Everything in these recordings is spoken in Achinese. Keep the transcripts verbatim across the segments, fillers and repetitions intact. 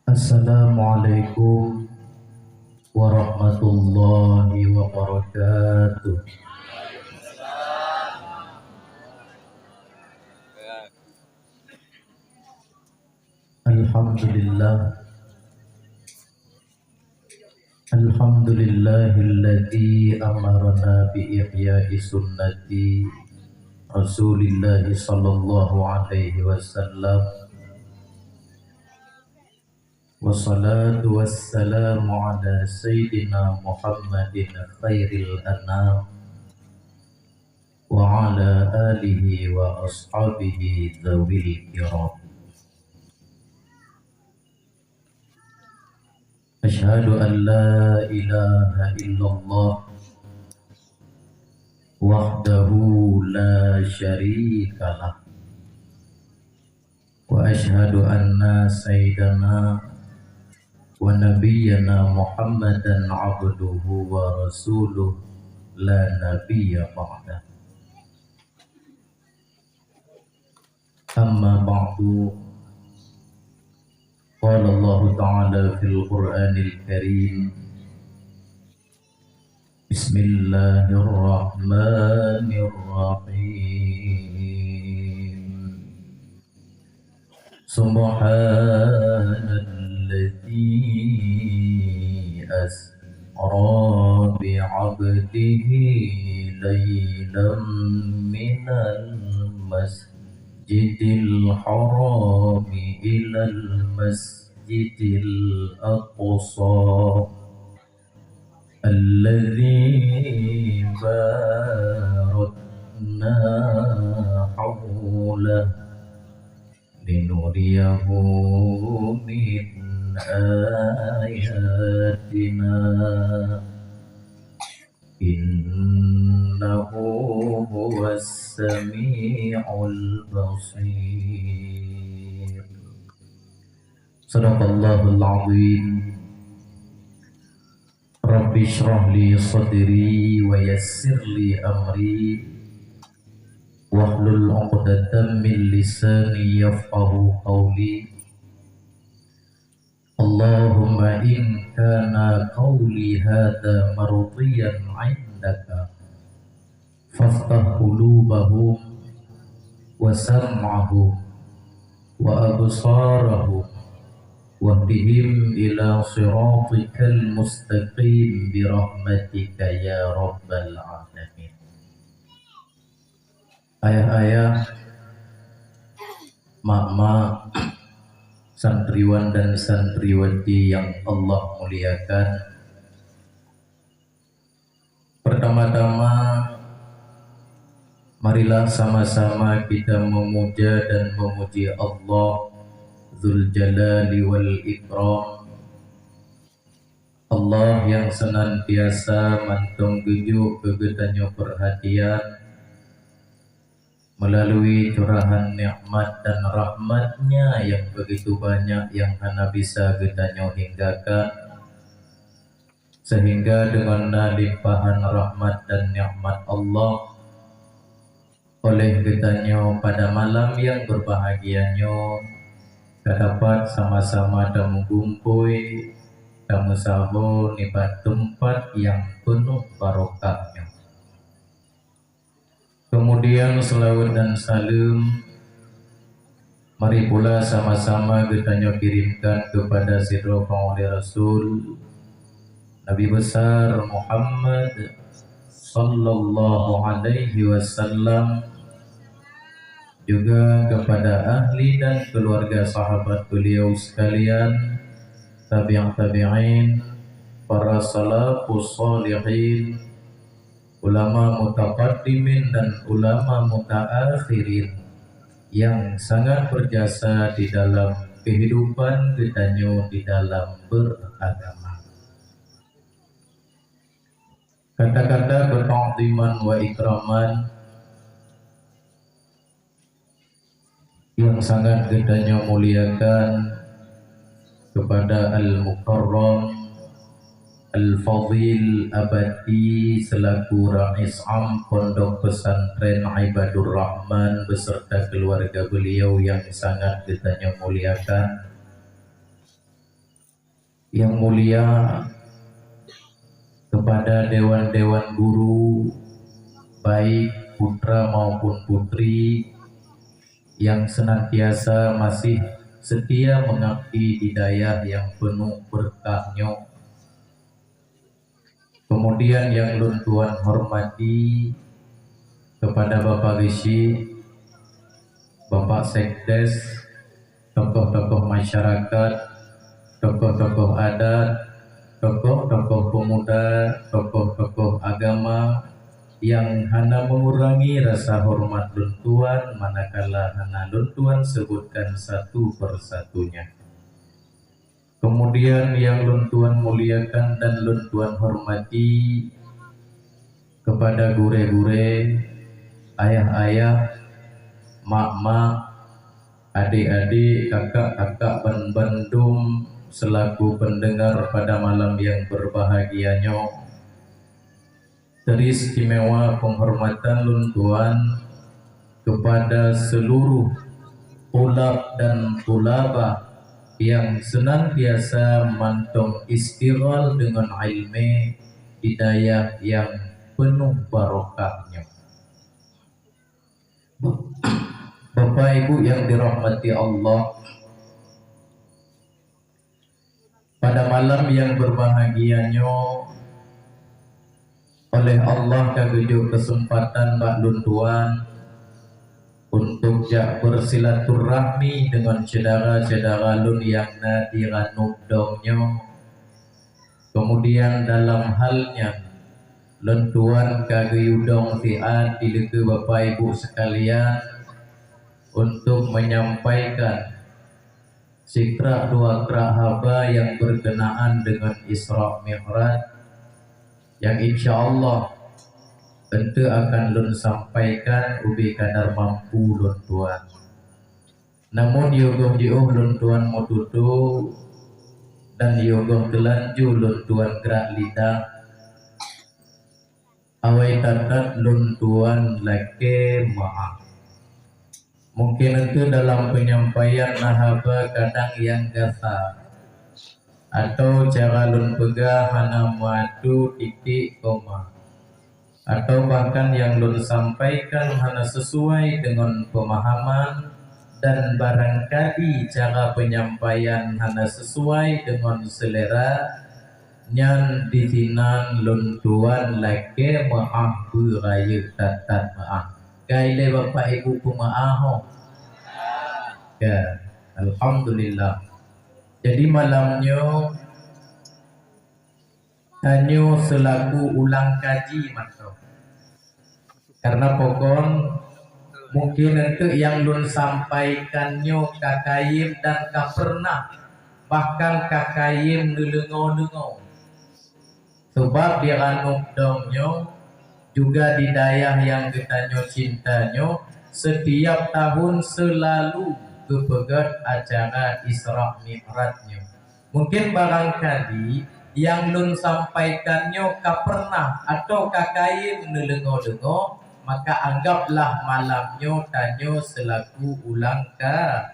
Assalamualaikum warahmatullahi wabarakatuh. Alhamdulillah. Alhamdulillahilladzi amarna bi ihya'i sunnati Rasulillahi sallallahu alaihi wasallam. Wassalatu wassalamu ala sayyidina Muhammadin khairil anam, wa ala alihi wa ashabihi dzawil kiram. Asyhadu an la ilaha illallah wahdahu la syarika lah. Wa asyhadu anna sayyidana wa nabiyyana Muhammadan abduhu wa rasuluh la nabiyya ba'dah. Amma ba'du. Qala Allahu ta'ala fil Qur'anil Karim. Bismillahirrahmanirrahim. Subhanalladzi asra bi'abdihi lailam minal masjidil harami ilal masjidil aqsa alladzi barakna haulahu linuriyahu min ayatina, innahu huwas samiul basir. Sadaqallahul azim. Rabbi shrah li sadri wa yassir li amri, wahlul 'uqdatam min lisani yafqahu qawli. Allahumma in kana qawli hadza mardiyan 'indaka, faftah qulubahum wa sam'ahum wa absarahum wahdihim ila siratikal mustaqim bi rahmatika ya rabbal alamin. Ayah-ayah, mak-mak, santriwan dan santriwati yang Allah muliakan, pertama-tama, marilah sama-sama kita memuja dan memuji Allah Dzul Jalali wal Ikram, Allah yang senantiasa mantong geujok keu geutanyoe perhatian melalui curahan nikmat dan rahmat-Nya yang begitu banyak yang hana bisa geutanyoe hinggakan. Sehingga deungon na limpahan rahmat dan nikmat Allah, oleh geutanyoe pada malam yang berbahagia nyoe, ka dapat sama-sama tameugumpôi, tameusaho nibak teumpat yang peunoh barokah nyoe. Kemudian, seulaweuet dan saleuem mari pula sama-sama geutanyoe kirimkan keupada sidroe panghulèe Rasul, Nabi Besar Muhammad sallallahu alaihi wasallam, juga kepada ahli dan keluarga sahabat beliau sekalian, tabi'in tabi'in, para salafus shalihin, ulama mutaqaddimin dan ulama mutaakhirin yang sangat berjasa di dalam kehidupan geutanyoe di dalam beragama. Kata-kata berta'ziman wa ikraman yang sangat geutanyoe muliakan kepada Al-Mukarram Al-Fadhil Abati selaku Rais Am Pondok Pesantren Ibadur Rahman beserta keluarga beliau yang sangat geutanyoe muliakan. Yang mulia kepada dewan-dewan guru, baik putra maupun putri, yang senantiasa masih setia mengabdi di dayah yang penuh berkah nyoe. Kemudian yang lôn tuan hormati kepada Bapak Geuchik, Bapak Sekdes, tokoh-tokoh masyarakat, tokoh-tokoh adat, tokoh-tokoh pemuda, tokoh-tokoh agama, yang hana mengurangi rasa hormat lôn tuan manakala hana lôn tuan sebutkan satu persatunya. Kemudian yang lôn tuan muliakan dan lôn tuan hormati kepada gurée-gurée, ayah-ayah, mak-mak, adik-adik, kakak-kakak ban bandum selaku pendengar pada malam yang berbahagia nyoe. Teristimewa penghormatan lôn tuan kepada seluruh tulab dan tulabah yang senantiasa mantong istighal dengan ilmu di dayah yang penuh barokahnya. Bapak Ibu yang dirahmati Allah, pada malam yang berbahagia nyoe, oleh Allah ka geujok kesempatan bak lôn tuan untuk jak bersilaturahmi dengan syedara-syedara lôn nyang na di Ranup Dong nyoe. Kemudian dalam hal nyan, lôn tuan ka geuyue dong siat dilikeue Bapak Ibu sekalian untuk menyampaikan sikrak dua krak haba yang berkenaan dengan Isra Mi'raj, yang insya Allah eunteuk akan lôn sampaikan ubé kadar mampu lôn tuan. Namun yogoh jiôh lôn tuan meututoe dan yogoh teulanjô lôn tuan grak lidah, awai that-that lôn tuan lakée meuáh. Mungken eunteuk dalam penyampaian na haba kadang nyang gasa, atau cara lôn peugah hana meuatu titik koma, atau bahkan nyang lôn sampaikan hana sesuai dengan pemahaman dan barangkali cara penyampaian hana sesuai dengan selera, nyan disinan lôn tuan lakée meuáh beurayeuk that-that meuáh. Ka ilée Bapak Ibu peumeuáh ho? Ka. Alhamdulillah. Jadi malam nyoe tanyoe seulaku ulang kaji mantong. Karena pakon, mungken eunteuk nyang lôn sampaikan nyoe ka kayém dan ka peureunah, bahkan ka kayém neuleungoe-leungoe. Sabab di Ranup Dong nyoe, juga di dayah nyang geutanyoe cinta nyoe, setiap tahun seulalu geupeugét acara Isra Mi'raj nyoe. Mungken barangkali nyang lôn sampaikan nyoe ka peureunah atawa ka kayém neuleungoe-leungoe, maka anggaplah malam nyoe tanyoe seulaku ulang ka-,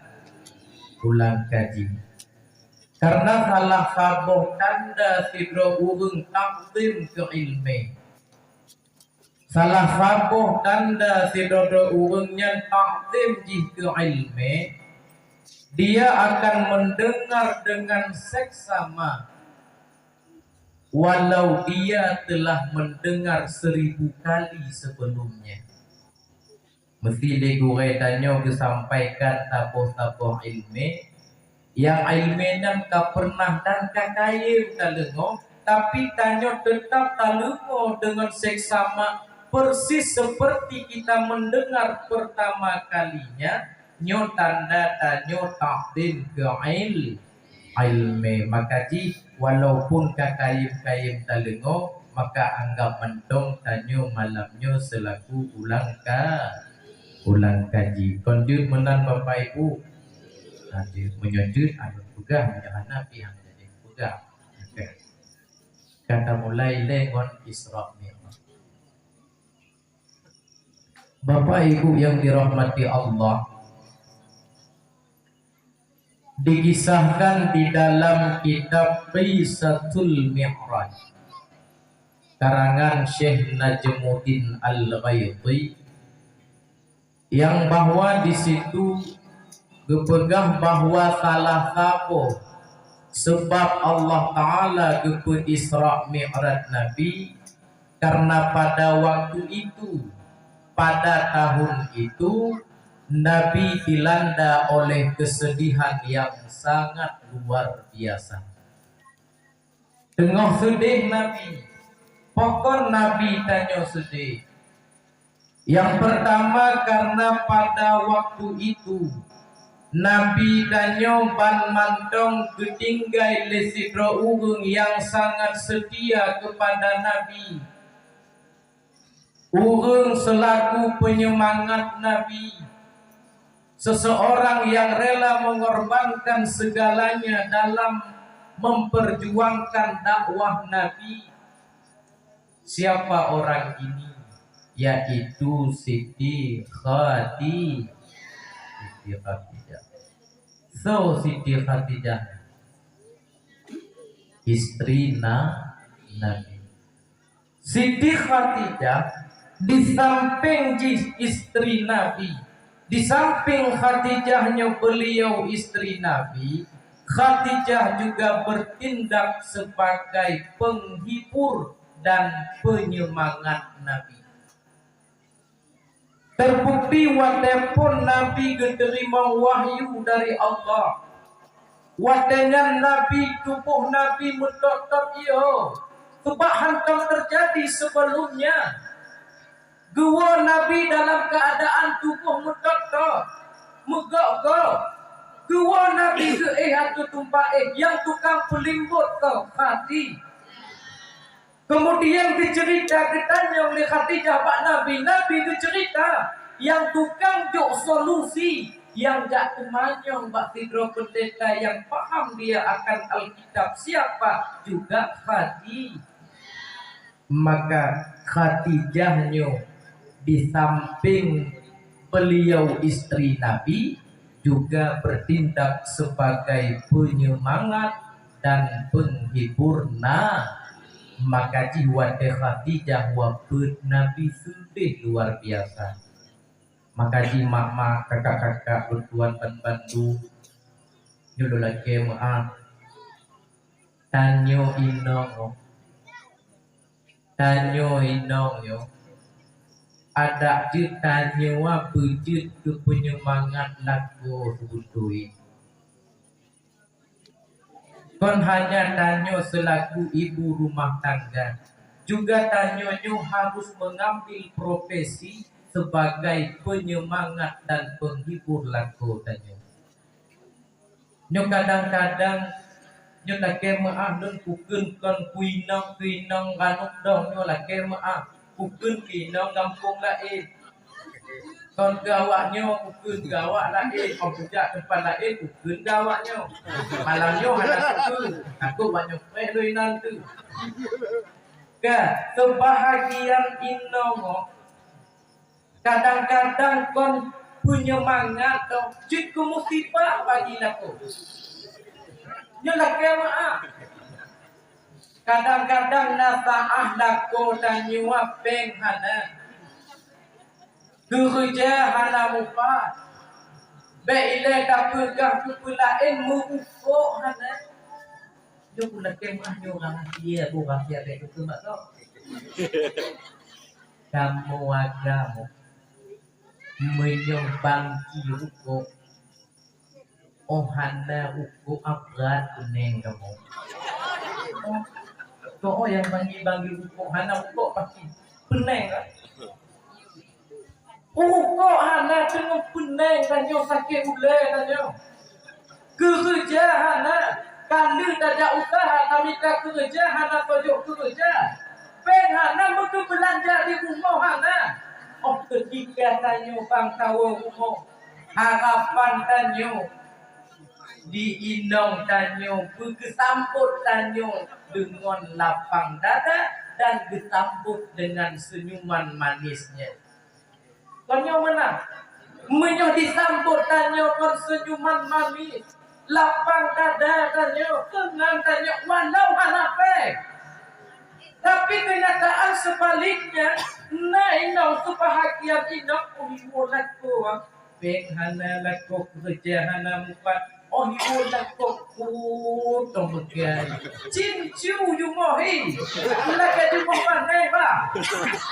ulang kaji. Karena salah saboh tanda sidroe ureuëng takzim keu iéleumé. Salah saboh tanda sidroe ureuëng nyan takzim jih keu iéleumé, dia akan mendengar dengan seksama, walau dia telah mendengar seribu kali sebelumnya. Meusti lé gurée tanyoe geusampaikan saboh-saboh iéleumé, nyang iéleumé nyan ka peureunah dan ka kayém taleungoe, tapi tanyoe teutab taleungoe deungon seksama, persis seperti kita mendengar pertama kalinya, nyoe tanda tanyoe takzim keu il-, iéleumé. Maka jih, walaupun ka kayém-kayém taleungoe, maka anggap mantong tanyoe malam nyoe seulaku ulang ka-, ulang kaji. Kon jeuet meunan Bapak Ibu? Nah, jeuet. Meunyoe jeuet, aneuk peugah, meunyoe hana pih hana jadi peugah. Oke. Ka tamulai lé ngon Isra Mi'raj. Bapak Ibu yang dirahmati Allah, Dikisahkan di dalam kitab Qisatul Mi'raj, karangan Syekh Najmuddin Al-Ghaiti, yang bahwa di situ geupeugah bahwa salah saboh sebab Allah Ta'ala geupeu Isra Mi'raj Nabi, karena pada waktu itu, pada tahun itu, Nabi dilanda oleh kesedihan yang sangat luar biasa. Teungoh seudeh Nabi. Pakon Nabi tanyoe seudeh? Yang pertama, karena pada waktu itu Nabi tanyoe ban mantong geutinggai lé sidroe ureuëng nyang sangat seutia keupada Nabi. Ureuëng seulaku peunyemangat Nabi, seseorang yang rela mengorbankan segalanya dalam memperjuangkan dakwah Nabi. Siapa orang ini? Yaitu Siti Khadi-, Siti Khadijah. So, Siti Khadijah, istri Na-, Nabi. Siti Khadijah di samping jih istri Nabi, di samping Khadijah nyoe beliau istri Nabi, Khadijah juga bertindak sebagai penghibur dan penyemangat Nabi. Terbukti watée phon Nabi geuteurimong wahyu dari Allah. Watée nyan Nabi, tuboh Nabi meutot-tot, yo, seubab hántom teujadi sibeulom nyan. Geuwoe Nabi dalam keuadaan tuboh meutot-tot, meugok-gok. Geuwoe Nabi geuéh ateueh teumpat éh, nyang tukang peulimbot toh Khadi. Keumudian geuceurita, geutanyong lé Khadijah bak Nabi, Nabi geuceurita, nyang tukang jok solusi, nyang jak teumanyong bak sidroe peundeta nyang paham dia akan Alkitab, siapa? Juga Khadi-, maka Khadijah nyoe di samping beliau istri Nabi, juga bertindak sebagai penyemangat dan penghibur. Nah, maka jih watée Khadijah wafeuet, Nabi seudeh luar biasa. Maka jih mak-mak, kakak-kakak, lôn tuan ban bandu, nyoe lôn lakée meuáh. Tanyoe inong, tanyoe inong nyoe, adak jeuet tanyoe beujeuet keu peunyemangat lakoe seubeutôi. Kon hanya tanyoe seulaku ibu rumah tangga, juga tanyoe nyoe harus mengambil profesi sebagai penyemangat dan penghibur lakoe tanyoe. Nyoe kadang-kadang, nyoe lakée meuáh lôn kukheun kon keu inong, keu inong ranub dong nyoe lakée meuáh, kukheun keu inong gampông laén. Kon keu awak nyoe kukheun keu awak laén, kon kujak teumpat laén kukheun keu awak nyoe. Malam nyoe hana kukheun, takot awak nyoe preh lôn inan teuh. Ka, seubahagian inong nyoe kadang-kadang kon peunyemangat, toh jeuet keu musibah bagi lakoe. Nyoe lakée meuáh. Kadang-kadang na saát lakoe tanyoe péng hana, keureuja hana mupat, bék ilée tapeugah keu peulaén, meu-ukok hana. Nyoe pun lakée meuáh nyoe rahsia, boh rahsia bék keu mak soe. Kamoe agam, meunyoe bangki ukok, oh hana ukok, abrat peuneng kamoe. Soe nyang bangki-bangki ukok hana ukok pasti peuneng kan? Ukok hana teungoh peuneng tanyoe, sakét ulée tanyoe. Keureuja hana, ka lheueh tajak useuha, tamita keureuja hana, tojok keureuja. Péng hana, meukeubeulanja di rumoh hana. Oh, keutika tanyoe bang tawoe rumoh, harapan tanyoe di inong tanyoe beugeusambot tanyoe deungon lapang dada dan geusambot deungon seunyuman manis nyan. Kon nyoe meunan, meunyoe disambot tanyoe kon seunyuman manis, Lapang dada tanyoe, keunong tanyoe walau hana péng. Tapi kenyataan sebaliknya, na inong seubahagian inong, oh, iwoe lakoe, péng hana lakoe, keureuja hana mupat, oh, iwoe lakoe, oh, tong beukai. Cincu jumoh hi. Lagèe jumoh panèh, bah.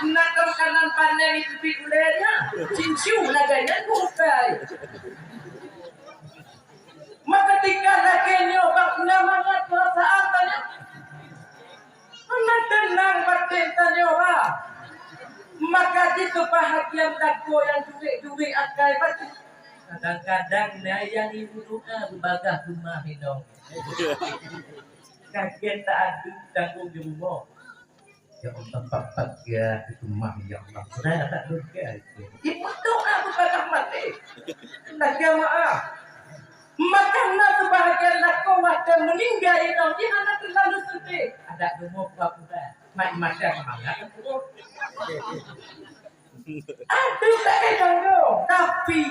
Na tong kanan panèh itu pi ulèe nyan. Cincu lagèe nyan bukai. Maka tingkah lagèe nyoe bak na mangat peurasaan tanyoe. Hana teunang batén tanyoe, ha. Maka jih keubahgian lakoe nyang duek-duek akai bacut. Kadang-kadang na nyang ibu doa beubagaih keumah inong. Ka gèt ta adu tanggong di rumoh. Ya Allah, pat-pat gèt keumah, ya Allah. Sudah tak lôn gèt. Ibu doa beubagaih maté. Nah, jamaah. Maka na seubahagian lakoe watèe meuninggai inong jih hana teulalu seudeh. Adak rumoh buat muda. Mat mata semangat. Aduh, tak ada tanggung. Tapi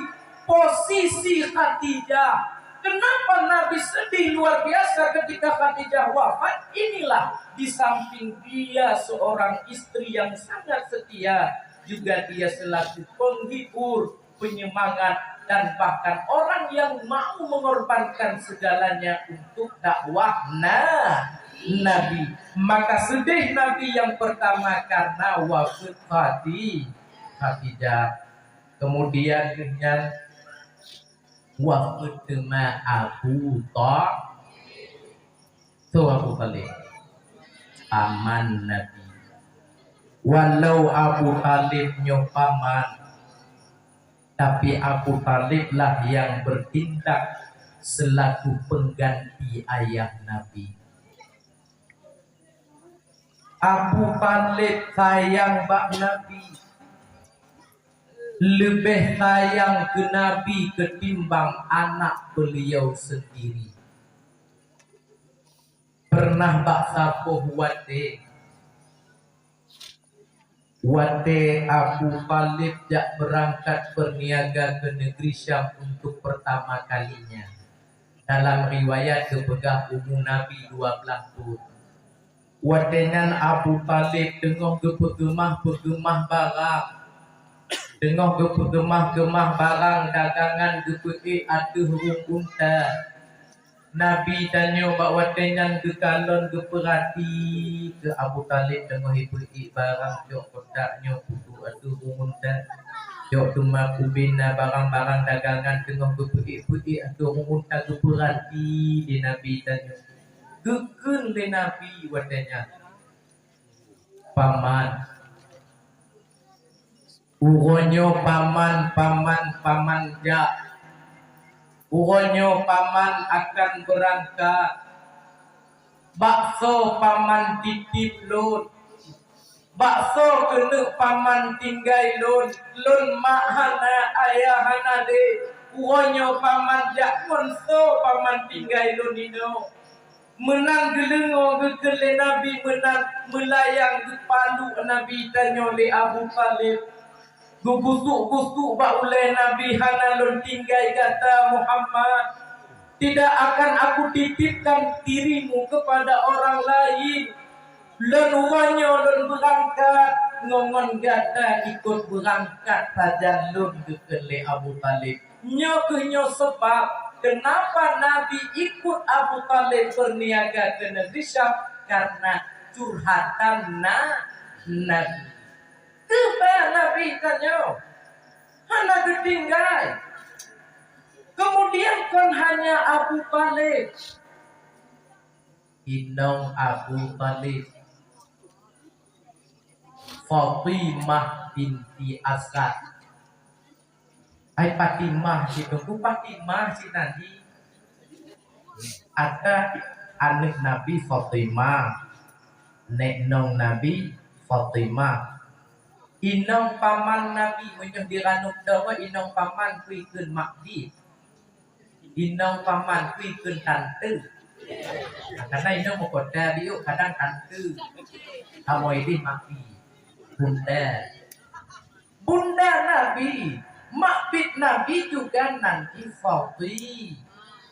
posisi Khadijah, kenapa Nabi sedih luar biasa ketika Khadijah wafat? Inilah di samping dia seorang istri yang sangat setia, juga dia selaku penghibur, penyemangat, dan bahkan orang yang mau mengorbankan segalanya untuk dakwah na-, Nabi. Maka sedih Nabi yang pertama karena wafat Khadi-, Khadijah. Kemudian dengan wafat teuma Abu Tha-, Soe Abu Thalib? Paman Nabi. Walau Abu Thalib nyoe paman, tapi Abu Thalib lah yang bertindak selaku pengganti ayah Nabi. Abu Thalib sayang bak Nabi, leubeh sayang keu Nabi ketimbang anak beliau sendiri. Pernah bak saboh watèe, watèe Abu Thalib jak beurangkat beurniaga keu negeri Syam untuk pertama kalinya. Dalam riwayat geupeugah umu Nabi dua blaih thon. Watèe nyan Abu Thalib teungoh geupeukeumah-peukeumah barang, teungoh geupeukeumah-keumah barang dagangan geupeuék ateueh rueng unta. Nabi tanyoe bak watèe nyan geukalon geupeurati keu Abu Thalib teungoh ipeuék barang, cok kotak nyoe peuduek ateueh rueng unta. Cok teuma ubena barang-barang dagangan teungoh geupeuék-peuék ateueh rueng unta geupeurati lé Nabi tanyoe. Geukheun lé Nabi watèe nyan, "Paman, uroe nyoe paman, paman, paman jak. Uroe nyoe paman akan beurangkat. Bak soe paman titip lôn? Bak soe keuneuk paman tinggai lôn? Lôn mak hana, ayah hana lé. Uroe nyoe paman jak, ngon soe paman tinggai lôn inoe?" Meunan geuleungoe geukheun lé Nabi, meunan meulayang geupaluk Nabi tanyoe lé Abu Thalib. Geubusuk-busuk bak ulèe Nabi, "Hana lôn tinggai gata, Muhammad. Tidak akan aku titipkan dirimu kepada orang lain. Lôn uroe nyoe lôn beurangkat, ngon, ngon gata ikot beurangkat sajan lôn," geukheun lé Abu Thalib. Nyoe kheueh nyoe sabab keunapa Nabi ikot Abu Thalib beurniaga keu negeri Syam, karena curhatan na-, Nabi. Keuba Nabi tanyoe hana geutinggai. Kemudian kon hanya Abu Thalib, inong Abu Thalib, Fatimah binti Asad. Ai Fatimah cit, Teungku, Fatimah cit Nabi. Ata aneuk Nabi Fatimah, nèk nong Nabi Fatimah. Inong paman Nabi, meunyoe di Ranub Dong, inong paman kui kheun mak di. Inong paman kui kheun tante. Karena inong meukoda biôk kadang tante. Kamoe idéh mak di. Bunda. Bunda Nabi, mak bit Nabi juga nan di Fati-,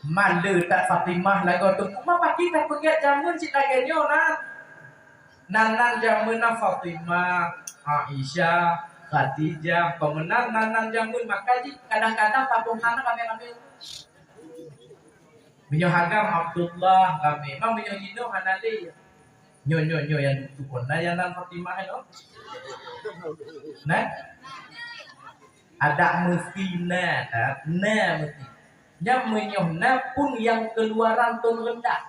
Maleue that Fatimah lagoe teungku. Ma pakri tapeugét jameun cit lagée nyoe nan. Nan, nan jameun na Fatimah, Aisyah, Khadijah, peue meunan nan, nan jameun maka jih kadang-kadang taboh hana ramé-ramé. Meunyoe agam Abdullah ramé, ma meunyoe jinoe hana lé. Nyoe, nyoe, nyoe nyang tukon na nyang nan Fatimah nyoe. Nah? Adak meusti na, na meusti. Nyan meunyoe na pun nyang keuluaran thon reundah.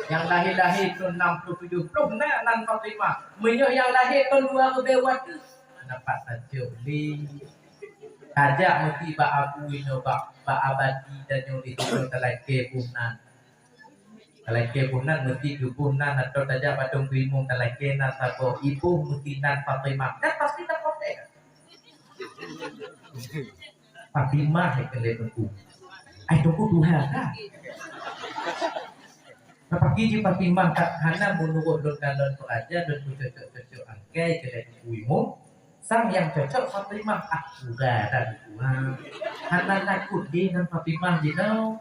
Nyang lahé-lahé thon enam puluh tujuh puluh na nan Fatimah. Meunyoe nyang lahé thon dua ribèe dua puluh, hana pat tacok lé. Tajak meusti bak Abu inoe bak, bak Abadi dan nyoe di situ talakée boh nan. Talakée boh nan meusti tuboh nan atau tajak bak Teungku Imum talakée nan saboh iboh meusti nan Fatimah. Dan pasti taprotes. Fatimah hai keu lé teungku. Ai teungku tuha ka. Tapaki jih Fatimah tak hana meunurot lôn kalon peuraja lôn peucocok-cocok angkai keu lé teungku Imum. Sang nyang cocok Fatimah akurat dan kuat. Hana takot deh ngon Fatimah jinoe.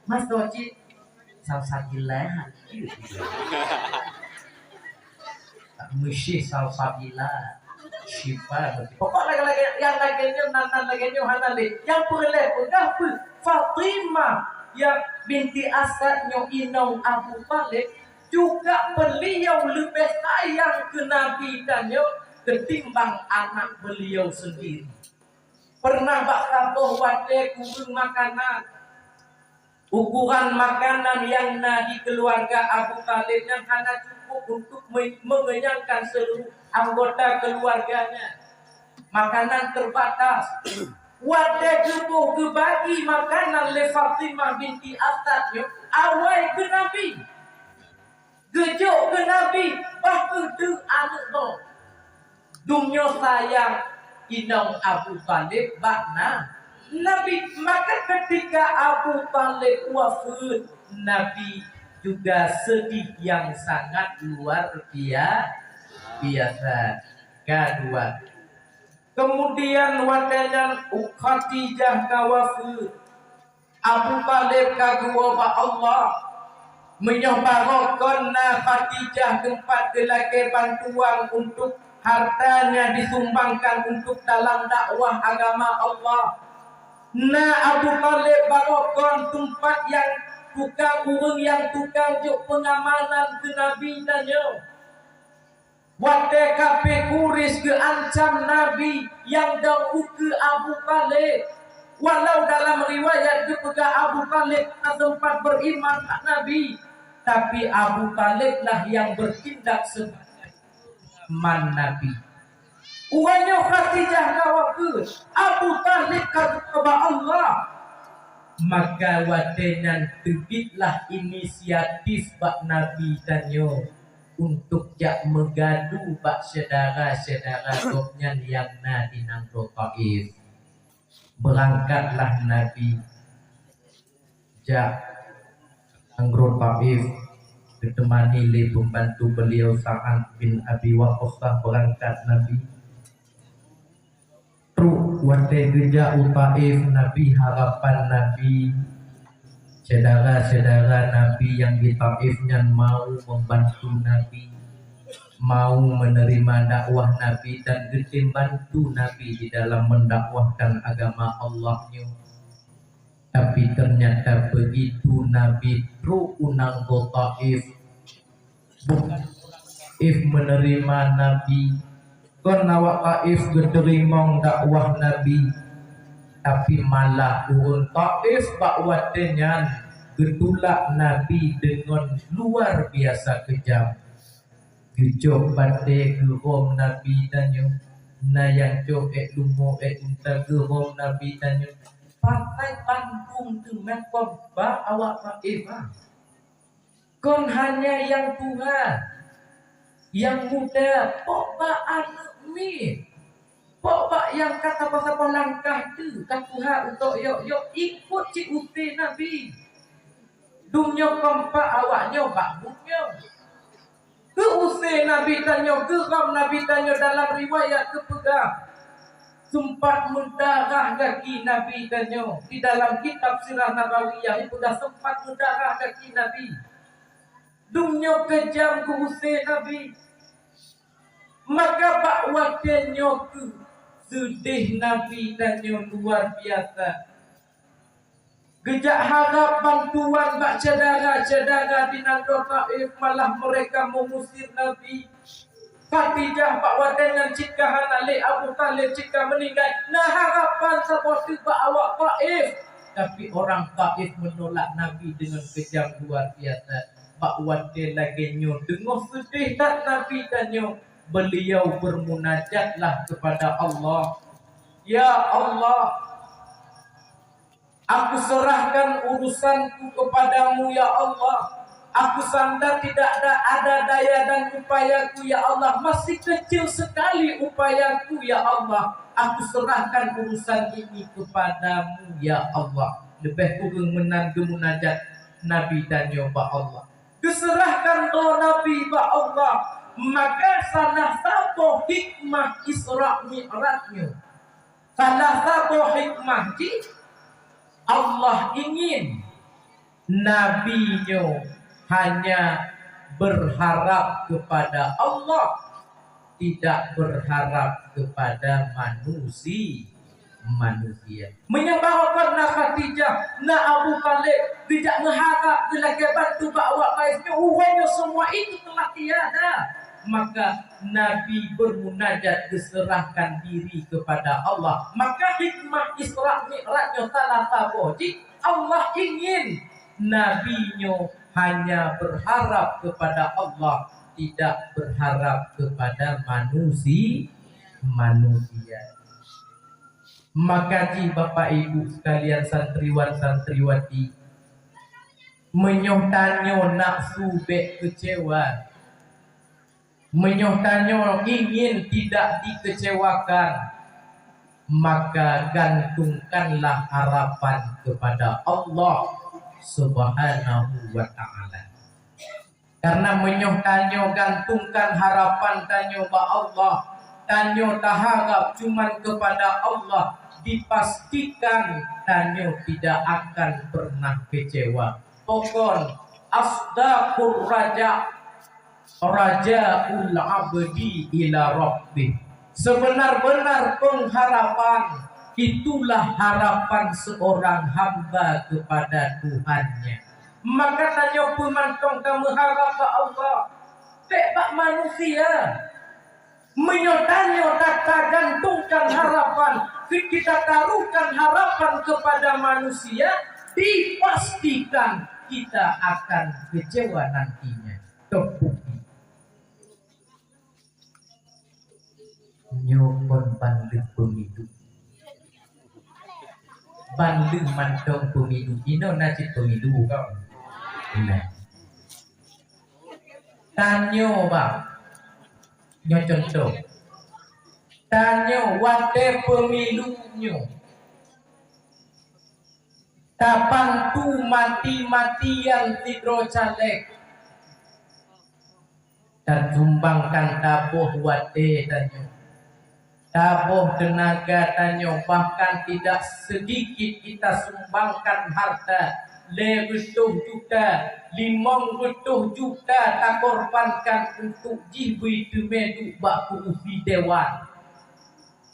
Mas Tojik Salsabila. Meusyih Salsabila. Syifa. Pokok lagée-lagée nyang lagée nyoe nan, nan lagée nyoe hana lé. Nyang peureulée peugah peue? Fatimah nyang binti Asad nyoe inong Abu Thalib. Juga beliau leubeh sayang keu Nabi tanyoe ketimbang anak beliau sendiri. Pernah bak saboh watée kureueng makanan, ukuran makanan nyang na di keuluarga Abu Thalib nyan hana cukup untuk me-, mengenyangkan seluruh anggota keuluarganya. Makanan terbatas. Watée geuboh geubagi makanan lé Fatimah binti Asad nyoe, awai keu Nabi. Geujok keu Nabi, bah kheueh deuek aneuk boh. Dumnyoe sayang inong Abu Thalib bak na-, Nabi. Maka ketika Abu Thalib wafeuet, Nabi juga sedih yang sangat luar bia-, biasa. Kedua, kemudian watée nyan Khadijah ka wafeuet. Abu Thalib ka geuwoe bak Allah. Meunyoe barokon na Khadijah teumpat geulakée bantuan untuk harta nyang disumbangkan untuk dalam dakwah agama Allah. Na Abu Thalib barokon teumpat nyang tukang, ureuëng nyang tukang jok peungamanan keu Nabi tanyoe. Watée kafé Quraisy geuancam Nabi nyang dong ukeue Abu Thalib. Walau dalam riwayat geupeugah Abu Thalib ka sempat beriman bak Nabi, tapi Abu Thalib lah nyang bertindak sebagai man Nabi. Uroe nyoe Khadijah ka wafeuet, Abu Thalib ka geutobat Allah. Maka watée nyan teubiet lah inisiatif bak Nabi tanyoe untuk jak meugadu bak syedara-syedara gobnyan nyang na di nanggroe Taif. Beurangkatlah Nabi jak nanggroe Taif, geuteumani lé pembantu beliau Sa'ad bin Abi Waqqas. Beurangkat Nabi. Trok watée geujak u Taif, Nabi, harapan Nabi, syedara-syedara Nabi nyang di Taif nyan mau membantu Nabi, mau menerima dakwah Nabi dan geutem bantu Nabi di dalam mendakwahkan agama Allah nyoe. Tapi ternyata begitu Nabi trok u nanggroe Taif, bukan Taif menerima Nabi, kon awak Taif geuteurimong dakwah Nabi, tapi malah ureuëng Taif bak watée nyan geutulak Nabi deungon luar biasa keujam. Geucok batée geurhom Nabi tanyoe, na nyang cok ék lumo ék unta geurhom Nabi tanyoe. Pasai bandum teuma kon bak awak Taif, ha. Kon hanya nyang tuha, nyang muda, pok bak aneuk miet, pok bak nyang ka saboh-saboh langkah teuh ka tuha utok yok-yok ikot cit use Nabi. Dum nyoe kompak awak nyoe bak buet nyoe. Geu-use Nabi tanyoe, geurhom Nabi tanyoe dalam riwayat geupeugah, Sempat meudarah gaki Nabi tanyoe. Di dalam kitab Sirah Nabawiyah itu dah sempat meudarah gaki Nabi. Dum nyoe keujam geuuse Nabi. Maka bak watée nyoe keuh seudeh Nabi tanyoe luar biasa. Geujak harab bantuan bak syedara-syedara di nanggroe Taif, malah mereka mengusir Nabi. Khadijah bak watée nyan cit ka hana lé, Abu Thalib cit ka meuninggai. Na harapan saboh teuk bak awak Taif, tapi orang Taif menolak Nabi dengan kejam luar biasa. Bak watée lagée nyoe teungoh seudeh that Nabi tanyoe, beliau bermunajatlah kepada Allah, "Ya Allah, aku serahkan urusanku kepadamu, ya Allah. Aku sandar tidak ada, ada daya dan upayaku, ya Allah. Masih kecil sekali upayaku, ya Allah. Aku serahkan urusan ini kepadamu, ya Allah." Leubeh kureueng meunan geumunajat Nabi tanyoe bak Allah. Geuseurahkan droe Nabi bak Allah. Maka salah saboh hikmah Isra Mi'raj nyoe. Salah saboh hikmah jih, Allah ingin Nabi nyoe hanya berharap kepada Allah, tidak berharap kepada manusi-, manusia. Meunyoe bahwa na Khadijah, na Abu Thalib, geujak meuharap, geulakée bantu bak awak Taif nyoe, uroe nyoe semua itu telah tiada. Maka Nabi bermunajat, geuseurahkan diri kepada Allah. Maka hikmah Isra Mi'raj nyoe salah saboh jih, Allah ingin Nabi nyoe hanya berharap kepada Allah, tidak berharap kepada manusi-, manusia. Maka jih Bapak Ibu sekalian, santriwan santriwati, meunyoe tanyoe nafsu bék keucewa, meunyoe tanyoe ingin tidak dikecewakan, maka gantungkanlah harapan kepada Allah Subhanahu wa Ta'ala. Karena meunyoe tanyoe gantungkan harapan tanyoe bak Allah, tanyoe taharap cuman kepada Allah, dipastikan tanyoe tidak akan pernah kecewa. Pokon asdaqur raja, rajaul abdi ila rabbih. Sebenar-benar pengharapan, itulah harapan seorang hamba kepada Tuhannya. Maka tanyoe peumantong tameuharab bak Allah, bék bak manusia. Meunyoe tanyoe ta-, tagantongkan harapan, kita taruhkan harapan kepada manusia, dipastikan kita akan kecewa nantinya. Toh bukti. Nyoe kon ban lheueh pemilu. Ban lheueh mantong pemilu. Inoe na cit pemilu kon. Nah. Tanyoe bah. Nyoe contoh. Tanyoe watée pemilu nyoe. Tabantu mati-matian sidroe caleg. Tasumbangkan taboh watée tanyoe, taboh teunaga tanyoe, bahkan tidak sedikit kita sumbangkan harta, lhée reutôh juta, limong reutôh juta takorbankan untuk jih bri teumé duek bak keurusi dewan.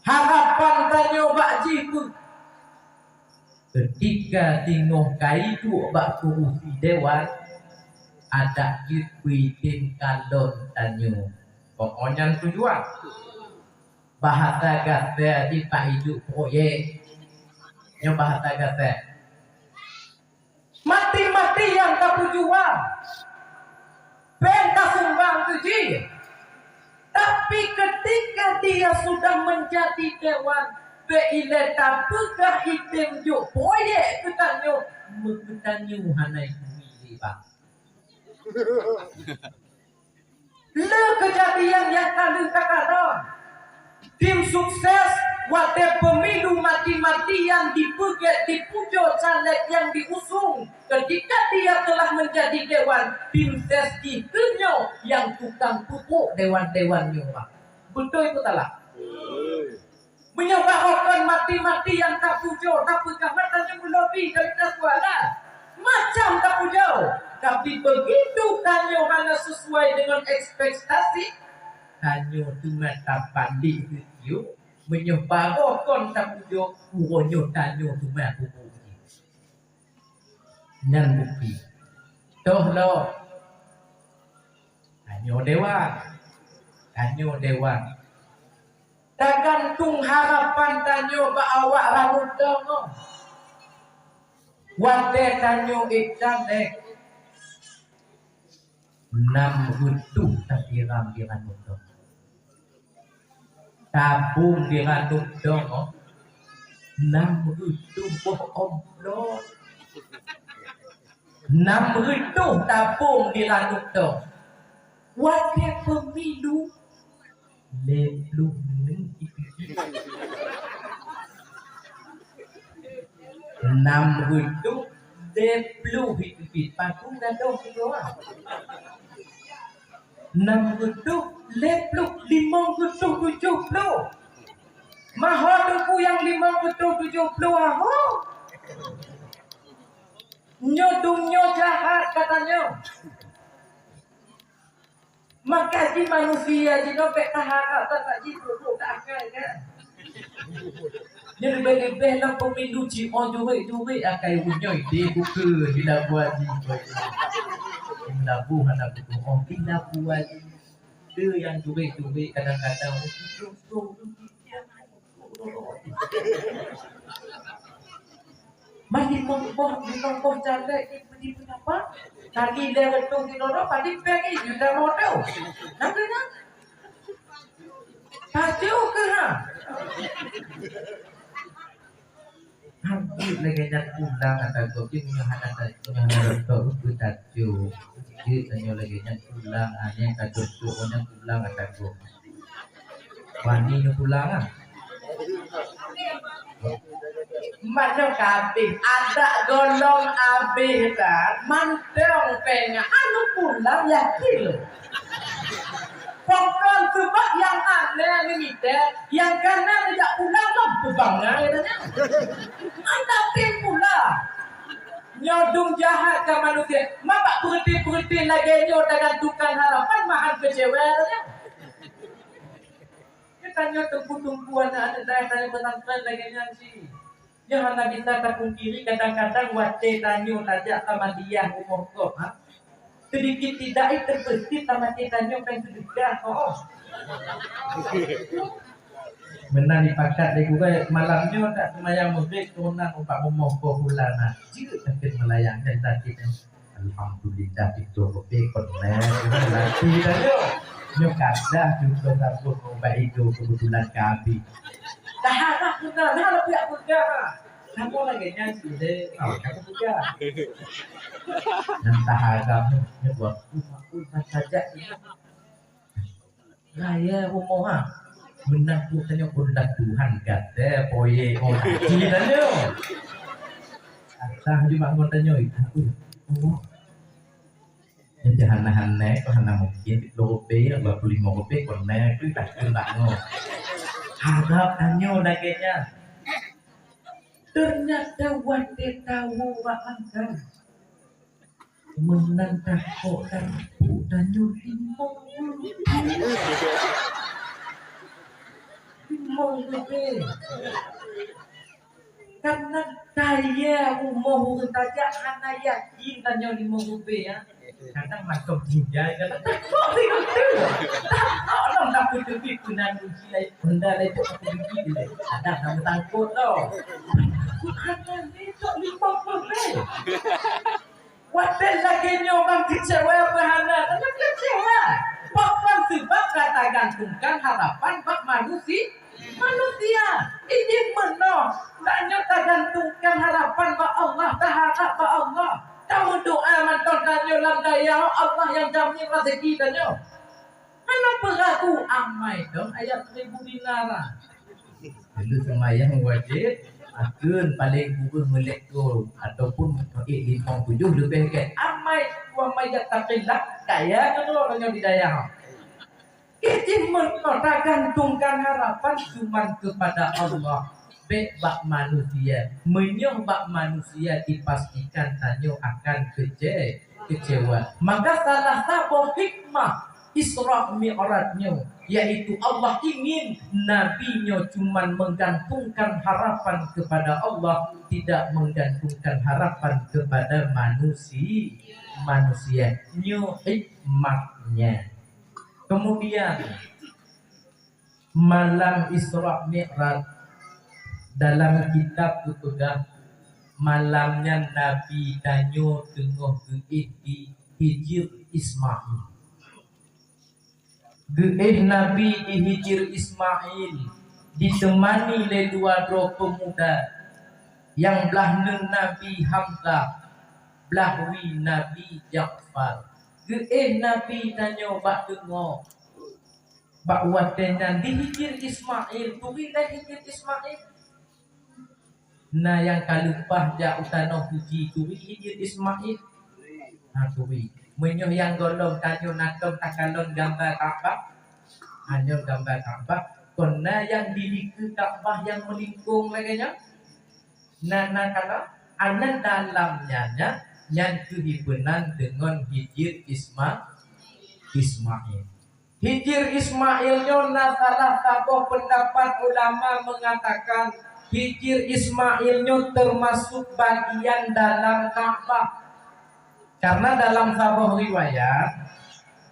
Harapan tanyoe bak jih beuh. Keutika singoh ka iduek bak keurusi dewan, adak jeuet peuitem kalon tanyoe. Pokok nyan tujuan. Bahasa gasée jih bak iduek proyek. Nyoe bahasa gasée. Mati-matian tapeujuang, péng tasumbang keu jih. Tapi ketika dia sudah menjadi dewan, bék ilée tapeugah item jok proyek keu tanyoe, meukeutanyoe hana ipeugah lé bang. Le keujadian nyang ka lheueh takalon. Tim sukses watée pemilu mati-matian dipeugét dipujoe caleg nyang diusung. Ketika dia telah menjadi dewan, tim ses jih keuh nyoe nyang tukang pupuk dewan-dewan nyoe. Beutôi peue salah? Meunyoe barokon mati-mati nyang tapujoe, tapeugah mata nyoe meulobi dari takwa lah. Macam tapujoe. Tapi begitu tanyoe hana sesuai dengan ekspektasi, tanyoe teuma tapaléh keu tiep. Meunyoe barokon tapujoe, uroe nyoe tanyoe teuma pupu. Nyan bukti. Toh lom. Tanyoe dewan. Tanyoe dewan. Tagantung harapan tanyoe bak awak ranub dong. Watée tanyoe ék candék, nam reutôh tasiram di ranub dong. Tabong di ranub dong, nam reutôh boh omplot. Nam reutôh tabong di ranub dong. Watée pemilu, lhée ploh menit. Nam reutôh, lhée ploh itu pih. Patung gadôh keudua. Nam reutôh, lhée ploh, limong reutôh tujoh ploh. Maho teungku nyang limong reutôh tujoh ploh, aho. Nyoe dum nyoe jahat gata nyoe. Maka jih manusia jinoe bék taharap that jih duek-duek akai kan. Nyoe leubeh-leubeh lam pemilu jiôh jurék-jurék akai uroe nyoe di buku di labu haji. Di labu hana buku oh di labu haji. Ada nyang jurék-jurék kadang-kadang. Mah limong boh, limong boh caleg ni beri pendapat. Tadi lhée reutôh di lorong, tadi peng ni juta moto. Nak kena? Tajuk ke ha? Hampir lagée nyan pulang ata gob, meunyoe hana ta-, meunyoe hana reutôh, beutajuk. Jeuet tanyoe lagée nyan pulang, hana tajuk-juk, nyan pulang ata gob. Wani nyoe pulang ah. Manoe ka abéh, adak golom abéh kan, mantong péng anu pulang yakin lôn. Pakon seubab nyang aneuëk neumita, nyang kana neujak pulang lom peubangga geutanyoe. Mantap tem pulang. Nyoe dum jahat ka manusia. Mabak peureuté-peureuté lagée nyoe tagantungkan harapan mahan keucewa geutanyoe. Geutanyoe teungku-teungku aneuk-aneuk dayah tanyoe pesantren lagée nyan cit. Nyoe hana bisa tapungkiri, kadang-kadang watée tanyoe tajak tamadiyah rumoh gob, ha? Sedikit tidak, eh, terbesit lam até tanyoe péng seudeukah, oh. Meunan dipakat lé gurée, malam nyoe tak seumayang Maghrib, tunan ubak rumoh gob bulan, ha. Jeuet sakét meulayang dan sakét nyoe. Alhamdulillah, itu kopi pernah lagi dah yo. Nyo kadah juga sabun ubat itu kebetulan kami. Dah harap sudah, dah lebih aku dah. Kamu lagi nyan sudah, oh, kamu juga. Yang tak harap ni buat aku, aku tak sajak. Raya rumoh ha. Meunan pun tanyoe pun dah Tuhan gata poye oh haji tanyoe. Asah ju bangun tanyoe. Aku. Oh. Jadi hana-hana kok hana mungkin dua puluh rupiah, dua puluh lima rupiah kok naik tu dah kena ngo. Harap tanyoe lagée nyan. Ternyata watée tawoe bak angka. Meunan takok dan puk dan nyoe limong. Limong ribée. Karena kaya rumoh ureuëng tajak hana yakin tanyoe limong ribée ya. Kadang mantong tinggai, kadang takok sih betul. Takok lah takut lebih punan uji lain. Benda lain tu aku bagi dia. Kadang kamu takut tau. Bukan itu limong ribée. Watée lagée nyoe bang keucewa peuhana, tanyoe keucewa. Pakon seubab ka tagantungkan harapan bak manusi-, manusia. Idin meunoe, tanyoe tagantungkan harapan bak Allah, taharap bak Allah. Tameudoa mantong tanyoe lam dayah Allah nyang jamin raseuki tanyoe. Hana peuragu amai dong ayat seribu dinar. Lalu seumayang wajéb, akeun paleng kureueng meulhèe goe ataupun meuto'ét limong tujoh leubeh gét. Amai wa may yattaqillah, kaya keudroe tanyoe di dayah. Jih meunyoe tagantungkan harapan cuman kepada Allah, bék bak manusia. Meunyoe bak manusia dipastikan tanyoe akan kece-, kecewa. Maka salah saboh hikmah Isra Mi'raj nyoe, yaitu Allah ingin Nabi nyoe cuman menggantungkan harapan kepada Allah, tidak menggantungkan harapan kepada manusi-, manusia. Nyoe hikmahnya. Kemudian, malam Isra Mi'raj, dalam kitab geupeugah, malam nyan Nabi tanyoe teungoh geuéh di Hijir Ismail. Geuéh Nabi di Hijir Ismail, ditemani lé dua droe peumuda, nyang blah neuen Nabi Hamzah, blah wie Nabi Ja'far. Geuéh Nabi tanyoe bak teungoh. Bak watée nyan di Hijir Ismail, turi lé Hijir Ismail. Na nyang ka leupah jak u tanoh suci, turi Hijir Ismail. Ha, turi. Meunyoe nyang gohlom tanyoe na tom takalon gamba Ka'bah, ha, nyoe gamba Ka'bah. Kon na nyang di dikeue Ka'bah nyang meulingkong lagée nyan? Na, na kalon? Aneuëk dalam nyan, nyan, nyan keuh jipeunan deungon Hijir Isma-, Ismail. Hijir Ismail nyoe na salah saboh peundapat ulama meungatakan Hijir Ismail nyoe teumasok bagian dalam Ka'bah. Karena dalam saboh riwayat,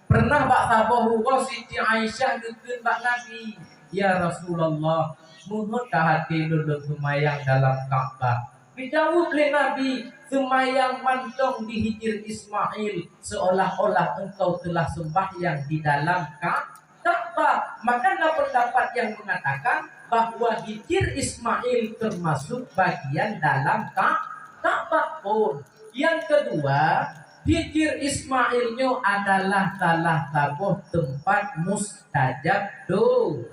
pernah bak saboh uroe Siti Aisyah geukheun bak Nabi, "Ya Rasulullah, meuheuet ka até lôn lôn seumayang dalam Ka'bah." Geujaweueb lé Nabi, "Seumayang mantong di Hijir Ismail, seolah-olah engkau telah sembahyang di dalam Ka-, Ka'bah." Maka na peundapat nyang meungatakan bahwa Hijir Ismail teumasok bagian dalam Ka-, Ka'bah pun. Nyang keudua, Hijir Ismail nyoe adalah salah saboh teumpat mustajab do-,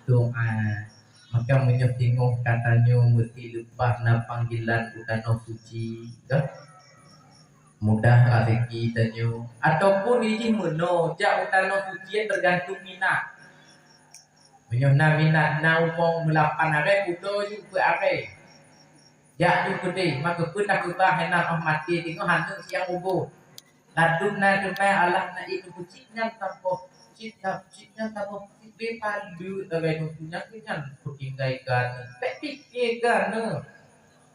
doa. Maka meunyoe teungoh ka tanyoe meusti leupah na panggilan u tanoh suci, ka? Mudah raseuki tanyoe. Ataupun ijih meunoe, jak u tanoh suci teugantung minat. Meunyoe na minat, na umong meulapan aré, peudoe ju peuet aré. Jak ju keudeh, maka peue na keubah inan óh maté teungoh hana siang ubôh. Ladum na teumai alah na ié teupeucit nyan saboh, cit, cit nyan saboh, cit bé paleuet lagée nyan, nyan keuh nyan peutinggai gana. Bék pike gana.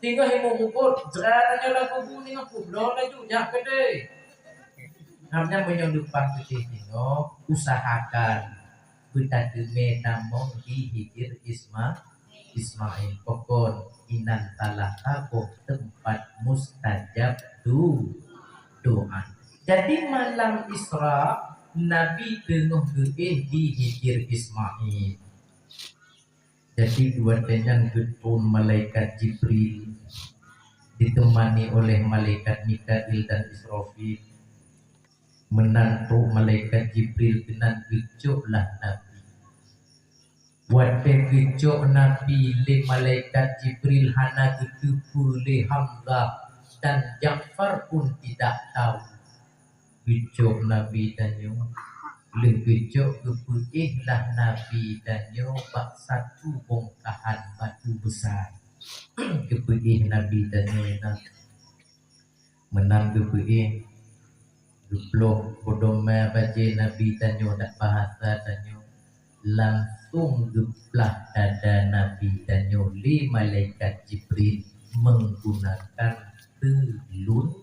Teungoh imum ubot, jra tanyoe lam kubu teungoh kubloe laju jak keudeh. Nah, nyan meunyoe leupah keudeh teungoh, usahakan beutateumé tamong di Hijir Isma-, Ismail. Pokon inan salah saboh teumpat mustajab du-, doa. Jadi malam Isra, Nabi teungoh geuéh di Hijir Ismail. Jadi dua watée nyan geutrôn malaikat Jibril ditemani oleh malaikat Mikail dan Israfil. Meunan trok malaikat Jibril keunan geucok lah Nabi. Watée geucok Nabi lé malaikat Jibril hana geuteupeue lé Hamzah dan Ja'far pun tidak tahu. Geucok Nabi tanyoe, lheueh geucok geupeuéh lah Nabi tanyoe bak satu bongkahan batu besar. Geupeuéh Nabi tanyoe na. Meunan geupeuéh, geuploh podomé bajée Nabi tanyoe dak bahasa tanyoe, langsong geuplah dada Nabi tanyoe lé malaikat Jibril menggunakan teulun,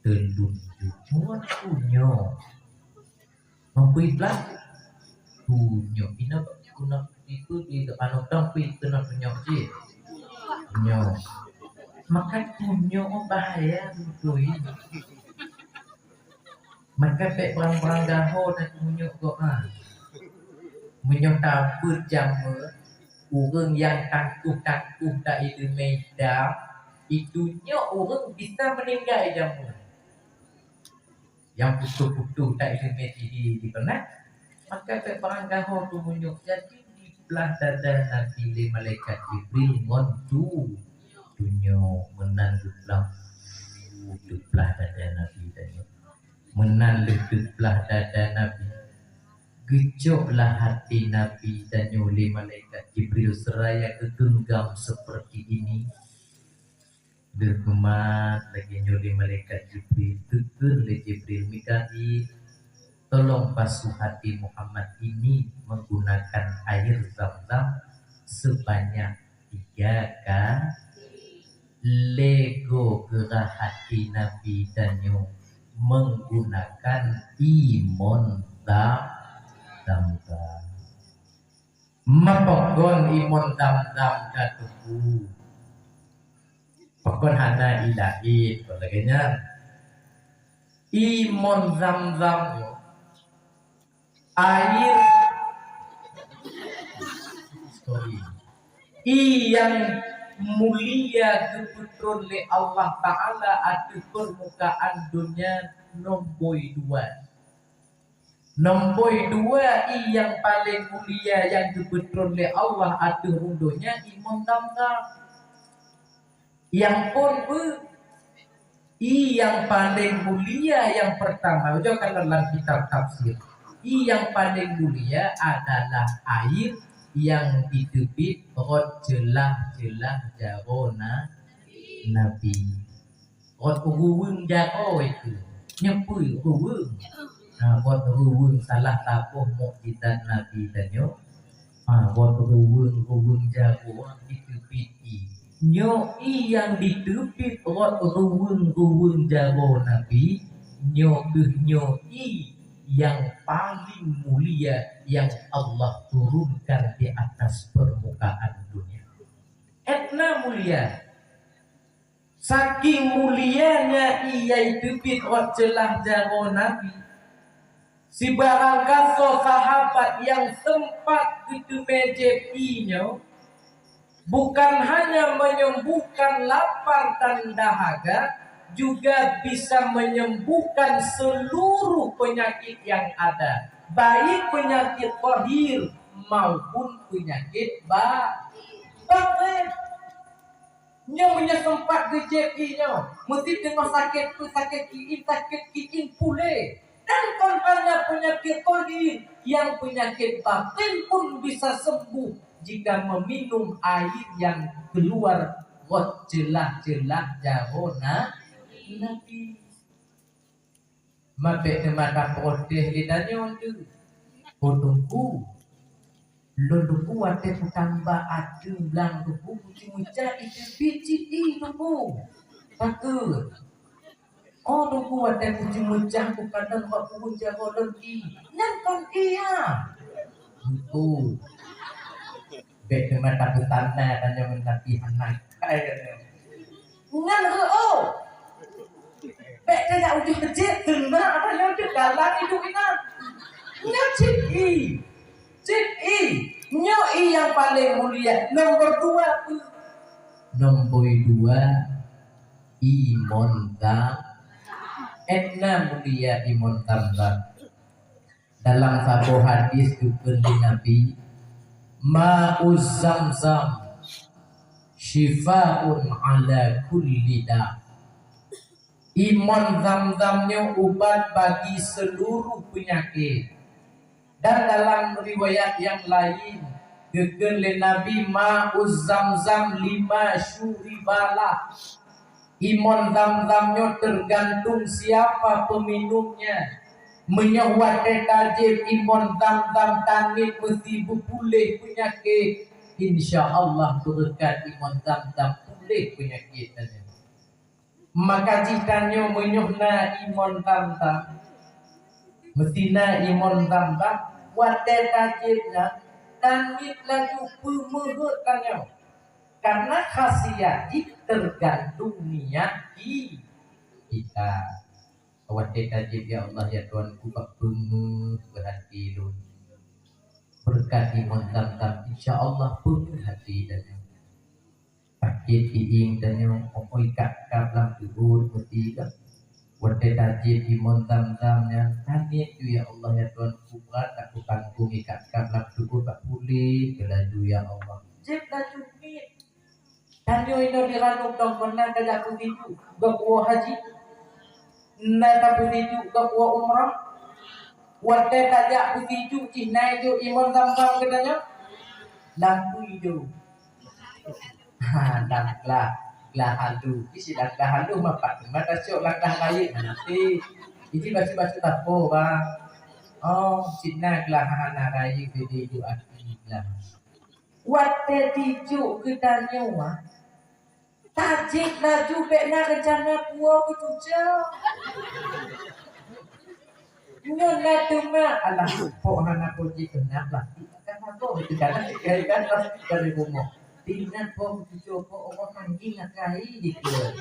teulun jukon tunyok. Mampu iblah tunyok. Ina guna tipe di depan orang pun kena tunyok je. Tunyok. Maka tunyok bahaya betul. Maka pek perang-perang gaho dan tunyok kok ah. Meunyoe tapeuet jamé, ureuëng nyang tangkuh-tangkuh dak ileumé ida, itunyok ureuëng bisa meuninggai jamé. Nyang putôh-putôh dak ileumé sihi di pernah, maka pek barang gaho tumunyok. Jadi diplah dada Nabi lé malaikat Jibril ngon tu tunyok. Meunan diplah, diplah dada Nabi tanyoe. Meunan lheueh diplah dada Nabi, Geucok lah hati Nabi tanyoe lé malaikat Jibril seraya geugenggam seperti ini. Deuh geumat lagée nyoe lé malaikat Jibril, geukheun lé Jibril, "Mikail, tolong basuh hati Muhammad ini menggunakan air Zam-Zam sebanyak tiga kali." Lego geurah hati Nabi tanyoe menggunakan imon Zam-, Zam-Zam. Meupakon imon Zam-Zam ka teupeu. Pakon hana ilaén, kon lagée nyan. Imon Zam-Zam nyoe, air, sorry, ie nyang mulia geupeutron lé Allah Taala ateueh peurmukaan donya nomboi dua. Nomboi dua ie nyang paleng mulia nyang geupeutron lé Allah ateueh rhueng donya imon Zam-Zam. Nyang phon peue? Ie nyang paleng mulia nyang peurtama, ujoe kalon lam kitab tafsir, ie nyang paleng mulia adalah air nyang jiteubiet rot ceulah-ceulah jaroe na-, Nabi. Rot ruweueng jaroe itu. Nyan peue ruweueng? Ha, rot ruweueng salah saboh mukjizat Nabi tanyoe. Ha, rot ruweueng-ruweueng jaroe jiteubiet ie. Nyoe ie nyang jiteubiet rot ruweueng-ruweueng jaroe Nabi, nyoe kheueh nyoe ie nyang paleng mulia nyang Allah turunkan di atas peurmukaan donya. Etna mulia. Saking mulianya ie nyang jiteubiet rot ceulah jaroe Nabi, sibarang gasoe sahabat nyang sempat geuteumé jieb ie nyoe, bukan hanya menyembuhkan lapar dan dahaga, juga bisa menyembuhkan seluruh penyakit yang ada, baik penyakit zahir maupun penyakit ba-, batin. Nyoe meunyoe sempat geujieb ie nyoe, meusti teungoh sakét peuet, sakét kién, sakét kién puléh. Dan kon hana peunyakét zahir, nyang peunyakét batin pun bisa sembuh jika meminum air yang keluar rot ceulah-ceulah jaroe na-, Nabi. Mabék teuma taprotes lé tanyoe tu. Oh Teungku, lôn Teungku watée kutamba ateueng blang Teungku, kuceumeucah iteubiet cit ie Teungku. Pakon? Oh Teungku, watée kuceumeucah kukalon bak ureueng jaroe lôn ie. Nyan kon ie ha. Teungku. Bék teuma tapeutanda tanyoe ngon Nabi hana. Hai, nyan reuôh. Bék teuka ujoe keucil, teuma apa nyoe teuka lam idup inan. Nyoe cit ie. Cit ie. Nyoe ie nyang paleng mulia. Nomor dua peue? Nomor dua, imon zam-, etna mulia imon zam-zam. Dalam saboh hadis geukheun lé Nabi, "Ma'uz Zamzam syifaun ala kulli da." Imon Zamzam nyoe ubat bagi seluruh peunyakét. Dan dalam riwayat nyang laén, geukheun lé Nabi, "Ma'uz Zamzam lima syuribalah." Imon Zamzam nyoe tergantung siapa peminumnya. Meunyoe watée tajieb imon Zamzam taniet meusti beupuléh peunyakét, insya Allah beureukat imon Zamzam puléh peunyakét tanyoe. Maka jih tanyoe meunyoe na imon Zamzam, meusti na imon Zamzam, watée tajieb nyan, taniet laju peumeuheuet tanyoe. Karena khasiat jih tergantung niat ki-, kita. Watée tajieb, "Ya Allah, ya Tuhanku, bak peungeuh beuhati lôn." Beureukat imon Zamzam, insya Allah peungeuh hati tanyoe. Sakét kiéng tanyoe, oi kab-kab lam peuruet meuti ka. Watée tajieb imon Zamzam nyan, taniet ju, "Ya Allah, ya Tuhanku, brat ka kutanggong ikat-ikat lam tuboh bak puléh laju, ya Allah." Jieb laju miet. Tanyoe inoe di Ranub dong peureunah tajak peusiju gob woe haji? Na tapeusiju gob woe umrah? Watèe tajak peusijuek jih na ijo imeum Zamzam geutanyoe? Lam peue ijo? Ha, lam glah, glah alu. Isi lam glah alu mah pat teuma tasok lam glah rayeuk nanti. Iji bacut-bacut tapo, bang. Oh, cit na glah hana rayeuk jadi ijo até glah. Watèe tijuk geutanyoe, ah, tajieb laju bèk na reuncana puwoe keu cucoe. Nyoe na teuma, alah, pok hana po jipeuna plastik, kan hana po, itu kan, kan plastik dari rumoh. Ingat po keu cucoe, po Allah kan ingat kai dikeue.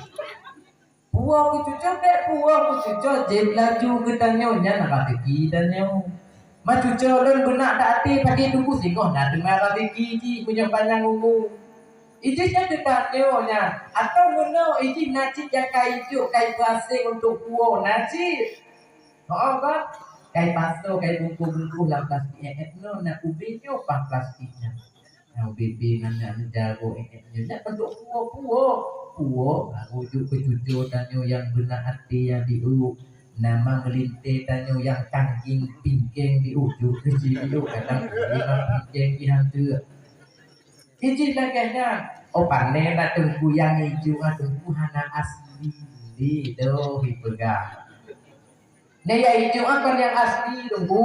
Puwoe keu cucoe, bèk puwoe keu cucoe, jieb laju geutanyoe, nyan raseuki tanyoe. Ma cucoe lôn beunak that até padi teungku singoh na teuma raseuki jih meunyoe panyang umu. Ijih nyan geutanyoe nyan, atawa meunoe ijih na cit nyang ka ijok, ka ipeurasé untuk puwoe na cit. Hooh, bah. Ka ipasoe, ka ibungkôh-bungkôh lam plastik, eh, eh, nyoe na ubé nyoe paih plastik nyan. Nah, ubé-bé ngon nyan jaroe, eh, eh, nyoe nyan bentuk puwoe-puwoe. Puwoe, baru jok keu cucoe tanyoe nyang beunak até nyang di u. Nama meulintèe tanyoe nyang kangking pingkeng di u, jok keu jih di u, kadang ubé ngon pingkeng jih han teuk. Ijih lagèe nyan. Oh, pané na teungku nyang ijok, ah, teungku hana asli. Di, doh, ipeugah. Nyan nyang ijok nyan kon nyang asli, teungku.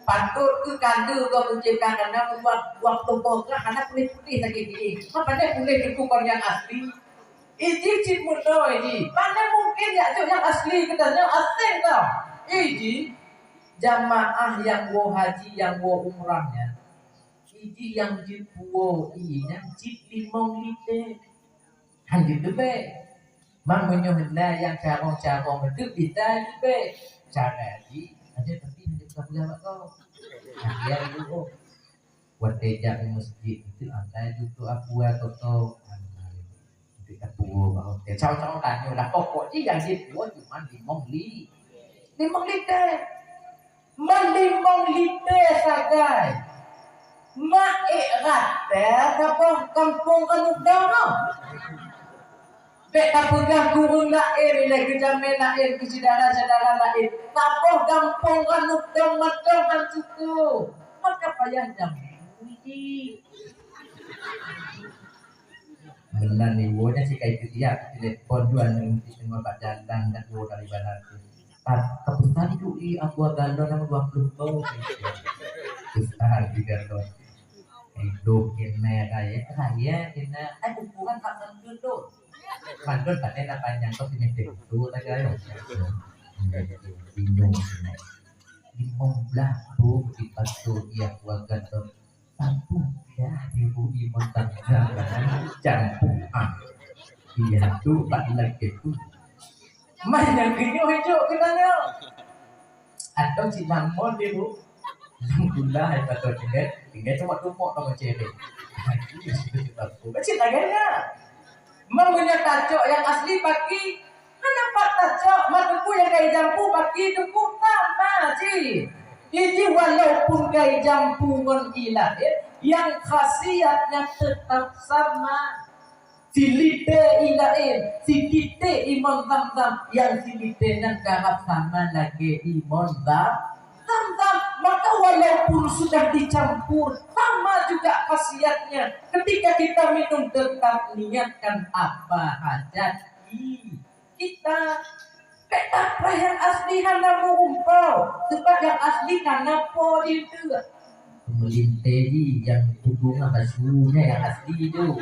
Patôt keu kandé gob meucebta, karena buah, buah tuboh ka hana puléh-puléh lagèe nyan. Maka nyan puléh teungku kon nyang asli. Ijih cit meunoe ijih. Mana mungkin jak jok nyang asli geutanyoe, aséng tau. Ijih jamaah nyang woe haji, nyang woe umrah nyan. Ijih nyang jeuet puwoe ié nyan cit limong liter. Han jeuet leubeh. Man meunyoe na nyang carông-carông meuteuk bisa leubeh. Cara jih, aja tapi han jeuet ka peugah bak kau. Nah, ya, ibu, oh. Watèe jak u meuseujid, itu angkai jeuet tu apua toto. Untuk apua bak hotel. Carông-carông tanyoe lah. Pokok jih nyang jeuet puwoe cuma limong li-, limong liter. Man limong liter sagai. Mak ék rata saboh gampông Ranubdong nyoe. Bèk tapeugah keu ureueng laén, ilèe keu jamèe laén, keu syedara-syedara laén. Saboh gampông Ranubdong mantong han cukup. Maka payah jamèe. Meunan iwoe nyan sikai keu tiap, telepon dua nyoe, teuma bak jalan dak dua kali balat. Pat, keupesan tu i aqua galon nyang dua puluh go. Pesan di galon. Idup kena kaya, kaya kena. Ai, ukuran tak tentu tu. Mandon tak ada panjang kau sini tu, tak kaya. Bingung. Limong blah bu dipasok i aqua galon. Sampôh dah ibu imam tangga campur. Ah. Iya tu bak lagèe tu. Mai nyang geunyoe jok keu tanyoe. Atau cit lamon ibu. Gula hai patô tinggai, tinggai cuma tumok tong cewek. Cit lagèe nyan. Meunyoe tacok nyang asli paki, kenapa tacok? Ma teungku nyang kai jampu paki teungku sama cit. Jadi walaupun kai jampu ngon i laén, nyang khasiatnya tetap sama. Silitée i laén, sititék imon Zamzam, nyang silitée nyan karab sama lagèe imon Zam-, Zamzam. Maka walaupun sudah dicampur, sama juga khasiatnya. Ketika kita minum, tetap niatkan apa hajat kita. Bèk tapreh nyang asli hana meurumpok, sebab nyang asli hana po jih teuk. Peulintèe jih nyang peuduek basu nyan nyang asli tu.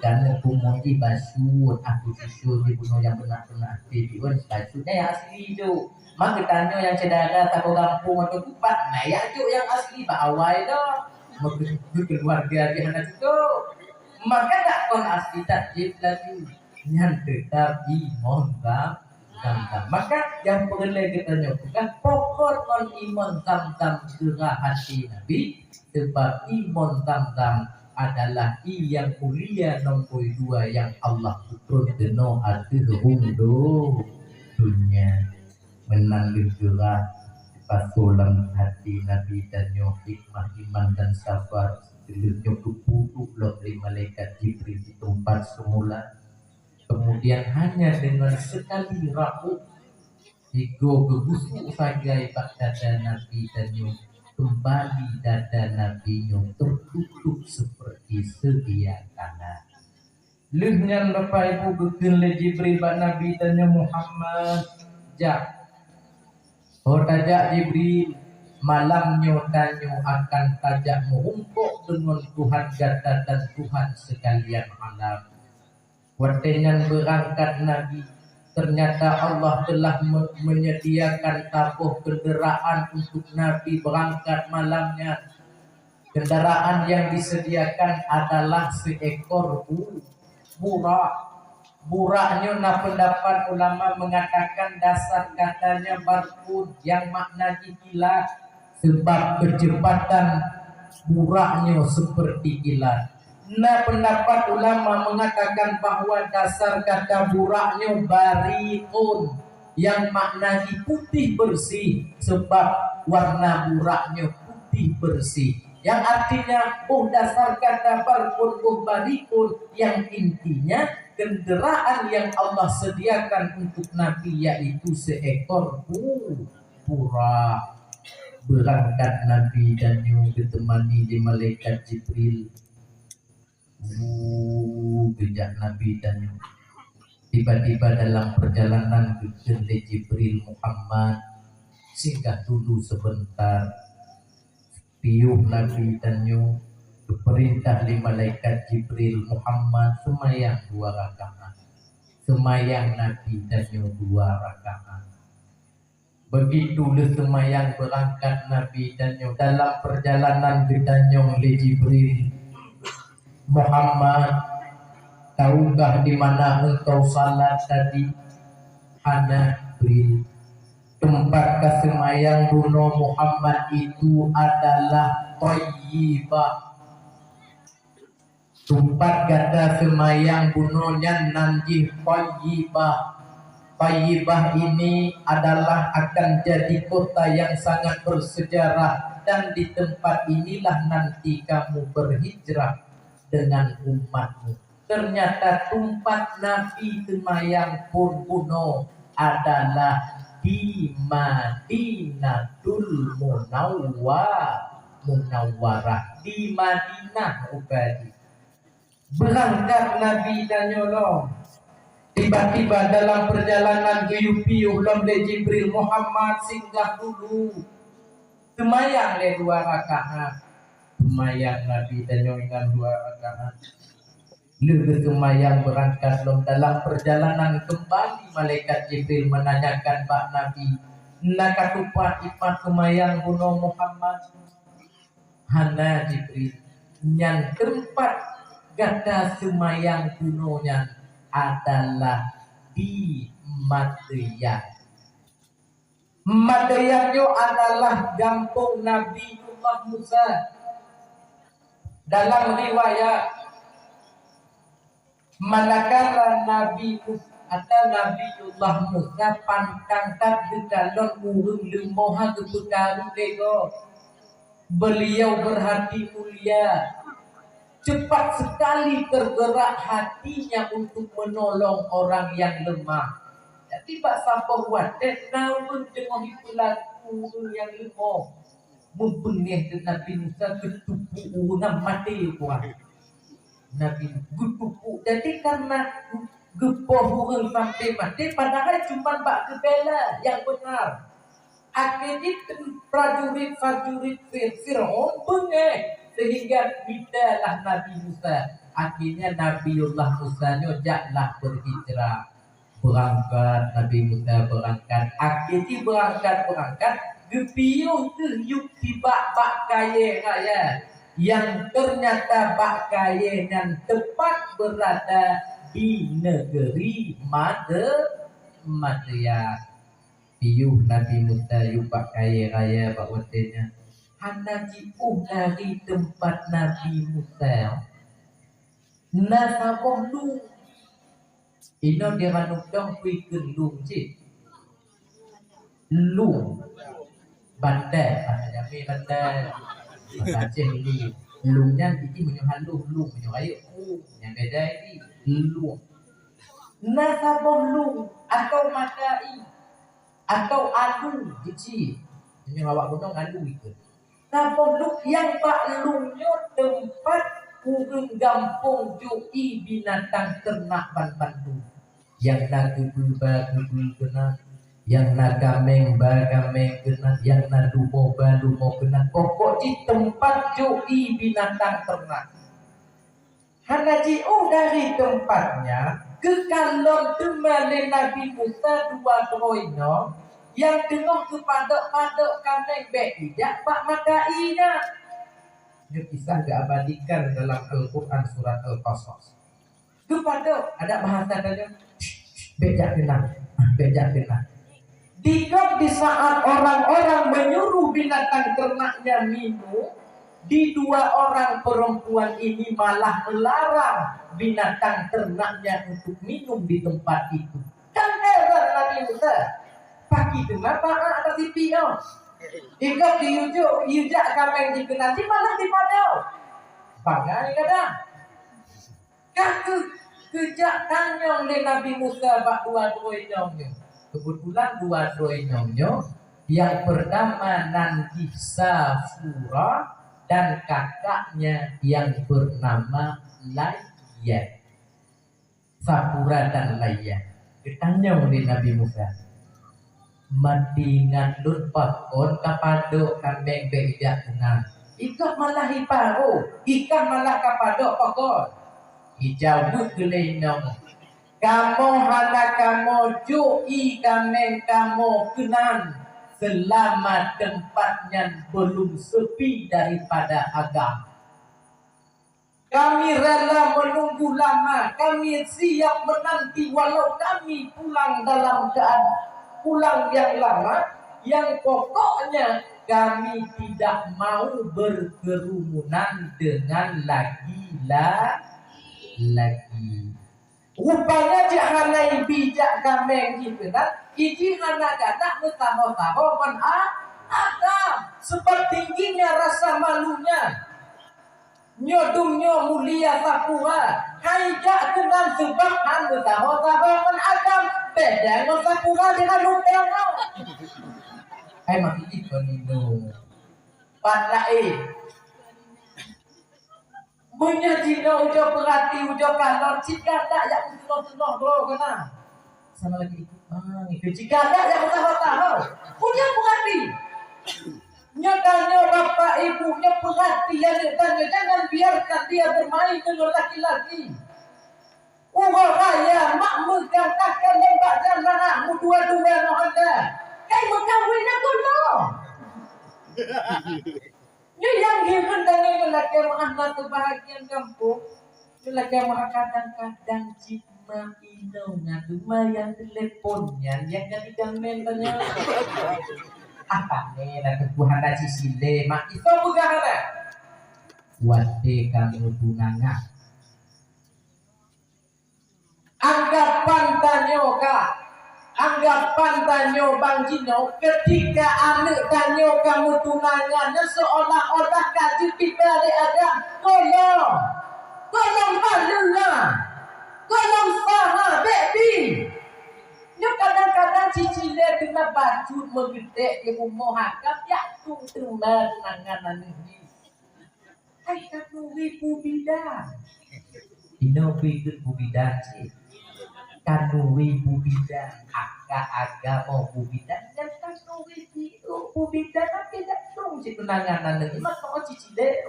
Kamoe peumoh jih basu, aku susu jih bunoe nyang beuna-beuna asli jih, basu nyan nyang asli tu. Maka tanyoe nyang syedara saboh gampông atau kupat, na jak jok nyang asli bak awai dah. Maka keuluwarga jih hana cukup. Maka dak kon asli that jih laju. Nyan teutab imon Zam-, Zamzam. Maka nyang peureulèe geutanyoe peugah pokok ngon imon Zamzam geurah até Nabi, sebab imon Zamzam adalah ié nyang mulia nombor dua nyang Allah peutrön keunoe ateueh rhueng do-, donya. Meunan lheueh geurah, pasoe lam até Nabi tanyoe hikmah iman dan sabar, lheueh nyoe geupeuduek lom lé malaikat Jibril di teumpat seumula. Kemudian hanya dengan sekali raup, Sigoe geubusuk sagai bak dada Nabi tanyoe, keumbali dada Nabi nyoe teututup seperti sedia kala. Lheueh nyan Bapak Ibu geukheun lé Jibril bak Nabi tanyoe, "Muhammad, jak." "Oh, tajak Jibril, malam nyoe tanyoe akan tajak meurumpok deungon Tuhan gata dan Tuhan sekalian alam." Watée nyan beurangkat Nabi, ternyata Allah telah me-, menyediakan saboh kendaraan untuk Nabi beurangkat malam nyan. Kendaraan yang disediakan adalah seekor bu-, burak. Burak nyoe na pendapat ulama mengatakan dasar katanya barkun yang makna jih kilat, sebab kecepatan burak nyoe seperti kilat. Na pendapat ulama mengatakan bahwa dasar kata burak nyoe barikun, yang makna jih putih bersih, sebab warna burak nyoe putih bersih. Yang artinya, boh dasar kata barkun boh barikun, yang intinya kendaraan yang Allah sediakan untuk Nabi, yaitu seekor bu-, burak. Beurangkat Nabi tanyoe geuteumani lé malaikat Jibril. Wuh, geujak Nabi tanyoe. Tiba-tiba dalam perjalanan geukheun lé Jibril, "Muhammad, singgah dulu sebentar." Piôh Nabi tanyoe geupeurintah lé malaikat Jibril, "Muhammad, seumayang dua rakaat." Seumayang Nabi tanyoe dua rakaat. Begitu lheueh seumayang beurangkat Nabi tanyoe, dalam perjalanan geutanyong lé Jibril, "Muhammad, tahukah di mana engkau salat tadi?" "Hana, Jibril." "Teumpat kaseumayang bunoe Muhammad itu adalah Thayyibah." Teumpat gata seumayang bunoe nyan nan jih Thayyibah. Thayyibah ini adalah akan jadi kota yang sangat bersejarah, dan di tempat inilah nanti kamu berhijrah dengan umatmu. Ternyata teumpat Nabi seumayang phon bunoe adalah di Madinatul Munawwa-, Munawwarah, di Madinah rupajih. Beurangkat Nabi tanyoe lom. Tiba-tiba dalam perjalanan geuyue piôh lom lé Jibril, "Muhammad, singgah dulu. Seumayang lé dua rakaat." Seumayang Nabi tanyoe ngon dua rakaat. Lheueh geuseumayang beurangkat lom, dalam perjalanan keumbali malaikat Jibril meunanyakan bak Nabi, "Na katupat ipat seumayang bunoe Muhammad?" "Hana, Jibril, nyan teumpat gata seumayang bunoe nyan adalah di Madyan." Madyan nyoe adalah gampông Nabiullah Musa. Dalam riwayat, manakala Nabi Mus-, ata Nabiullah Musa pantang that geukalon ureuëng leumoh ha geupeukaru lé gob. Beliau berhati mulia. Cepat sekali tergerak hatinya untuk menolong orang yang lemah. Jadi, bak saboh watée na ureuëng teungoh jipeulaku ureuëng nyang leumoh, meubeungéh keu Nabi Musa, geutupuk ureuëng nyan maté buah. Nabi geutupuk. Jadi, karena geupoh ureuëng sampai maté, padahai cuma bak geubela nyang beuna. Akhé jih prajurit-prajurit Fir-, Fir'aun beungéh sehingga mita lah Nabi Musa. Akhirnya Nabiullah Musa nyoe jaklah berhijrah. Beurangkat, Nabi Musa beurangkat. Akhé jih beurangkat-beurangkat, geupiôh kheueh yup tibak bak kayée raya, nyang ternyata bak kayée nyan tepat beurada di negeri Made-, Madyan. Piôh Nabi Musa yup bak kayée raya bak watée nyan, hana jiôh dari teumpat Nabi Musa, na saboh lueng. Inoe di Ranub Dong peue kheun lueng cit? Lueng. Bandai, bahasa Jamé bandai. Bahasa Aceh lueng. Lueng nyan jih meunyoe halôh lueng, meunyoe rayeuk lueng. Nyang beda jih lueng. Na saboh lueng atau mata ié. Atau alu, geuchik. Meunyoe awak gunong alu ikheun. Saboh luk nyang bak lung nyoe teumpat ureuëng gampông jok ié binatang teunak ban bandum. Nyang na keubeue ba keubeue keunan, nyang na kaméng ba kaméng keunan, nyang na lumo ba lumo keunan. Pokok jih teumpat jok ié binatang teunak. Hana jiôh dari teumpat nyan, geukalon teuma lé Nabi Musa dua droe inong nyang teungoh geupadok-padok kaméng bék ijak bak mata ié nyan. Nyoe kisah geuabadikan dalam Al-Quran surat Al-Qasas. Geupadok, adak bahasa tanyoe, "Bék jak keunan, bék jak keunan." Di gob di saat orang-orang menyuruh binatang ternaknya minum, di dua orang perempuan ini malah melarang binatang ternaknya untuk minum di tempat itu. Kan heran Nabi Musa, paki teuma paak atas sipi nyoe. Di gob di yujok, yujak kaméng di keunan, di malah dipadok. Bangai kadang. Ka keu-, keujak tanyong lé Nabi Musa bak dua droe inong nyoe. Keubeutulan dua droe inong nyoe, nyang peurtama nan jih Safura dan kakaknya yang bernama Layyan. Safura dan Layyan. Geutanyong lé Nabi Musa, "Meuingat lôn pakon kapadok kaméng bék ijak keunan? Ikah malah iparo, ikah malah kapadok pakon?" Ijaweueb keu lé inong, "Kamoe hana kamoe jok ié kaméng kamoe keunan seulama teumpat nyan beulom seupi daripada agam." Kami rela menunggu lama, kami siap menanti walau kami pulang dalam keadaan pulang yang lama, yang pokoknya kami tidak mau berkerumunan dengan lagi-lagi. Rupanya jih hana ibi jak kaméng jih keunan, iji hana gadak meusaho-saho ngon a-, agam, sebab tingginya rasa malunya. Nyoe dum nyoe mulia Safura, hai jak keunan seubab han meusaho-saho ngon agam, beda ngon Safura di hana utang. Hai mah ini peuninoe. Pat laén. Meunyoe jinoe ujoe peurati, ujoe kalon, cit galak jak meuseunoh-seunoh droe keunan. Sama lagi, ah, itu cit galak jak meusaho-saho. Ujoe peurati. Nyoe tanyoe bapak ibu, nyoe peurati aneuk tanyoe, jangan biarkan dia bermain dengan laki-laki. Uroe raya mak meugah takheun lom bak jalan aneuk meudua-dua ngon honda. Kai meukawen na gohlom. Nyoe nyang hireuen tanyoe nyoe lakée meuah na keubahagiaan gampông. Nyoe lakée meuah kadang-kadang cit mak inong ngon teuma nyang telepon nyan nyang ka jigamen tanyoe. Ah, pane na teupeue hana sisilée mak, isoe peugah hana. Watée kamoe tunangan. Anggapan tanyoe ka, anggapan tanyoe bang jinoe, keutika aneuk tanyoe ka meutunangan, nyan seuolah-olah ka jeuet tiba lé agam. Gohlom, gohlom baleue na, gohlom saha, bék bi. Nyoe kadang-kadang cicilée teuma bacut meugeutek di rumoh agam, jak tueng teuma tunangan aneuk jih. Hai khanuri bu bidan. Inoe pih keuh bu bidan cit. Khanuri bu bidan, angka agama bu bidan, nyan khanuri jiôh bu bidan, tapi jak tueng cit tunangan aneuk nyoe, masa cicilée.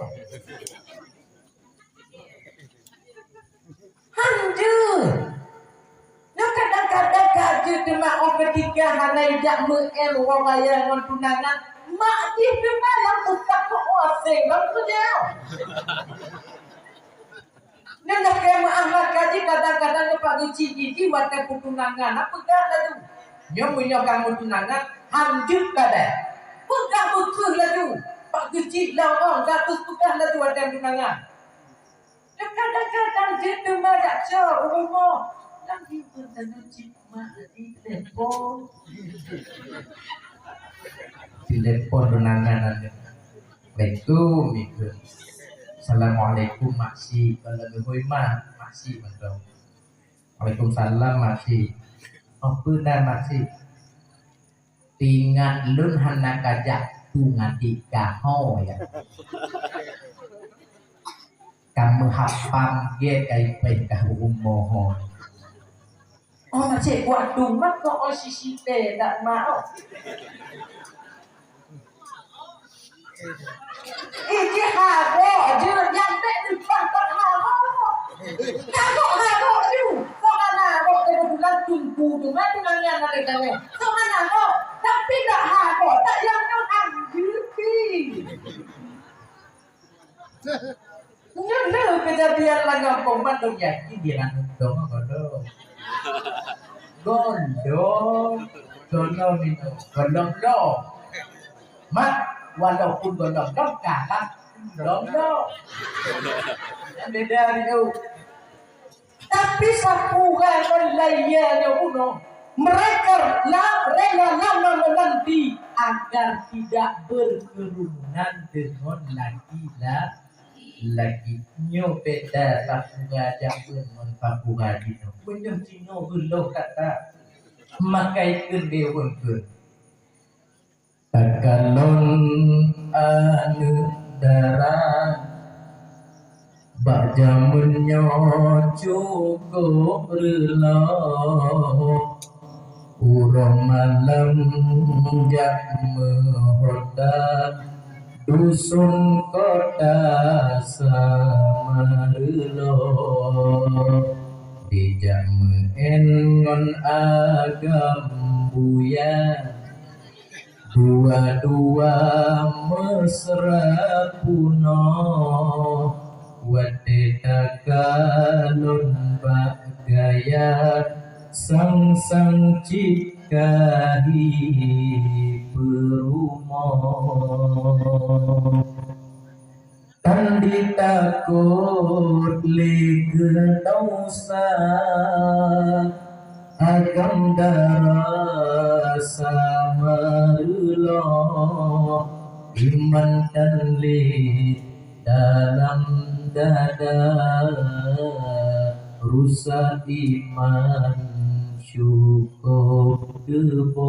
Han jeuet. Nyoe kadang-kadang ka jeuet teuma óh keutika hana ijak meu-em uroe raya ngon tunangan, mak jih teuma nyang usah keu oseng lom keujeuet. Nyan dah keu meu'ah maka jih kadang-kadang nyoe pak geuchik jih watée peutunangan, na peugah laju. Nyoe meunyoe ka meutunangan, han jeuet kadai. Peugah beukreueh laju, pak geuchik lam ong, gatus peugah laju watée tunangan. Kadang-kadang jeuet teuma jak cok u rumoh. Lam hireuen tanyoe cit mak jitelepon. Telepon tunangan aneuk. Assalamualaikum, Assalamualaikum, Mak Sik. Kalau leuhôi mak, Mak Sik mantong. Waalaikumsalam, Mak Sik. Oh, peue na, Mak Sik? Ingat lôn hana kajak tu ngadik kaho ya. Kamu hapam ge kai peh ka rumoh. Oh, cek buat dumat kok oh sisi teh dak mau. Iji harok je nyampe tu tak harok. Harok harok tu. Soalnya harok kebetulan tungku tu mah tu nanya nanya kami. Soalnya harok tapi tak harok tak yang nyok ambil. Nyoe le keujadian lam gampông mandum yakin di laôt dong gohlom. Gohlom, gohlom inong, gohlom dong. Mak, walaupun gohlom dong, kalah gohlom dong. Beda tu. Tapi Safura ngon Laya nyoe bunoe, mereka la rela lama menanti agar tidak berkerumun deungon laki-laki. Nyoe beda Safura jameun ngon Safura jinoe. Meunyoe jinoe reuloh that-that, makai kheun lé ureueng kheun. Takalon aneuk dara bak jameun nyoe cukup reuloh. Uroe malam jak meuhota dusun kota Samareulo. Dijak meu'en ngon agam buya. Dua-dua mesra punoh, watèe takalon bak gaya, sang-sang cit ka jipeurumoh. Tan jitakot lé keu dosa, agam dara Samareulo, iman tan lé dalam dada, rusak iman syukob geuboh.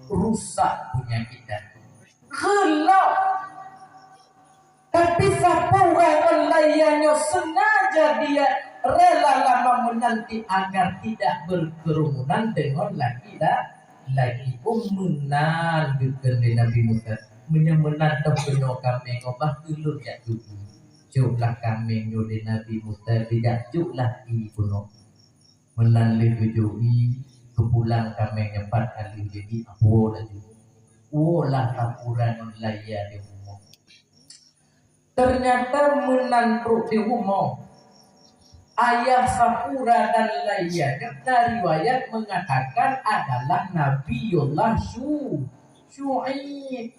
Rusak peunyakét dada. Kheun lom. Tapi Safura ngon Laya nyoe sengaja dia rela lama menanti agar tidak berkerumunan dengan laki-laki. Lagèe meunan geukheun lé Nabi Musa, "Meunyoe meunan toh keunoe kaméng nyoe bah keu lôn jak jok ie." Joklah kaméng nyoe lé Nabi Musa, geujak joklah ie keunoe. Meunan lé geujok ie, geupulang kaméng nyan pat ka lheueh jih, geuwoe laju. Woe lah Safura ngon Laya di rumoh. Ternyata meunan trok di rumoh, ayah Safura dan Laya nyan na riwayat mengatakan adalah Nabiullah Syu-, Syu'aib.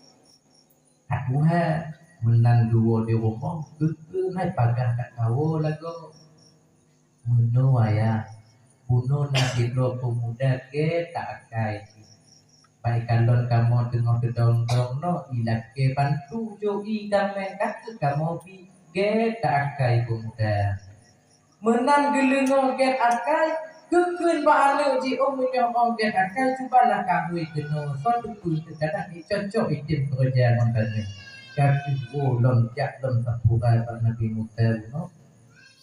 Ka tuha, meunan geuwoe di rumoh, geukheun hai pagan ka kawoe lagoe. Meunoe ayah, bunoe na sidroe peumuda gét that akai. Bak ikalon kamoe teungoh teudong-dong noe, ilakèe bantu jok ie kaméng, ka kheueh kamoe bi gét that akai peumuda. Meunan geuleungoe gét akai, geukheun bak aneuk jih, "Oh, meunyoe oh gét akai, cubalah kawé keunoe, soe teupeu teukadang jicocok item keureuja ngon tanyoe." Ka kheueh woe lom jak lom Safura bak Nabi Musa bunoe.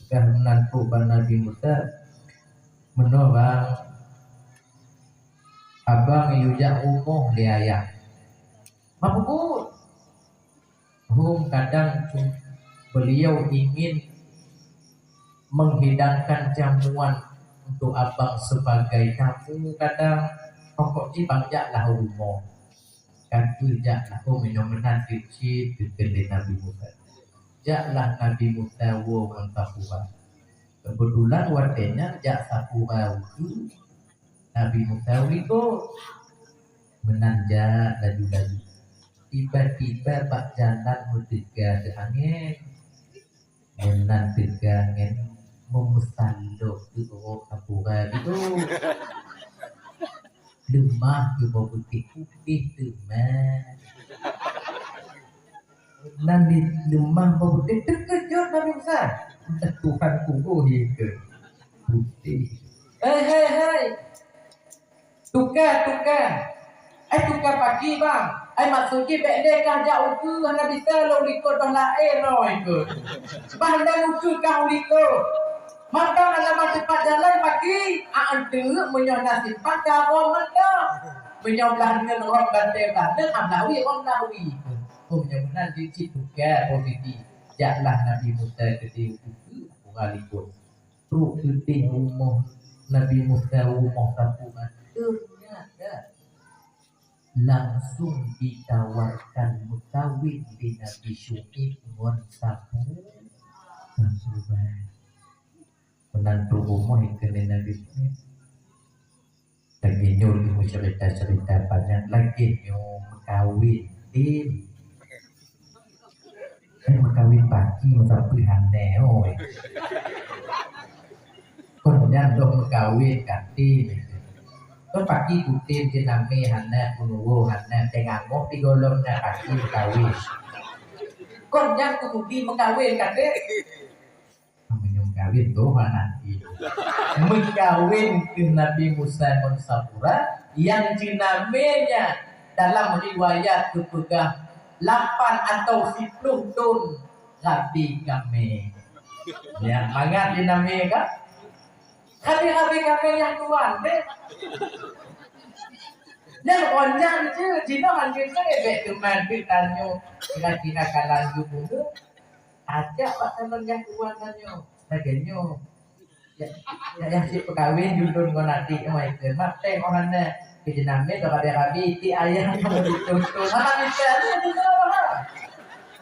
Peugah meunan trok bak Nabi Musa, "Meunoe bang, abang yue jak rumoh lé ayah." "Ma peubuet?" "Hom kadang cu-, beliau ingin menghidangkan jamuan untuk abang sebagai tamu kadang, pokok jih bang jaklah u rumoh." Ka kheueh jaklah, "Oh, meunyoe meunan cit-cit," geukheun lé Nabi Musa. Jaklah Nabi Musa woe ngon Safura. Keubeutulan watèe nyan jak Safura ukeue, Nabi Musa u likot. Meunan jak laju-laju. Tiba-tiba bak jalan meuteuka teuh angèn. Meunan teuka angèn, meumeusalok teuh uroe Safura jih. Leumah keu boh putéh-putéh teuma. Nan di leumah boh putéh, teukeujot Nabi Musa. Tuhan kubu hi keu putéh. Hei, hei, hei. "Tuka, tuka." "Eh, tuka paki, bang?" "Eh, maksud jih bèk lé kah jak ukeue, hana bisa lôn likot, bah laén nyoe ikot." "Bah lôn ukeue kah ulikot." "Mantong alam teumpat jalan paki." "Ah, enteuk meunyoe na simpang ka rhom mantong. Meunyoe blah neuen rhom gantée blah neuen, ah, blah wie rhom blah wie." Oh, meunyoe meunan jih cit tuka posisi. Jaklah Nabi Musa keudeh ukeue, ukeue likot. Trok keudeh rumoh Nabi Musa, rumoh sapeue, teunyata langsung ditawarkan meukawen lé Nabi Syu'aib ngon sapeue, sapeue. Meunan trok rumoh ikheun lé Nabi Syu'aib. Lagèe nyoe, meucerita-cerita panyang, lagèe nyoe meukawen, Din. Eh, meukawen paki meusapeue hana, oi. Kon nyan lôn meukawen ka Tin. Kon paki kutem jeunamé hana, kunuwo hana, teuh ngangoh di gohlom na paki meukawen. Kon nyan kukudi meukawen ka Tin. Meunyoe meukawen tuh anak. Meukawen keu Nabi Musa ngon Safura, nyang jeunamé nyan dalam riwayat geupeugah lapan atau siplôh thon rabi kamé. Nyan mangat jeunamé kan? Rabi-rabi kamé nyang tuan deh. Nyan ôn nyan cit, jinoe han jeuet bèk teuma bèk tanyoe kira-kira kalan geubunuh. Ajak bak taman nyang tuan tanyoe. Lagèe nyoe. Ya, ya, ya, cit peukawen Yulun ngon adék nyoe, ikheun mak teng oh hana. Keu jeunamé lôn rabi-rabi, ti ayah nyoe ditonton. Hana bisa, hana bisa, ha.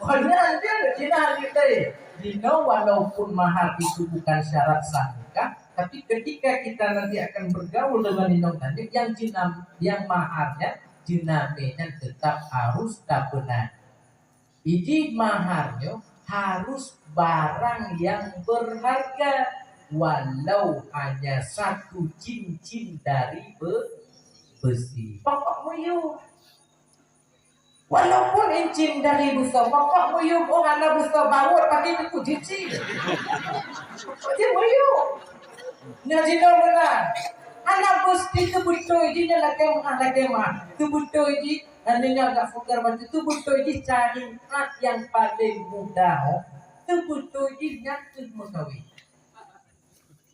Oh, nyan jeuet, jihnyan jeuet. Jinoe walaupun mahar itu bukan syarat sah nikah, tapi ketika kita nanti akan bergaul dengan inong tanyoe, yang jenam-, yang maharnya, jeunamé nyan tetap harus tapeuna. Iji mahar nyoe harus barang yang berharga, walau hanya satu cincin dari be-, besi. Pokok muyueb. Walaupun cincin dari besi, pokok muyueb, oh, hana besi bawot, pakai teungku cincin. Cincin muyueb. Nyoe jinoe meunan. Hana besi teubeutôi jih nyan lagèe meuah, lagèe meuah. Teubeutôi jih Hana nyan agak fukan bacut, teubeutôi jih syariat nyang paleng mudah, oh. Teubeutôi jih nyan keuh meukawen.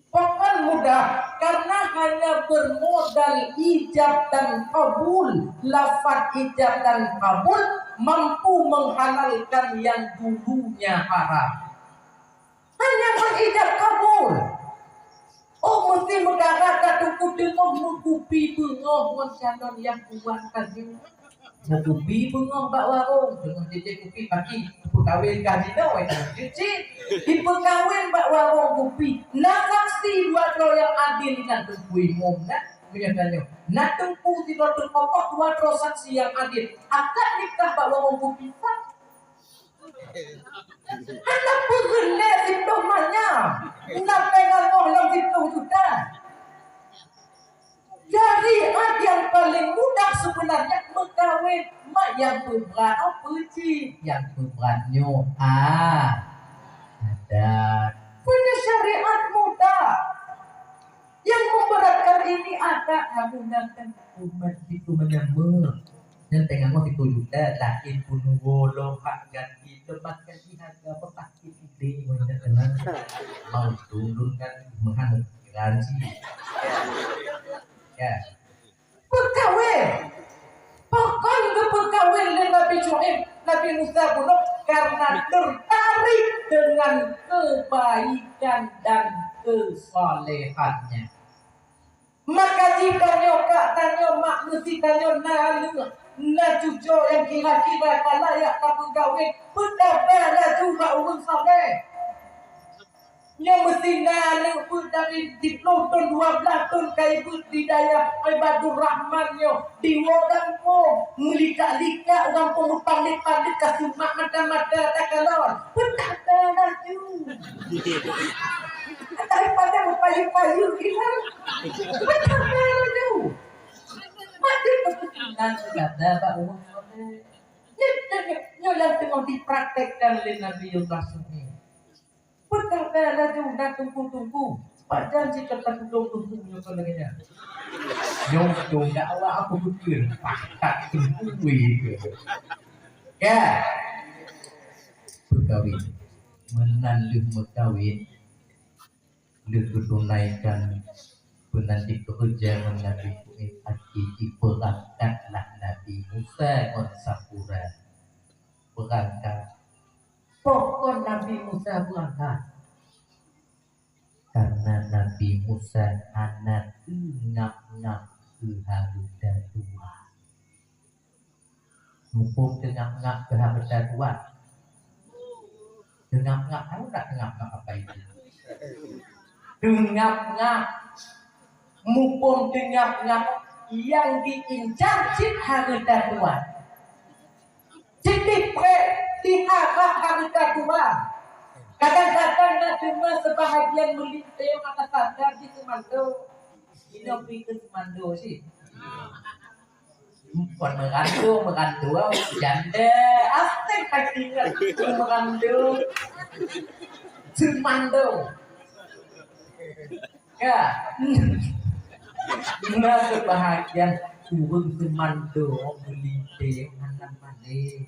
Pakon mudah, karena hanya bermodal ijab dan kabul. Lafaz ijab dan kabul mampu menghalalkan yang dulunya haram. Hanya meuijab kabul. Oh, meusti meudara ka teungku teungoh meukupi beungoh ngon calon nyang kuat tadi. Meukupi beungoh bak warong, teungoh jijép kupi pagi, peukawen ka jinoe, cuci. Dipeukawen bak warong kupi. Na saksi dua droe nyang adil inan teungku imum, na? Meunyoe tanyoe, na teungku sidroe teupokok dua droe saksi nyang adil. Akad nikah bak warong kupi, sah. Hana peureulèe siplôh manyam, na pèng ngon lôn siplôh juta. Jadi, nyang paleng mudah sebenarnya meukawen, mak nyang peubrat, oh, peucit, nyang peubrat nyoe, ah, adat. Punya syariat mudah. Nyang memberatkan ini adat, kamu nangkan umat itu menyembah. Nyan teungoh siplôh juta, lakèe peunuwo lom hak ganti, leumah ganti harga, beupah cit idéh, nyan teunang. Mau turun kan, meuhan garansi. Ya. Peukawen. Pakon geupeukawen lé Nabi Syu'aib, Nabi Musa bunoe, karena tertarik dengan kebaikan dan kesalehannya. Maka jih tanyoe kak, tanyoe mak, meusti tanyoe na aneuk, na cucoe nyang kira-kira ka layak tapeukawen, peutaba laju bak ureueng saleh. Nyoe meusti na aneuk beuet dari siplôh thon, dua blaih thon ka ibeuet di dayah Ibadurrahman nyoe, di woe gampông, meulikak-likak ureueng gampông, meupalék-palék ka seumak mata-mata takalon. Peutaba laju. Daripada meupayu-payu gila. Peutaba laju. Mati keupikiran gata bak ureueng soleh. Nyoe, nyoe, nyoe nyang teungoh dipraktekkan lé Nabiullah Syu'aib. Peutaba laju na teungku-teungku. Pajan cit ka tatudong-tudong nyoe kon lagèe nyan. Nyoe dong dakwah aku beutôi, pakat teungku weh ke. Ya. Peukawén. Meunan lheueh meukawén, lheueh geutunaikan peue nyang jikeureuja ngon Nabi Syu'aib, até jipeurangkat lah Nabi Musa ngon Safura. Beurangkat. Pakon Nabi Musa beurangkat? Karena Nabi Musa hana teungab-ngab keu hareuta Tuhan. Muphom teungab-ngab keu hareuta Tuhan? Teungab-ngab, tahu tak teungab-ngab apa itu? Teungab-ngab. Muphom teungab-ngab, nyang diincar cit hareuta Tuhan. Cit dipreh, diharap hareuta Tuhan. Kadang-kadang na teuma seubahagian meulintèe mata sadar di seumando. Inoe pi keu seumando cit. Kon meurandô, meurandô, janda. Asai ka ingat meurandô. Seumando. Ya. Na seubahagian ureueng seumando meulintèe hana malèe.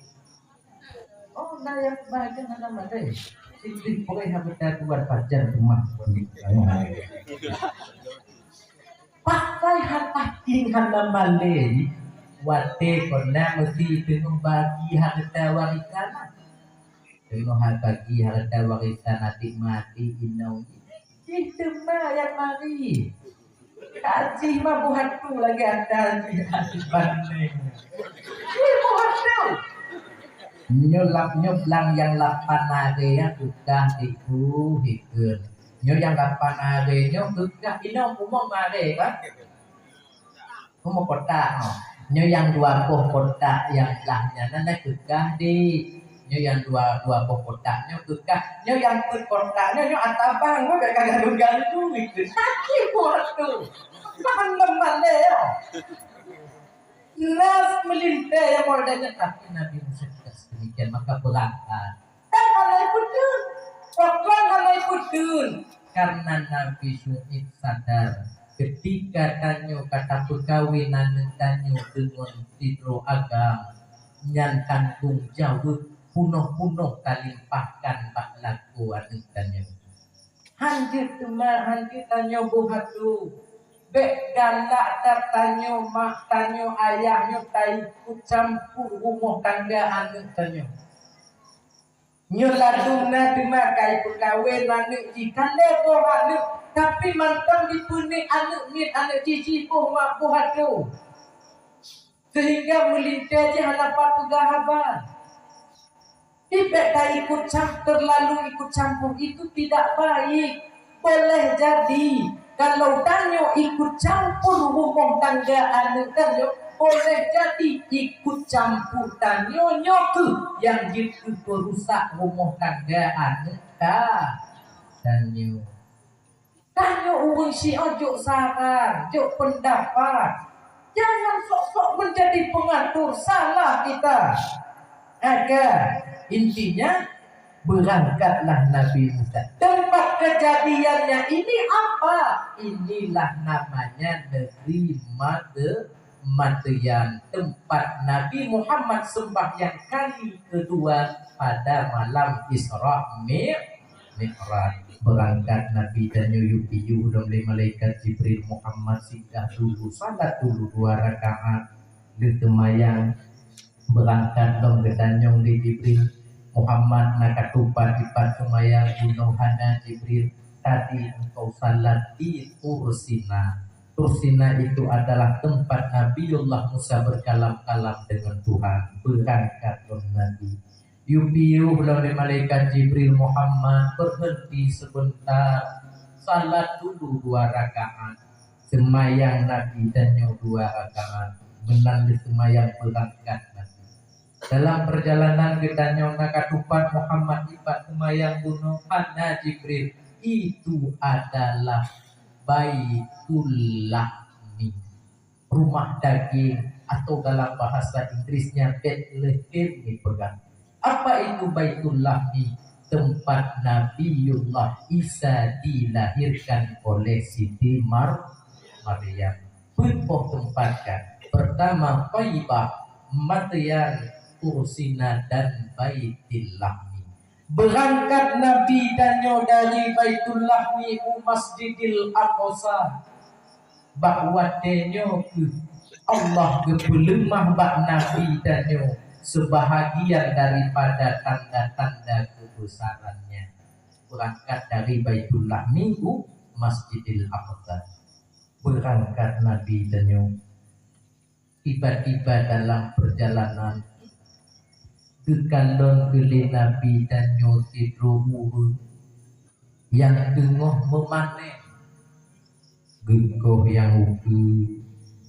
Oh, na nyang seubahagian hana malèe. Siti peureulèe haba tatuan pajan teuma. Pasai hana king hana malèe, watèe kon na meusti teungoh bagi hareuta warisan. Teungoh bagi hareuta warisan até maté inong jih teuma nyang mari. Ka jih mah buhatu lagèe ata jih até bandeng. Jih buhatu. Nyoe lap nyoe blang nyang lapan aré nyan tugaih di bu hikeun. Nyoe nyang lapan aré nyoe tugaih inong umong aré kan? Umong kotak nyoe. Nyoe nyang dua boh kotak nyang blah nyan na tugaih di. Nyoe nyang dua dua boh kotak nyoe tugaih. Nyoe nyang peuet kotak nyoe nyoe atabang nyoe bèk ka ganggu-ganggu itu. Sakét buhatu. Kan lemah lé yo. Nas meulintèe nyang model nyan, tapi Nabi Musa tidak sedemikian, maka beurangkat. Dan hana ipeuteun. Pakon hana ipeuteun? Karena Nabi Syu'aib sadar, ketika tanyoe ka tapeukawen aneuk tanyoe deungon sidroe agam, nyan tanggong jaweueb punoh-punoh talimpahkan bak lakoe aneuk tanyoe. Hanjeuet teuma, hanjeuet tanyoe buhatu. Bèk galak that tanyoe mak tanyoe ayah nyoe taikot campur rumoh tangga aneuk tanyoe. Nyoe ladôm na teuma ka ipeukawen aneuk jih, ka lhèe boh aneuk, tapi mantong dipeuneuk aneuk miet aneuk jih jiboh mak buhatu. Sehingga meulintèe jih hana pat peugah haba. Bèk taikot cam-, terlalu ikut campur, itu tidak baik. Boleh jadi, kalau tanyoe ikut campur rumoh tangga aneuk tanyoe, boleh jadi ikut campur tanyoe nyoe kheueh nyang jeuet keu peurusak rumoh tangga aneuk ta-, tanyoe. Tanyoe ureueng siat jok saran, jok pendapat. Jangan sok-sok menjadi pengatur, salah kita. Maka, intinya, berangkatlah Nabi Musa. Tempat kejadiannya ini apa? Inilah namanya negeri Made-, Madian, tempat Nabi Muhammad sembahyang kali kedua pada malam Isra Mi-, Mi'raj. Beurangkat Nabi tanyoe yue piôh lom lé malaikat Jibril, Muhammad singgah dulu, salat dulu dua rakaat, lheueh teumayang. Beurangkat lom geutanyong lé Jibril, "Muhammad, na ka tupat dipat seumayang bunoe?" "Hana, Jibril, tadi engkau salat di Tur Sina." Tur Sina itu adalah tempat Nabiullah Musa berkalam-kalam dengan Tuhan. Beurangkat lom Nabi. Yue piôh lom lé malaikat Jibril, "Muhammad, berhenti sebentar. Salat dulu dua rakaat." Seumayang Nabi tanyoe dua rakaat. Meunan lé seumayang beurangkat Nabi. Dalam perjalanan geutanyong na ka tupat Muhammad dipat seumayang bunoe? "Hana, Jibril, itu adalah Baitullah." Rumah daging, atau dalam bahasa Inggrisnya Bethlehem dipeugah. Apa itu Baitullah ni? tempat Nabiullah Isa dilahirkan oleh Siti Mar-, Maryam. Peuet boh teumpat kan. Pertama, Thaibah, Madyan, Tursina, dan Baitul Lahmi. Beurangkat Nabi tanyoe dari Baitul Lahmi u Masjidil Aqsa. Bak watée nyoe kheueh Allah geupeuleumah bak Nabi tanyoe seubahagian daripada tanda-tanda keubeusaran-Nya. Beurangkat dari Baitul Lahmi u Masjidil Aqsa. Beurangkat Nabi tanyoe. Tiba-tiba dalam perjalanan, geukalon keu lé Nabi tanyoe sidroe ureuëng nyang teungoh meumanen. Geukoh nyang ukeue,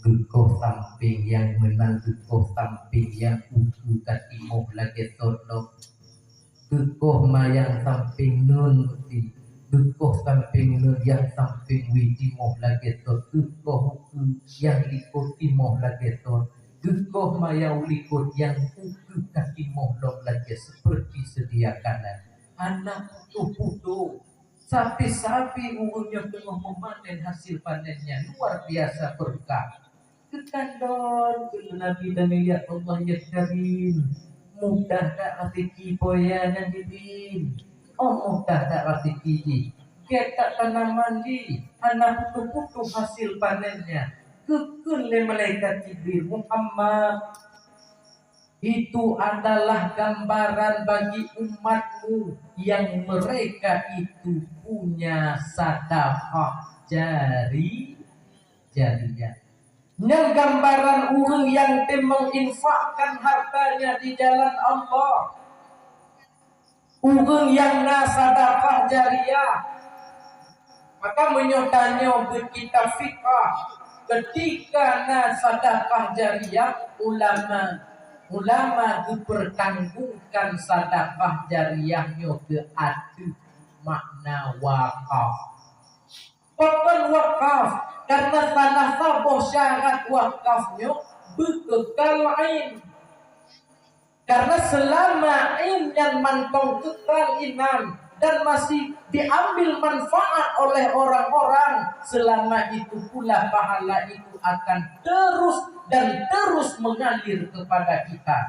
geukoh sampéng nyang meunan, geukoh sampéng nyang ukeue ka timoh lagée sot lom. Geukoh ma nyang sampéng neun meusi, geukoh sampéng neun nyang sampéng wie timoh lagée sot, geukoh ukeue nyang likot timoh lagée sot, geukoh ma nyang likot nyang ukeue ka timoh lom lagée seperti sedia kala. Hana putôh-putôh, sabe-sabe ureuëng nyang teungoh meumanen hasil panen nyan luar biasa beureukat. Geukalon keu Nabi dan ya Allah ya Karim, mudah that raseuki Po ya Nabi bin. Oh, mudah that raseuki jih. Gét that tanaman jih, hana putôh-putôh hasil panen nyan. Geukheun lé malaikat Jibril, "Muhammad, itu adalah gambaran bagi umatmu yang mereka itu punya sadaqah jari-, jariyah." Nyan gambaran ureuëng nyang tem menginfakkan hartanya di jalan Allah. Ureuëng nyang na sadakah jariyah. Maka meunyoe tanyoe beukitab fiqah, ketika na sadakah jariyah, ulama, ulama geupertanggungkan sadakah jariyah nyoe keu ateueh makna wakaf. Pakon wakaf? Karena salah saboh syarat wakaf nyoe beukeukai ain. Karena selama ain nyan mantong keukai inan dan masih diambil manfaat oleh orang-orang, selama itu pula pahala itu akan terus dan terus mengalir kepada kita.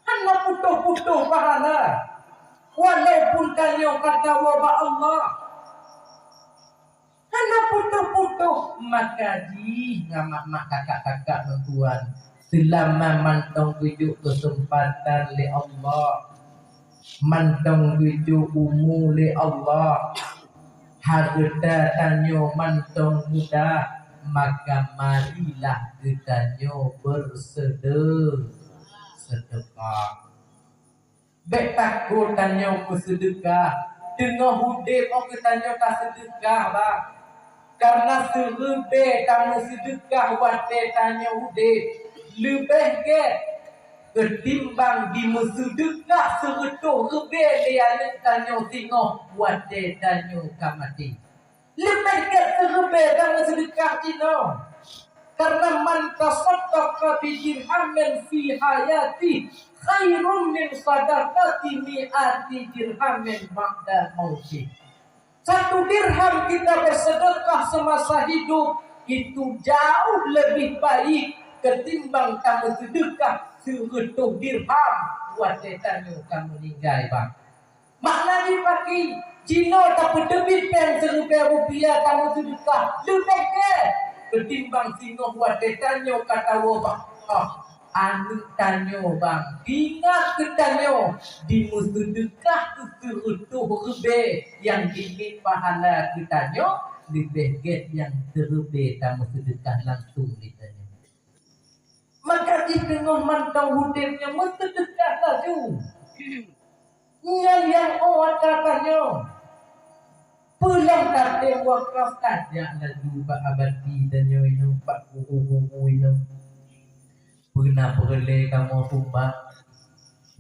Hana putôh-putôh pahala. Walaupun tanyoe ka tawoe bak Allah, hana putôh-putôh. Maka jih ngon mak-mak, kakak-kakak, lôn tuan, seulama mantong geujok keuseumpatan lé Allah, mantong geujok umu lé Allah, hareuta tanyoe mantong mudah, maka marilah geutanyoe beuseude-, seudeukah. Bék takot tanyoe meuseudeukah. Teungoh udeb 'oh geutanyoe taseudeukah, bah. Karena seureubée tameuseudeukah watée tanyoe udeb, leubeh gét keutimbang dimeuseudeukah seureutôh reubée lé aneuk tanyoe singoh watée tanyoe ka maté. Leubeh gét seureubée dan meuseudeukah jinoe. Karena man tasaddaqa bi dirhamin fi hayati khairun min sadaqati mi'ati dirhamin ba'da mauti. Satu dirham kita bersedekah semasa hidup itu jauh lebih baik ketimbang kamu sedekah seureutôh dirham watée tanyoe ka meuninggai, bang. Makna jih pakri, jinoe tapeuteubiet péng seureubée rupiah tameuseudeukah leubeh gét keutimbang singoh watée tanyoe ka tawoe bak Allah. Aneuk tanyoe bang, ingat keu tanyoe, dimeuseudeukah keu seureutôh reubée nyang jimiet pahala keu tanyoe leubeh gét nyang seureubée tameuseudeukah langsung lé tanyoe. Maka jih teungoh mantong udeb nyoe meuseudeukah laju. Nyan nyang ôt ata tanyoe. Peulom tatem wakaf, tajak laju bak abati tanyoe inoe, bak guru-guru inoe. Peue na peureulée kamoe sumbang?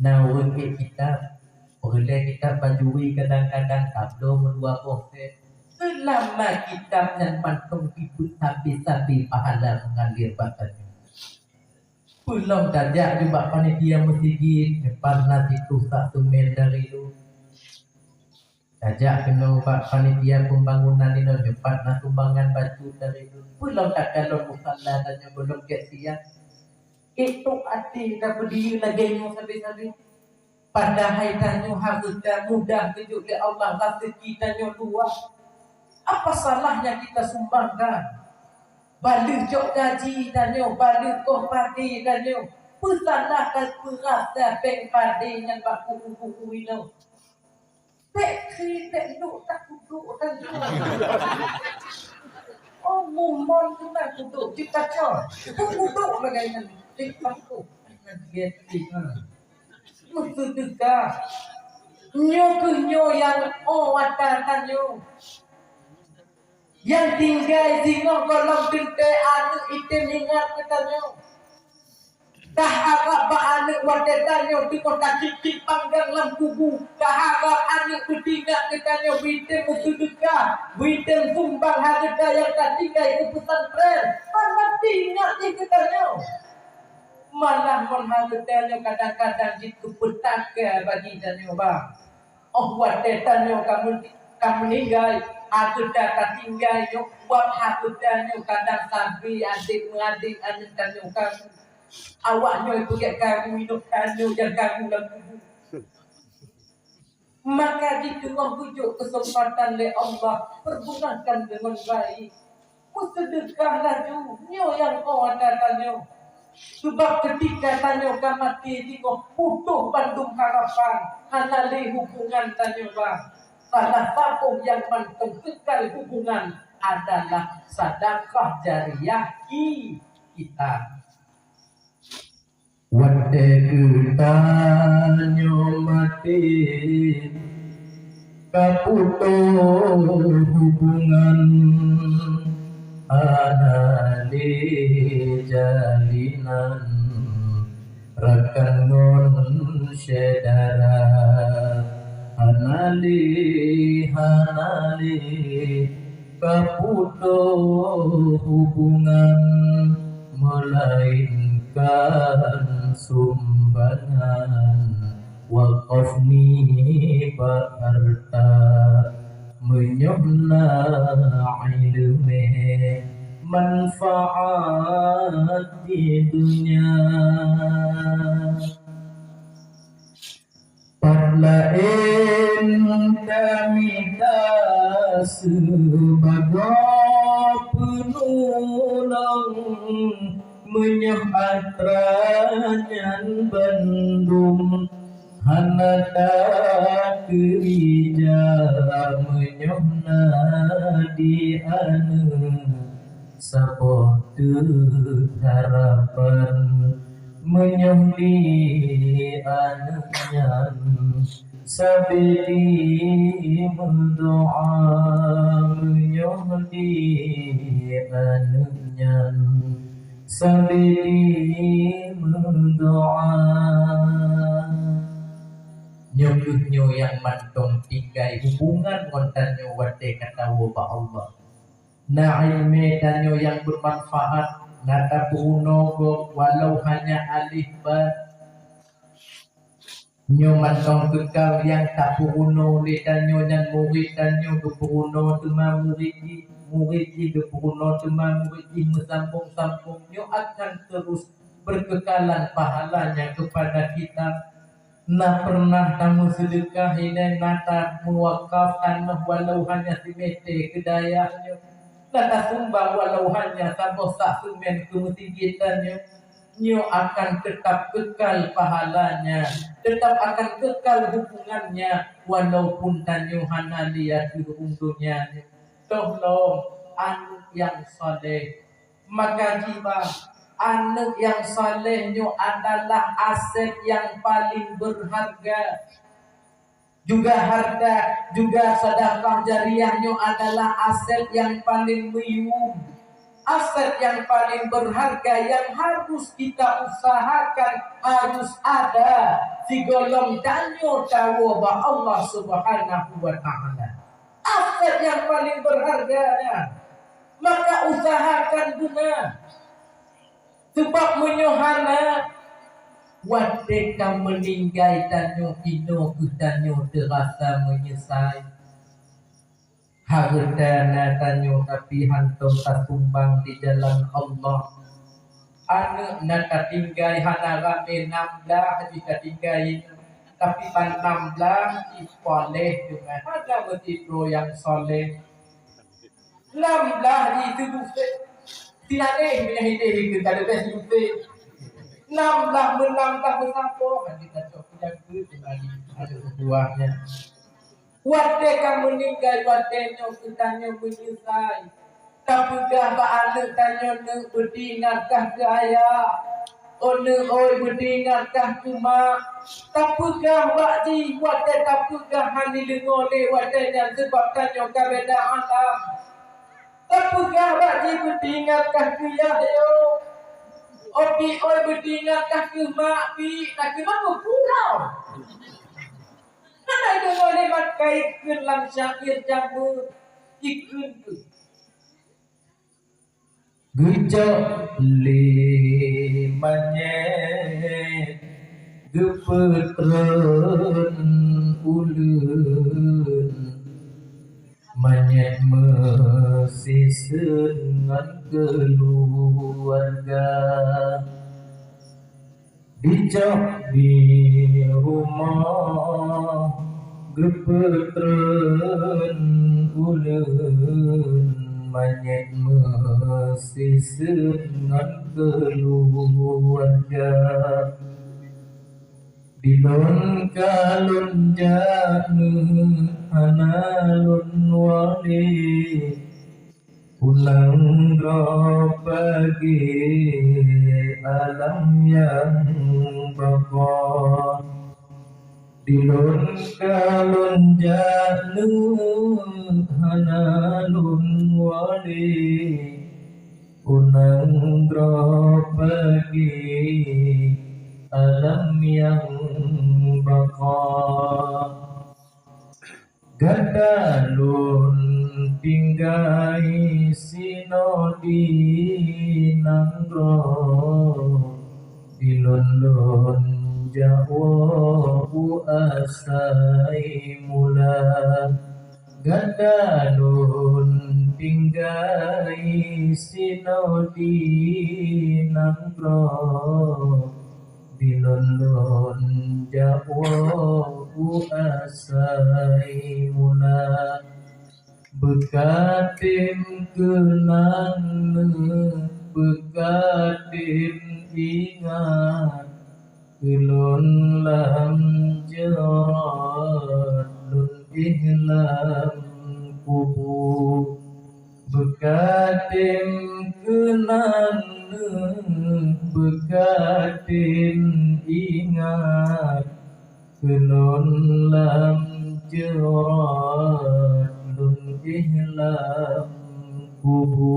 Na ureuëng ék kitab, peureulée kitab banjuri kadang-kadang tabloe meudua boh sét. Seulama kitab nyan mantong jipeusabe-sabe pahala meungalir bak tanyoe. Peulom tajak ju bak panitia meusigit, nyoe pat na siploh sak seumén dari lôn. Tajak keunoe bak panitia pembangunan inoe, nyoe pat na sumbangan bacut dari lôn. Peulom takalon musala tanyoe, peulom gét siang. Itu até tapeudiri lagée nyoe sabe-sabe. Padahai tanyoe hareuta mudah geujok lé Allah, raseuki tanyoe luwah. Apa salahnya kita sumbangkan? Baleuh cok gaji tanyoe, baleuh koh padé tanyoe. Peusalah dan peurasa péng padé nyan bak kubu-kubu inoe. Pék kri, pék luk, tak kuduk tanyoe. Oh, mumon tu tak kuduk, cit kacau. Kuduk lagée nyan, cit takut. Gét, ha. Meuseudeukah. Nyoe keuh nyoe nyang o ata tanyoe. Nyang tinggai singoh gohlom teuntée aneuëk item ingat keu tanyoe. Taharab bak aneuëk watée tanyoe teungoh takiek-kiek panggang lam kubu. Taharab aneuëk beutingat keu tanyoe, beuitem meuseudeukah, beuitem sumbang hareuta nyang tatinggai keu pesantren. Hana teuingat jih keu tanyoe. Malah ngon hareuta nyoe kadang-kadang jeuet keu peutaka bagi tanyoe, bang. Óh watée tanyoe ka meu-, ka meuninggai, hareuta tatinggai nyoe, wab hareuta nyoe kadang sabe adék meuadék aneuëk tanyoe karu. Awak nyoe peugét karu inong tanyoe nyang karu lam kubu. Maka jiteungoh geujok keuseumpatan lé Allah, pergunakan deungon baik. Meuseudeukah laju, nyoe nyang o ata tanyoe. Sabab keutika tanyoe ka maté jikoh putôh bandum harapan, hana lé hubungan tanyoe ba. Salah saboh nyang mantong keukal hubungan adalah sadakah jariyah ki-, kita. Watée geutanyoe maté, ka putôh hubungan, hana lé jalinan rakan ngon syedara, hana lé, hana lé ka putôh hubungan, meulainkan sumbangan wakaf nibak harta, meunyoe na iéleumé manfaat di dunya. Pat laén tamita sibagoe peunulông, meunyoe atra nyan bandum hana takeurija, meunyoe na di aneuëk saboh teuk harapan, meunyoe di aneuëk nyan sabe jimeudoá, meunyoe di aneuëk nyan sabe jimeudoá. Nyoe keuh nyoe nyang mantong tinggai hubungan ngon tanyoe watée ka tawoe bak Allah. Na iéleumé tanyoe nyang beumanfaat, na tapeurunoe gob walau hanya alif ba. Nyoe mantong keukal nyang tapeurunoe lé tanyoe nyan, murit tanyoe geupeurunoe teuma murit jih, murit jih geupeurunoe teuma murit jih, meusambong-sambong. Nyoe akan terus berkekalan pahalanya kepada kita. Na pernah tameuseudeukah ilée, na tameuwakaf tanoh walau hanya simeté keu dayah nyoe, na tasumbang walau hanya saboh sak seumén keu meuseujid tanyoe, nyoe akan teutap keukal pahalanya, teutap akan keukal hubungannya, walaupun tanyoe hana lé ateueh rhueng donya nyoe. Toh lom, aneuëk nyang saleh. Maka jiba, aneuëk nyang saleh nyoe adalah aset nyang paleng beurharga. Juga harta, juga sedekah jariah nyoe adalah aset nyang paleng meuyuem. Aset nyang paleng beurharga nyang harus kita usahakan, harus ada sigohlom tanyoe tawoe bak Allah Subhanahu wa Ta'ala. Aset nyang paleng beurharga nyan. Maka usahakan beuna. Sabab meunyoe hana, watée ka meuninggai tanyoe, inoe keuh tanyoe teurasa meunyeusai. Hareuta na tanyoe tapi hántom tasumbang di jalan Allah. Aneuk na tatinggai hana ramé, nam blah jih tatinggai, tapi ban nam blah jih soleh deungon hana meusidroe nyang soleh. Nam blah jih teuduek si Aleh meunyoe hideh ikeue ka leubeh si Yusuf. Nam blah meunam blah meusaboh, hana tacok peujangkeue keumbali aneuk buah nyan. Watée ka meuninggai, watée nyoe geutanyoe meunyeusai. Tapeugah bak aneuk tanyoe, "Neuk, beuteuingat kah keu ayah. Oh neuk oi, beuteuingat kah keu mak." Tapeugah bak jih, watée tapeugah hana jideungoe lé watée nyan, sabab tanyoe ka beda alam. Tapeugah bak jih, "Beuteuingat kah keu yah yo. Oh pik oi, beuteuingat kah keu mak pik, na keunoe pura." Hana deungoe lé maka ikheun lam syair jameun, ikheun keu. Geucok lé manyét geupeutreun uleuen, manyét meusiseuen ngon keuluwarga. Dicok di rumoh geupeutreun uleuen, manyét meusiseuen ngon keuluwarga. Dilôn ka lôn jak neuk hana lôn woe lé. Unang droe paget alam nyang baka. Dilôn ka lôn jak neuk hana lôn woe lé. Unang droe paget alam nyang baka. Gata lôn tinggai sinoe di nanggroe, dilôn lôn jak woe u asai mula. Gata lôn tinggai sinoe di nanggroe, dilôn lôn jak woe u asai mula. Beukatem keunang neuk, beukatem ingat, ulôn lam jeurat lôn éh lam kubu. Beukatem keunang neuk, beukatem ingat, ulôn lam jeurat lôn éh lam kubu.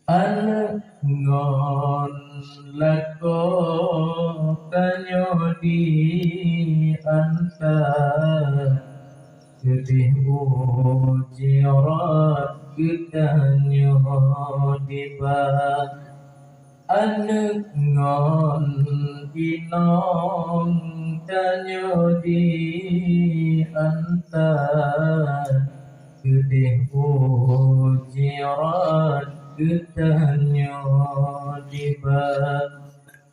Aneuk ngon lakoe tanyoe di anta, keudeh u jeurat geutanyoe diba. Aneuk ngon inong tanyoe di anta, keudeh u jeurat geutanyoe diba.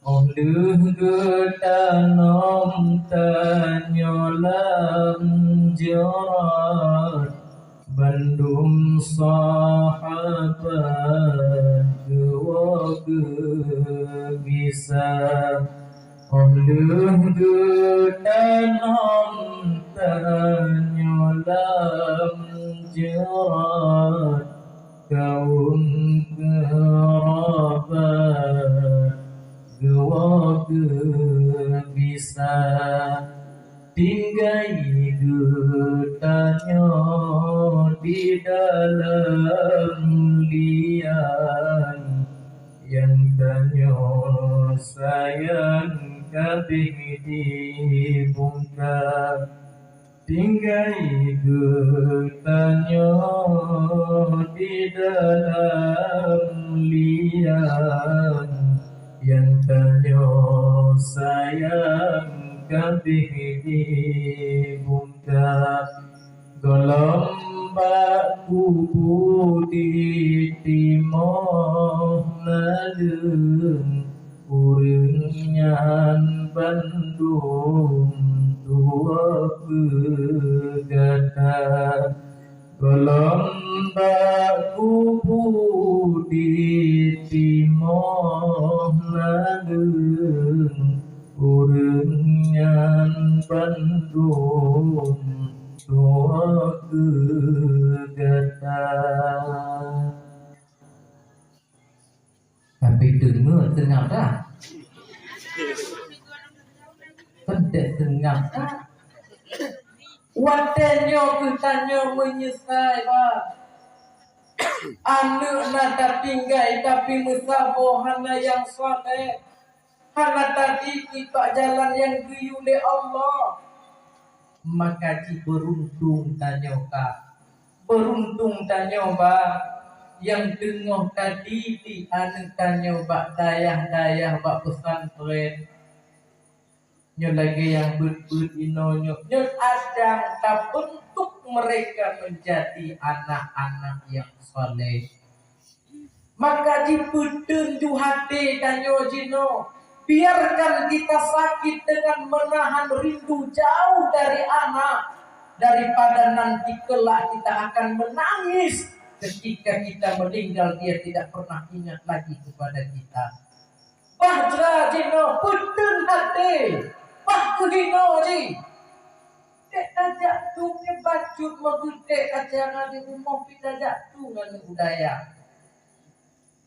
Óh lheueh geutanom tanyoe lam jeurat, bandum sahabat geuwoe geugisa. Óh lheueh geutanom tanyoe lam jeurat, kawöm keurabat geuwoe geugisa. Tinggai geutanyoe di dalam liang, nyang tanyoe sayang ka abéh dibungka. Tinggai geutanyoe di dalam liang, nyang tanyoe sayang ka abéh dibungka. Ureuëng nyan bandum tuwoe keu gata, gohlom bak kubu di timoh naleueng. Ureuëng nyan bandum tuwoe keu gata. Tapi deungoe seungab that. Peudeh seungab that. Watée nyoe geutanyoe meunyeusai, bah, aneuëk na tatinggai, tapi meusaboh hana nyang saleh, hana tadidik bak jalan nyang geuyue lé Allah. Maka jih beuruntung tanyoe ka. Beuruntung tanyoe, bah, nyang teungoh tadidik aneuëk tanyoe bak dayah-dayah, bak pesantren. Nyoe lagée nyang beuet-beuet inoe nyoe, nyoe adak tabentuk mereka menjadi anak-anak yang saleh. Maka jipeuteun ju até tanyoe jinoe, biarkan kita sakit dengan menahan rindu jauh dari anak, daripada nanti kelak kita akan menangis ketika kita meninggal, dia tidak pernah ingat lagi kepada kita. Bah jra jinoe peuteun até, bah keuhinoe jih. Dek tajak tu ke bacut meugeudek acara di rumoh, pi tajak tu ngon budaya.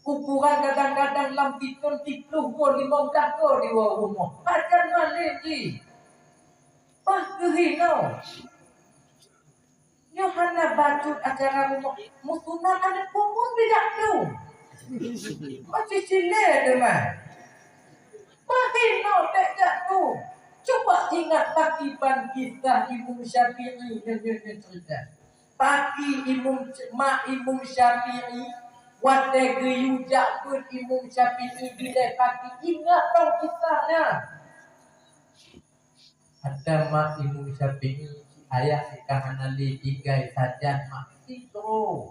Ukuran kadang-kadang lam tikon tiploh go, limong blah go di rumoh. Pajan malem jih. Bah keuhinoe. Nyoe hana bacut acara rumoh, meusunat aneuk peuempuan bijak tu. Macam cile teuma. Makin no bijak tu. Cuba ingat pakriban kisah Imam Syafi'i nyoe, nyoe, nyoe cerita. Pakri Imam, mak Imam Syafi'i, watée geuyue jak beuet Imam Syafi'i dilée pakri, ingat dong kisah nyan. Ada mak Imam Syafi'i, ayah ka hana lé, tinggai sajan mak sidroe.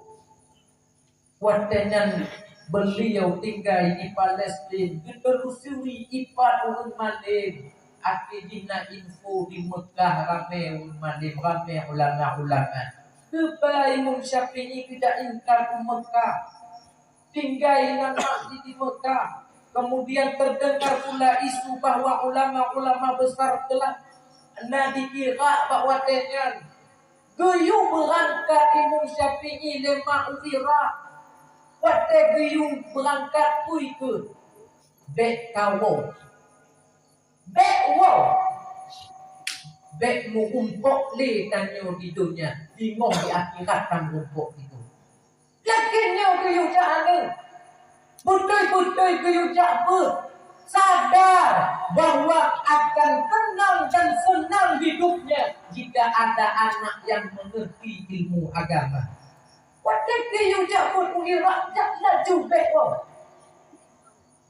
Watée nyan beliau tinggai di Palestin, geutelusuri ipat ureuëng malem. Akhé jih na info di Meukah ramé ureuëng malem, ramé ulama-ulama. Geuba Imam Syafi'i geujak ingkar u Meukah. Tinggai nan mak di Meukah. Kemudian terdengar pula isu bahwa ulama-ulama besar telah na di Irak bak watée nyan. Geuyue beurangkat Imam Syafi'i lé mak u Irak. Watée geuyue beurangkat, peue keuh? Bék kawoe. Bék woe. Bék meurumpok lé tanyoe di donya, singoh di akhirat tameurumpok sigoe. Yakin nyoe geuyue jak aneuëk. Beutôi-beutôi geuyue jak beuet. Sadar bahwa akan tenang dan senang hidupnya jika ada anak yang mengerti ilmu agama. Watée geuyue jak beuet u Irak, jak laju bék woe.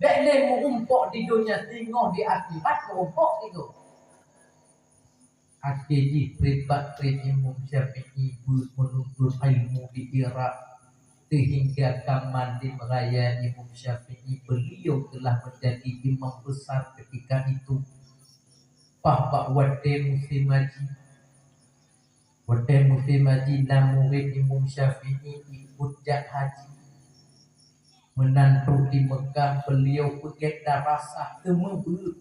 Bék lé meurumpok di donya, singoh di akhirat meurumpok sigoe. Akhé jih pribak treb Imam Syafi'i beuet meununtut ilmu di Irak, sehingga ka mandum raya Imam Syafi'i beliau telah menjadi imam besar ketika itu. Paih bak watée musém haji, watée musém haji na murit Imam Syafi'i ikut jak haji. Meunan trok di Meukah, beliau peugét darasah seumeubeuet.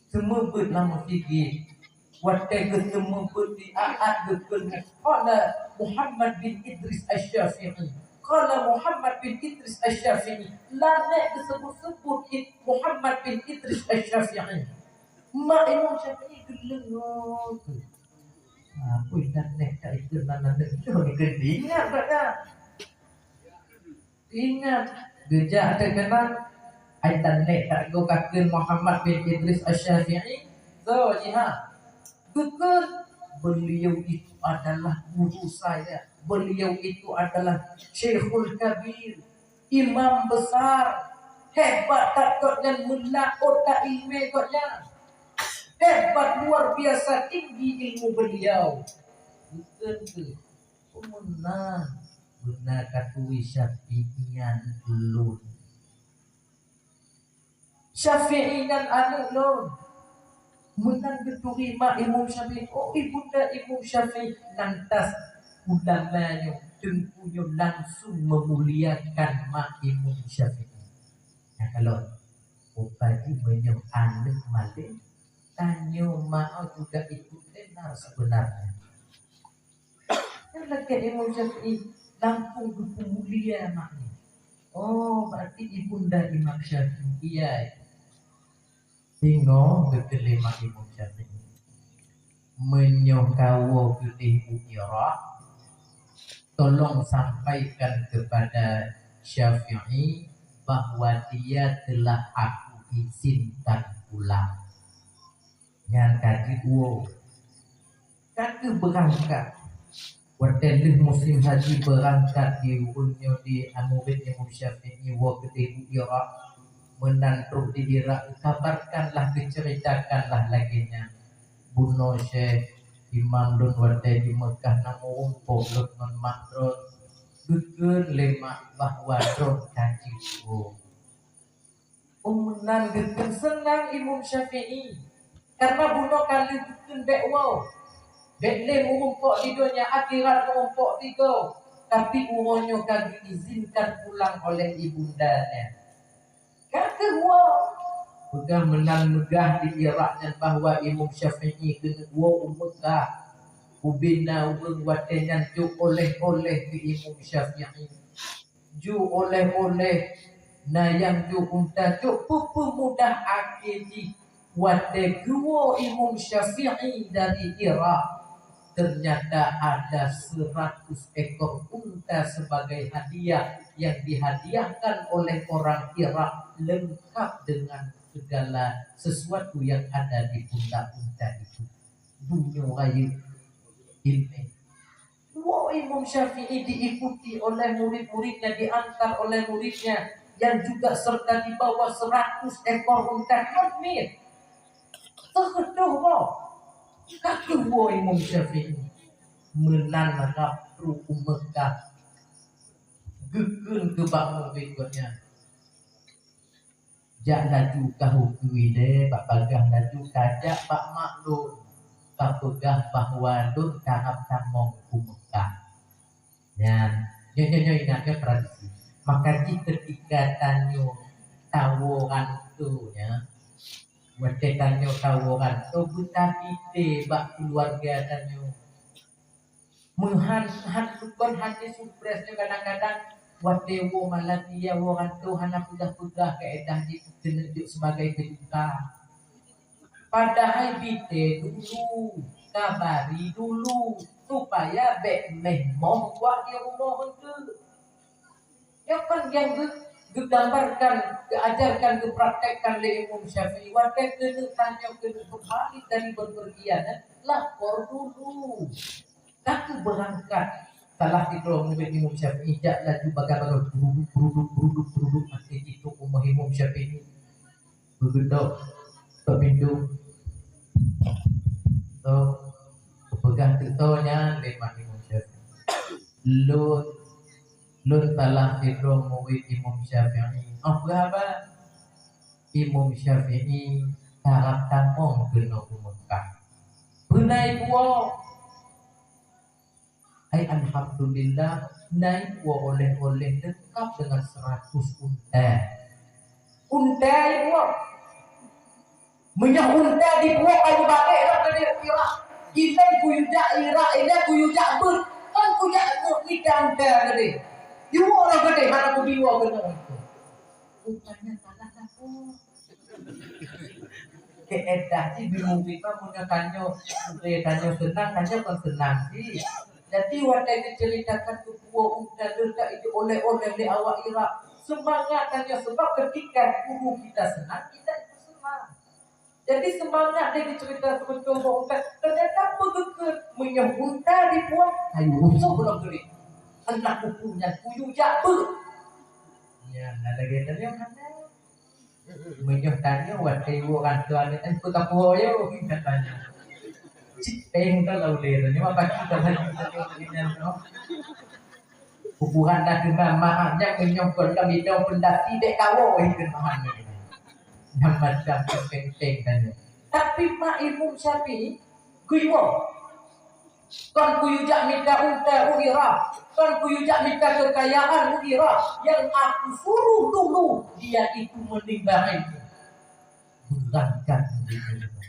Seumeubeuet lam meuseujid. Watée geuseumeubeuet di aat geukheun, "Qala Muhammad bin Idris Asy-Syafi'i. Qala Muhammad bin Idris Asy-Syafi'i." Laneuk geuseubut-seubut Id-, Muhammad bin Idris Asy-Syafi'i. Mak Imam Syafi'i geuleungoe. Apa internet ka ikut nan aneuk tu ni keuh ingat dah. Ingat, geujak teukeunang, ai tanék tak go kakheun Muhammad bin Idris Asy-Syafi'i? Soe jih ha? Geukheun, "Beliau itu adalah guru saya. Beliau itu adalah Syekhul Kabir, imam besar. Hebat that gobnyan, meulaôt that ileumèe gobnyan. Hebat, luar biasa tinggi ilmu beliau." Geukheun kheueh. Meunan, beuna ka turi Syafi'i nyan ulôn. Syafi'i nyan aneuk lôn. Meunan geuturi mak Imam Syafi'i, oh ibunda Imam Syafi'i, lantas ulama nyoe, teungku nyoe langsung meumuliakan mak Imam Syafi'i. Nah, kalau umpama meunyoe aneuk malém, tanyoe mak juga ikut tenar sebenarnya. Nyan lagèe Imam Syafi'i langsung geupeumulia mak nyoe. Oh, berarti ibunda Imam Syafi'i, iya. Singoh geukheun lé mak Imam Syafi'i, "Meunyoe kawoe keudeh u Irak, tolong sampaikan kepada Syafi'i bahwa dia telah aku izinkan pulang." Nyan ka jeuet woe. Ka kheueh beurangkat. Watèe lheueh musim haji beurangkat di ureueng nyoe di murit Imam Syafi'i woe keudeh u Irak, meunan trok di Irak, kabarkanlah, geuceuritakanlah lagèe nyan. Bunoe Syekh, imam lôn watèe di Meukah na meurumpok lôn ngon mak droen, geukheun lé mak bahwa droen ka jeuet woe. Oh, meunan geukheun seunang Imam Syafi'i. Karena bunoe ka lheueh geukheun bèk woe. Bèk lé meurumpok di donya, akhirat meurumpok sigoe. Tapi uroe nyoe ka geuizinkan pulang oleh ibundanya. Ka kheueh woe. Peugah meunan meugah di Irak nyan bahwa Imam Syafi'i keuneuk woe u Meukah. Ubena ureueng watèe nyan jok oleh-oleh keu Imam Syafi'i. Jok oleh-oleh, na nyang jok unta, jok peupeumudah akhé jih. Watèe geuwoe Imam Syafi'i dari Irak, ternyata ada seratus ekor unta sebagai hadiah yang dihadiahkan oleh orang Irak, lengkap dengan segala sesuatu yang ada di pundak unta itu. Dunia raya ilmu. Woe Imam Syafi'i diikuti oleh murid-muridnya, diantar oleh muridnya yang juga serta dibawa seratus ekor unta. Takbir. Teukeudôh boh. Ka kheueh woe Imam Syafi'i. Meunan rab trok u Meukah. Geukheun keu bak murid gobnyan. Jak laju ka hukui lé, bak bagaih laju ka jak bak mak lôn, ka peugah bahwa lôn karab tamong u Meukah. Nyan, nyoe, nyoe, nyoe ingat keu tradisi. Maka jih keutika tanyoe tawoe ranto nyan, watèe tanyoe tawoe ranto, beutabi thé bak keuluwarga tanyoe. Meuhan, han, kon hana surprise nyoe kadang-kadang watèe woe Malaysia, woe ranto hana peugah-peugah keuedah jih keuneuk jok sibagai keduka. Padahai bi thé dulu, kabari dulu, supaya bèk meh moh buat di rumoh eunteuk. Nyoe kan nyang geu-, geugambarkan, geuajarkan, geupraktekkan lé Imam Syafi'i. Watèe keuneuk tanyoe keuneuk keumbali dari bepergian, lapor dulu. Ka kheueh beurangkat. Salah sidroe murit Imam Syafi'i jak laju bagai-bagai, bruduk, bruduk, bruduk, bruduk, akhé jih trok u rumoh Imam Syafi'i. Geugeudok bak pintoe. Toh, geupeugah teuk toh nyan lé mak Imam Syafi'i. Lôn, lôn salah sidroe murit Imam Syafi'i. Oh, peue haba? Imam Syafi'i karab tamong keunoe u Meukah. Peue na ibuet? Hai, alhamdulillah, na ibuet oleh-oleh lengkap dengan seratus unta. Unta ibuet. Meunyoe unta dibuet, ka ibalek lom keudeh u Irak. Ilèe kuyue jak Irak, ilèe kuyue jak beuet. Kan kuyue jak mita unta keudeh. Iwoe lom keudeh, hana kubiwoe keunoe. Rupanya salah lapor. Keuedah jih bingung, meunyoe tanyoe, meunyoe tanyoe seunang, tanyoe kon seunang jih. Jadi, watèe geuceuritakan keu guru, dan leutak itu oleh-oleh lé awak Irak. Semangat tanyoe, sebab ketika guru kita senang, kita ikut senang. Jadi, semangat dia geuceurita sebeutôi boh unta. Ternyata peugeukeue, meunyoe unta dibuet, kayu rusoh lom keudeh. Anak uku nyan kuyue jak beuet. Nyan, na lagèe tanyoe hana. Meunyoe tanyoe watèe iwoe ranto aneuk nyan, peue ka puwoe yo, ka tanyoe. Cit péng tu lah ulèe tanyoe, apa kita lagi tanyoe ingat tu. Kuburan dah teuma maaf nyan, meunyoe kon ka bidong pondasi dek kawoe, ikeu mahan. Nyang macam peng-peng tanyoe. Tapi mak Imam Syafi'i geuyue. Kon geuyue jak mita unta u Irak, kon geuyue jak mita kekayaan u Irak. Yang aku suruh dulu, dia itu menimba ilmu. Berangkat menimba ilmu.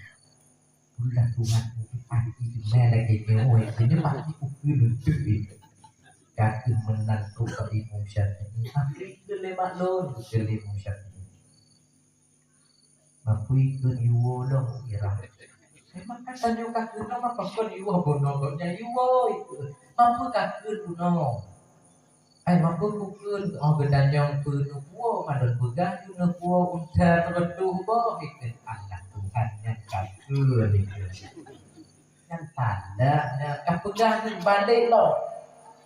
Ulah Tuhan, ah, ini lagi nyoe, ini pasti ukeue leunteuh ini. Ka kheueh meunan keu Imam Syafi'i. Tapi keu lé mak lôn, keu lé Imam Syafi'i. Mapui keu yue lom kira. Memang kan tanyoe ka keunoe mah pakon yue bunoe gobnyan yue itu. Mapui ka keu bunoe. Ai mapui kukheun, oh, geutanyong peue neupuwoe, madon peugah ju neupuwoe unta teureutôh boh, ikheun Allah Tuhan nyang ka kheun ikheun. Nyang tanda nyan ka peugah nyan balek lom.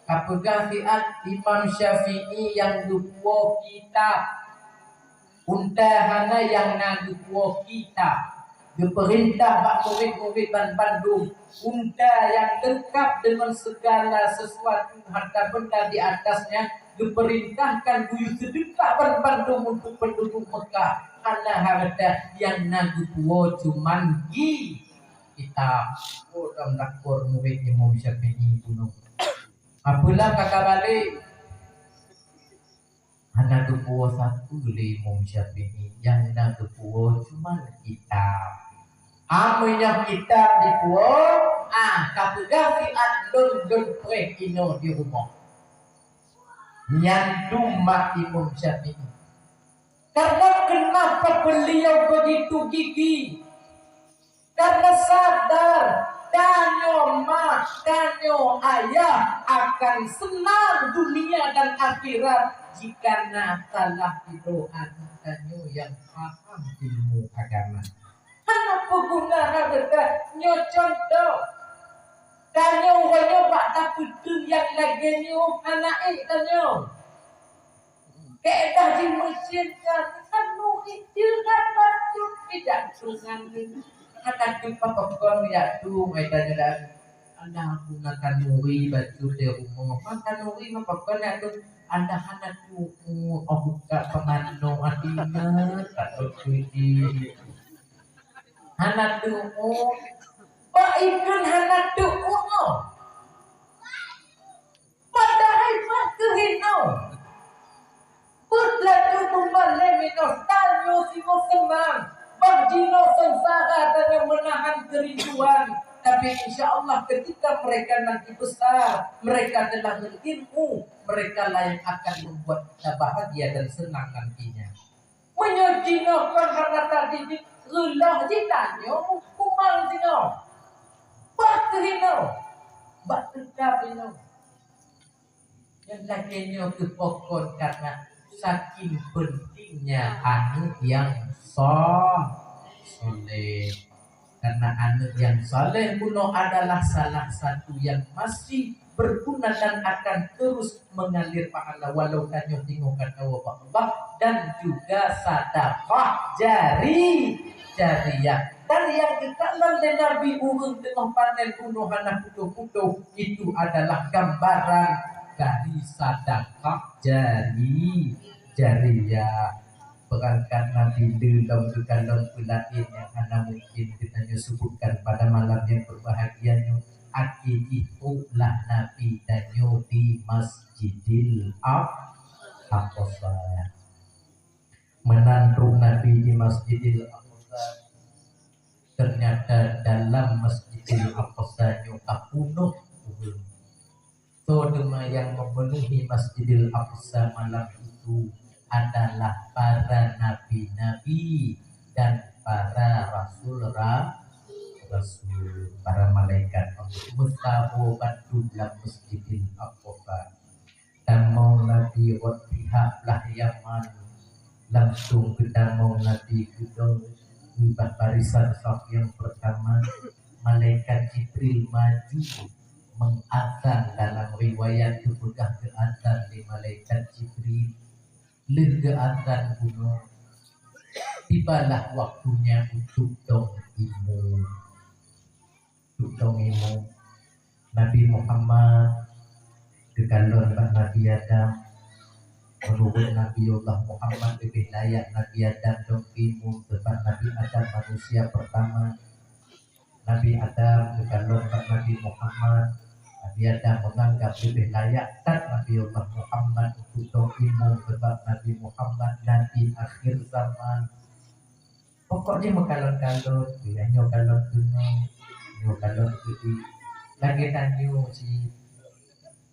Ka peugah siat Imam Syafi'i nyang geupuwoe kitab. Unta hana nyang na geupuwoe kitab. Geupeurintah bak murit-murit banmandum, unta nyang leungkab deungon segala sesuatu harta benda di atasnya, geupeurintahkan geuyue seudeukah banmandum untuk penduduk Mekah. Hana harta nyang na geupuwoe cuman ki-, kitab. Oh, dan dakor murit Imam Syafi'i bunoe. Apeula ka ka balek? Hana geupuwoe sapeue lé Imam Syafi'i, nyang na geupuwoe cuman kitab. Ah, meunyoe kitab dipuwoe, ah, ka peugah siat lôn, lôn preh inoe di rumoh. Nyan dum mak Imam Syafi'i. Karena kenapa beliau begitu gigih? Karena sadar, tanyoe mak, tanyoe ayah akan seunang dunia dan akhirat jika na salah sidroe aneuk tanyoe nyang paham ilmu agama. Hana peuguna hareuta. Nyoe cuntoh. Tanyoe uroe nyoe bak tapeuteueng nyang lagèe nyoe hana ék tanyoe. Kaedah jih meucen ka, kan murit jeuet bacut pih jak tueng ngon lé. Hana tueng pakon jak tueng, ai tanyoe dah. Alah, aku na khanuri bacut di rumoh. Man khanuri mah pakon jak tueng. Alah, hana tueng, oh, buka peumanö hati ingat, tak tueng. Hana tueng. Bak ikheun hana tueng. Padahai pat keuh inoe. Peuet laju peumalèe minoe tanyoe sinoe seunang. Bak jinoe seungsara tanyoe meunahan keurinduan. Tapi insya Allah ketika mereka nanti besar, mereka telah berilmu, mereka lah yang akan membuat kita bahagia dan senang nantinya. Meunyoe jinoe kon hana tadidik, reuloh jih tanyoe kumang jinoe. Bak keuh inoe, bak teutab inoe. Nyang lagèe nyoe keuh pakon karena saking pentingnya aneuk nyang so-, soleh. Karena aneuk nyang saleh bunoe adalah salah satu yang masih berguna dan akan terus mengalir pahala walau tanyoe singoh ka tawoe bak Allah, dan juga sadakah jari-, jariyah. Dan nyang geukalon lé Nabi ureueng teungoh panen bunoe hana putôh-putôh, itu adalah gambaran dari sadakah jari-, jariyah. Peurangkat Nabi le lom geukalon peulaén nyang hana mungkin geutanyoe seubutkan pada malam nyang berbahagia nyoe, akhé jih troklah Nabi tanyoe di Masjidil Aq-, Aqsa. Meunan trok Nabi di Masjidil Aqsa, ternyata dalam Masjidil Aqsa nyoe ka peunoh ureueng. Soe teuma nyang memenuhi Masjidil Aqsa malam itu adalah para nabi-nabi dan para rasul ra-, rasul. Para malaikat Allah meusaboh bandum lam Masjidil Aqsa. Tamong Nabi rot pihak blah Yaman, langsung geutamong Nabi geudong bak barisan saf nyang pertama. Malaikat Jibril maju meuazan, dalam riwayat geupeugah geuazan lé malaikat Jibril. Lheueh geuazan bunoe, tibalah waktunya untuk dong ilmu. Untuk dong ilmu. Nabi Muhammad geukalon bak Nabi Adam. Meunurot Nabiullah Muhammad leubeh layak Nabi Adam dong imum, sebab Nabi Adam manusia pertama. Nabi Adam geukalon bak Nabi Muhammad. Nabi Adam menganggap leubeh layak that Nabiullah Muhammad untuk dong imum, sebab Nabi Muhammad Nabi akhir zaman. Pokok jih meukalon-kalon, nyoe kalon keunoe, nyoe kalon keudiek. Lagèe tanyoe cit,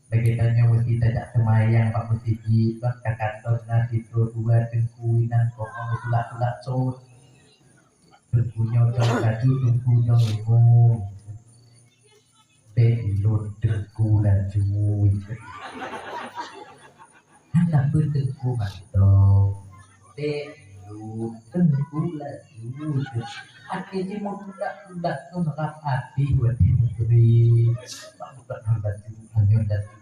lagèe tanyoe meusti tajak seumayang bak meuseujid, bak ka kanton na sidroe dua teungku inan keuhai tulak-tulak sot. Teungku nyoe dong laju, teungku nyoe imum. Bèk lôn teungku laju. Hana peuteungku mantong. Bèk lôn teungku laju. Akhé jih meutulak-tulak tu rab abéh watèe meugréb. Mak budak hana laju, hana laju.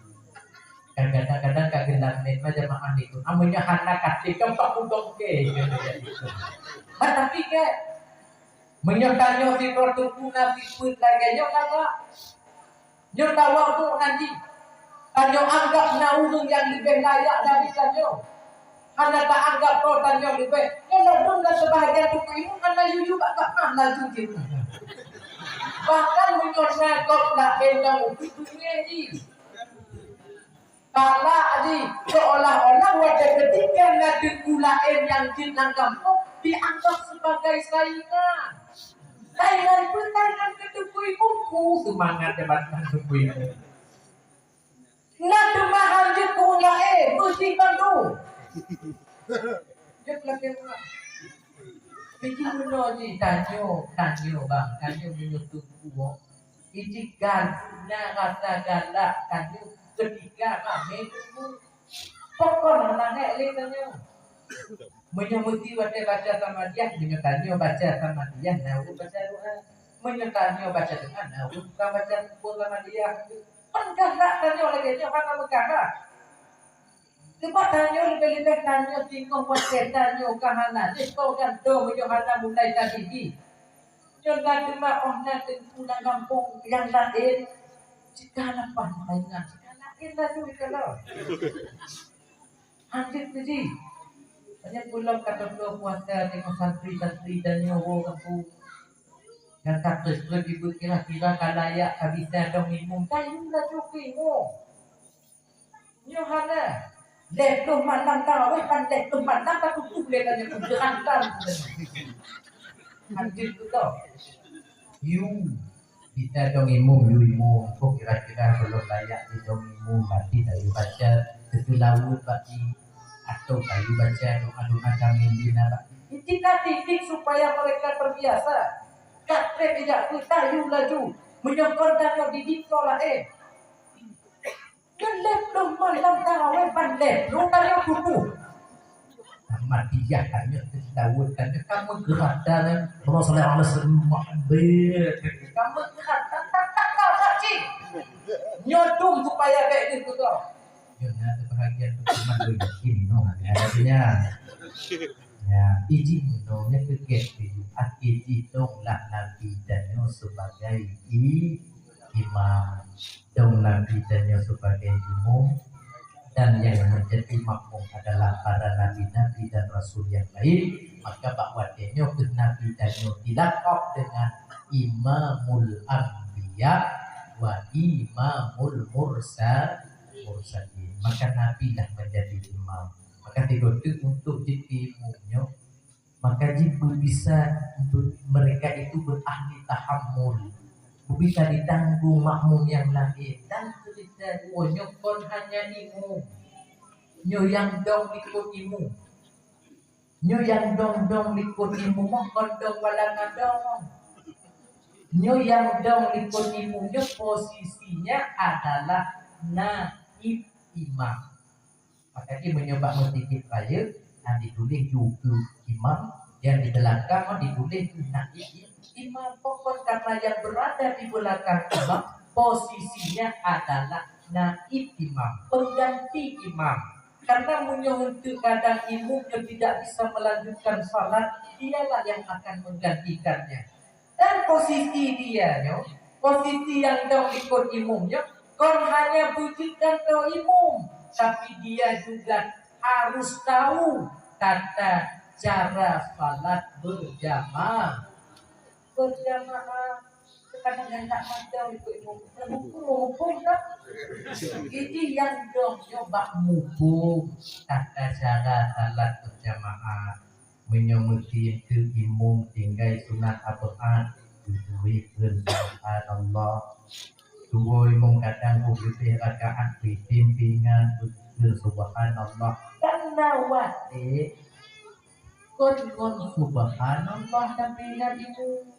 Kadang-kadang ka geulam mén ma jamaah ikot. Ameunyoe hana katé, gampang udong ke. Ha, tapi ke, meunyoe tanyoe sidroe teungku na sifeuet lagèe nyoe, kakak. Nyoe tawadhu nan jih. Tanyoe anggap na ureueng nyang leubeh layak dari tanyoe. Hana taanggap droe tanyoe leubeh. Nyoe ladôm lam seubahagian teungku imum hana yue-yue bak gobnyan laju jih. Bahkan meunyoe na gob laén nyang ubit beungéh jih. Galak jih, seolah-olah watèe ketika na teungku laén nyang jeuet lam gampông, dianggap sebagai saingan. Saingan peue? Saingan keu teungku imum, ku seumangat jabatan teungku imum. Na teuma han jeuet keu ureueng laén, beusi bandum. Jeuet lagèe ureueng. Biji meunoe jih tanyoe, tanyoe bang, tanyoe meunyoe teungku. Iji galak, na rasa galak tanyoe ketika ramé teungku. Pokok na hék lé tanyoe. Meunyoe meusti watèe baca Samadiyah, meunyoe tanyoe baca Samadiyah, na ureueng baca doa. Meunyoe tanyoe baca doa, na ureueng tukang baca buku Samadiyah. Kan galak tanyoe lagèe nyoe hana meugalak. Sebab tanyoe leubeh-leubeh tanyoe singoh watèe tanyoe ka hana, jih ko gantoe meunyoe hana mulai tadi jih. Nyoe na teuma óh na teungku lam gampông nyang laén, jika lapah mainan, jika laén laju dikalon. Hanjeuet keu jih. Banyak pulang ka teupeue puasa tengok santri-santri dan nyoe woe gampông. Nyang ka treuk-treuk ibu kira-kira ka layak ka bisa dong imum, ka imum laju keu imum. Nyoe hana. Lhèe ploh malam tarawih, ban lhèe ploh malam ka tutup lé tanyoe peugeuratan. Hanjeuet keu lom. Yu, bisa dong imum, yu imum. Kok kira-kira belum layak di dong imum, mati tak yu baca. Seulaweuet bak i. Atau tak yu baca doa-doa kami di na bak i. Tika titik supaya mereka terbiasa. Ka trép ijak keu tayu laju. Meunyoe kon tanyoe didik soe laén. Nyoe lhèe ploh malam tarawih ban lhèe ploh tanyoe tuboh. Samadiyah tanyoe, seulaweuet tanyoe, ka meugeurata nyan. Allahumma shalli ala sayyidina Muhammad. Ka meugeurata, tak, tak, tak, tak, cit. Nyoe dum supaya bèk deuh keudroe. Nyoe na seubahagian tu cuma yakin noh, ada dia. Ya, iji meunoe nyan keu gét, akhé jih dong lah Nabi tanyoe sebagai i-, imam. Dong Nabi tanyoe sebagai imum, dan yang menjadi makmum adalah para nabi-nabi dan rasul yang lain, maka bak watèe nyoe keuh Nabi tanyoe dilakab dengan Imamul Anbiya wa Imamul Mursa-, Mursalin. Maka Nabi lah menjadi imam. Maka tiga tu untuk jadi imum nyoe Maka jih beubisa mereka itu berahli tahammul, beubisa ditanggung makmum nyang laén, dan cerita nyoe kon hanya imum. Nyoe nyang dong likot imum. Nyoe nyang dong-dong likot imum kon dong walanga dong. Nyoe nyang dong likot imum nyoe posisinya adalah naib imam. Maka jih meunyoe bak meuseujid rayeuk, na dituléh ju keu imam, nyang di beulakang dituléh keu naib imam. Pokok karena yang berada di belakang imam, posisinya adalah naib imam, pengganti imam. Karena meunyoe eunteuk kadang imum nyoe tidak bisa melanjutkan salat, dialah yang akan menggantikannya. Dan posisi dia nyoe, posisi nyang dong likot imum nyoe, kon hanya beujeuet gantoe imum, tapi dia juga harus tahu tata cara salat berjamaah. Berjamaah. Kadang-kadang tak macam ikut imum. Hukum, hukum tak? Jadi yang dong nyoba hukum tata cara salat berjamaah. Meunyoe meuti keu imum tinggai sunat ab'ad, beutôi kheun subhanallah. Tuwoe imum kadang beuleubeh rakaat, beutem pingan, beutem subhanallah. Dan na watèe kon ngon subhanallah tapingan imum.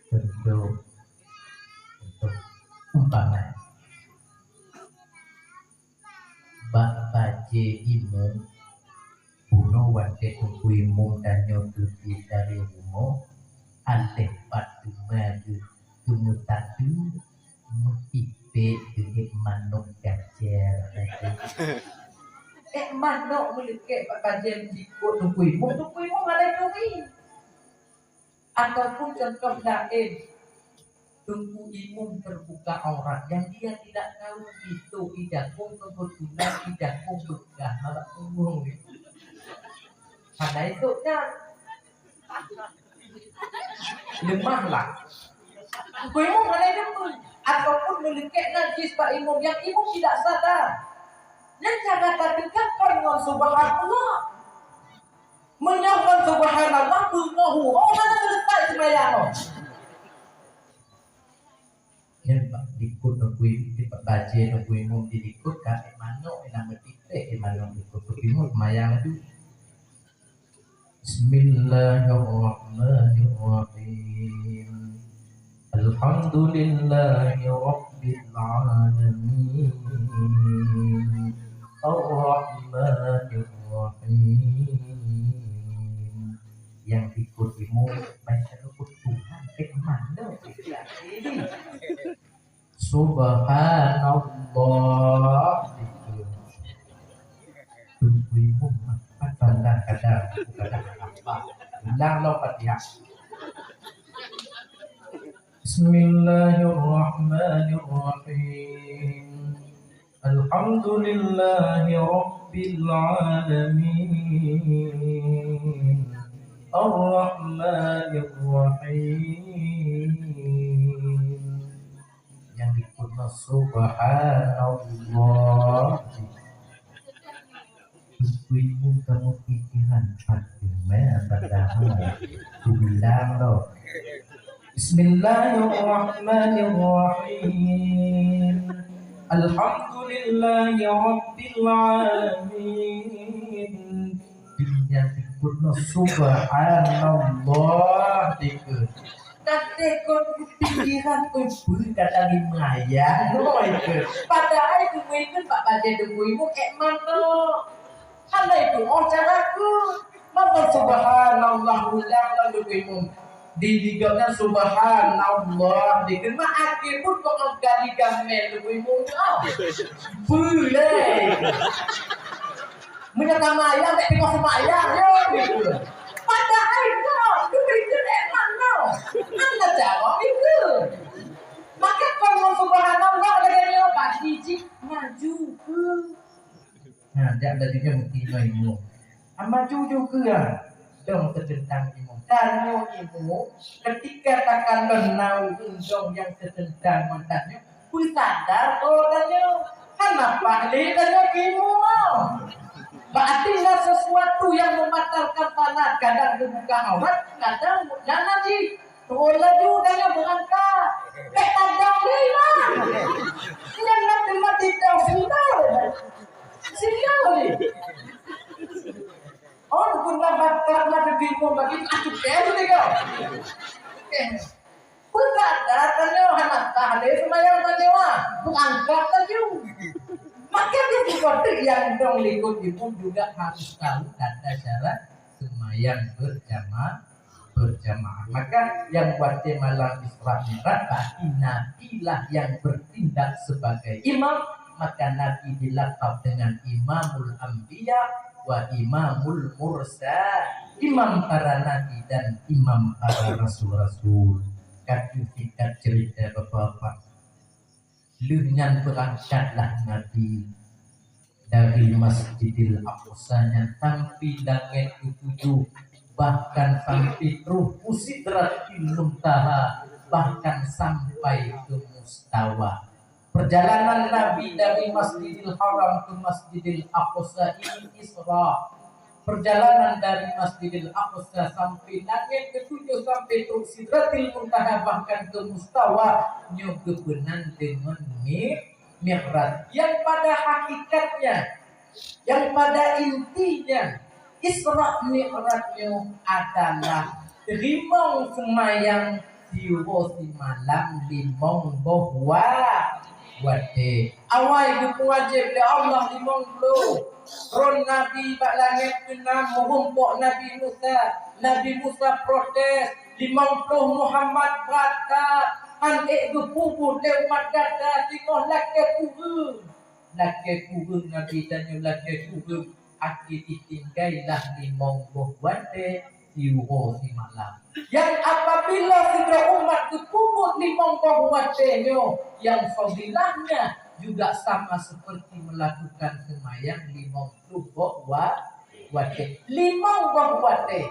Contoh, contoh umpama. Bak bajèe imum, bunoe watèe teungku imum tanyoe teubiet dari rumoh, aléh pat teuma geuh keumeusadeue, meutipék geuh manok gacèr. Ék manok meuleukèk bak bajèe jikôt teungku imum, teungku imum hana turi. Ataupun contoh laén, teungku imum terbuka aurat yang dia tidak tahu itu idakung kebetulan idakung beukah malah tunggung. Hana esok nyan. Lemah lah. Teungku imum hana deungon. Ataupun meuleukèk najis bak imum yang imum tidak sadar. Nyan cara tateuka kon ngon subhanallah. Meunyoe ngon subhanallah, beungoh uroe hana seuleusoe seumayang nyoe. Nyan bak likot teungku, bak bajèe teungku imum di likot ka ék manok, ék na meutipék ék manok likot teungku imum seumayang laju. Bismillahirrahmanirrahim. Alhamdulillahi rabbil alamin. Arrahmanirrahim. Nyang ikot imum baca rukun Tuhan, eh, mana? Subhanallah. Teungku imum, apa salah kadang, kadang apa? Ulang lo Fatihah. Bismillahirrahmanirrahim. Alhamdulillahi rabbil alamin. Arrahmanirrahim. Nyang dikheun subhanallah. Teungku imum kamoe pikiran pat teuma padahai kubilang lom. Bismillahirrahmanirrahim. Alhamdulillahi rabbil alamin. Nyang dikheun subhanallah dikheun. Kadang kon pikiran, "Oi, peue kata lima ayah, oi, ke?" Padahai keumiken bak bajèe teungku imum ék manok. Hana itu, oh, cara ku. Maka subhanallah ulang lom teungku imum. Di, di gobnyan subhanallah dikheun, mak akhé pun kok gali gamel teungku imum tu. Peue lé. Meunyoe ka mayang, bèk teungoh seumayang, yo, gitu. Padahai nyoe, geubri keu ék manok. Hana cara gitu. Maka kon ngon subhanallah lagèe nyoe, bagi jih maju. Nah, jak laju nyoe meuti ngon imum. Ah, maju juga. Dong seuteuntang imum. Tanyoe imum, ketika takalon na ureueng dong nyang seuteuntang ngon tanyoe, peusadar, oh, tanyoe. Hana paih lé tanyoe keu imum, oh. Berarti na sesuatu yang membatalkan salat, kadang geubuka aurat, kadang na najis. Turun laju tanyoe beurangkat. Bèk tadong lé lah. Nyan na teuma tidong sinoe. Sinoe lé. Oh, bukan lambat, lambat di timur lagi, aku kèe tu tiga. Eh, peusadar tanyoe hana sah lé seumayang tanyoe, ah. Beurangkat laju. Maka di situ yang dong likot imum juga harus tahu tata cara seumayang berjamaah, berjamaah. Maka yang watèe malam Isra Mi'raj, berarti Nabi lah yang bertindak sebagai imam, maka Nabi dilakab dengan Imamul Anbiya wa Imamul Mursa, imam para nabi dan imam para rasul-rasul. Ka teuh singkat cerita, Bapak-bapak. Lheueh nyan beurangkatlah Nabi. Dari Masjidil Aqsa nyan sampai langét ketujuh, bahkan sampai troh u Sidratil Muntaha, bahkan sampai ke Mustawa. Perjalanan Nabi dari Masjidil Haram ke Masjidil Aqsa ini Isra. Perjalanan dari Masjidil Aqsa sampai langét ketujuh, sampai troh Sidratil Muntaha, bahkan ke Mustawa, nyoe geupeunan deungon mi-, Mi'raj. Yang pada hakikatnya, yang pada intinya, Isra Mi'raj nyoe adalah teurimong seumayang siuroe simalam limong boh wa-, watée. Awai geupeuwajéb lé Allah limong ploh. Ron Nabi bak langét keunam, meurumpok Nabi Musa. Nabi Musa protes, "Limong ploh Muhammad brat that, han ék geupeubuet lé umat gata singoh lakée kureueng." Lakée kureueng Nabi tanyoe, lakée kureueng, akhé jitinggai lah limong boh watée siuroe simalam. Yang apabila sidroe umat geupeubuet limong boh watée nyoe, yang fadilahnya juga sama seperti melakukan seumayang limong ploh boh wa-, watée. Limong boh watée.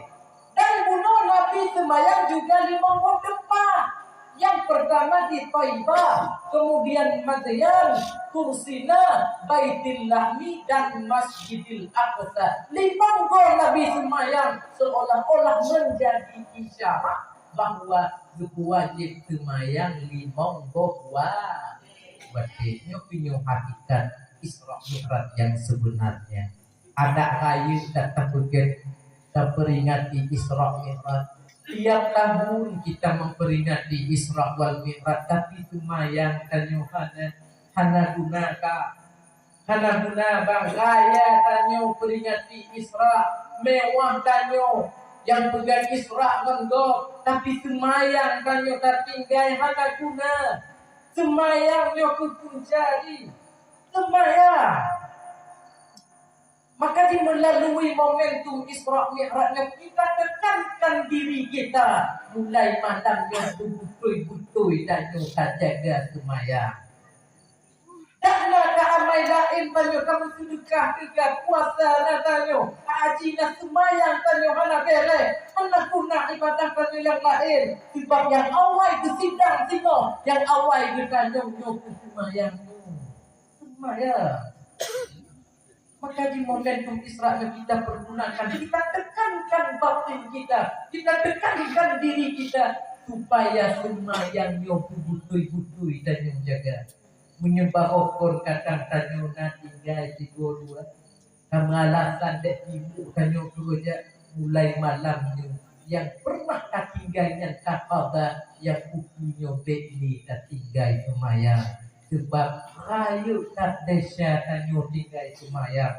Dan bunoe Nabi seumayang juga limong boh teumpat. Yang pertama di Taibah, kemudian Madyan, Tursina, Baitul Lahmi, dan Masjidil Aqsa. Limong goe Nabi seumayang seolah-olah menjadi isyarat bahwa geupeuwajéb seumayang limong boh wa-, watée. Nyoe keuh nyoe hakikat Isra Mi'raj yang sebenarnya. Adak rayeuk that tapeugét, taperingati Isra Mi'raj. Tiap tahun kita memperingati Isra wal Mi'raj, tapi seumayang tanyoe hana, hana guna ka. Hana guna bang, raya tanyoe peringati Isra, mewah tanyoe nyang peugah Isra ngon gob, tapi seumayang tanyoe tatinggai hana guna. Seumayang nyoe keuh punca jih. Seumayang. Maka di melalui momentum Isra Mi'raj nyan, kita tekankan diri kita, mulai malam nyoe beutôi-beutôi tanyoe tajaga seumayang. Dak na ta amai laén tanyoe, tameuseudekah teuga, puasa na tanyoe, haji na, seumayang tanyoe hana béreh, hana guna ibadah tanyoe nyang laén. Sebab nyang awai geusidang singoh, nyang awai geutanyong nyoe keuh seumayang nyoe. Seumayang. Maka di momentum Isra nyoe kita pergunakan, kita tekankan batin kita, kita tekankan diri kita, supaya seumayang nyoe beutôi-beutôi tanyoe jaga. Meunyoe barokon kadang tanyoe na tinggai sidua dua, ka meulasan dek ibu tanyoe keureuja, mulai malam nyoe nyang pernah tatinggai nyan taqadha, nyang ukeue nyoe bék lé tatinggai seumayang. Sebab rayeuk that desya tanyoe tinggai seumayang.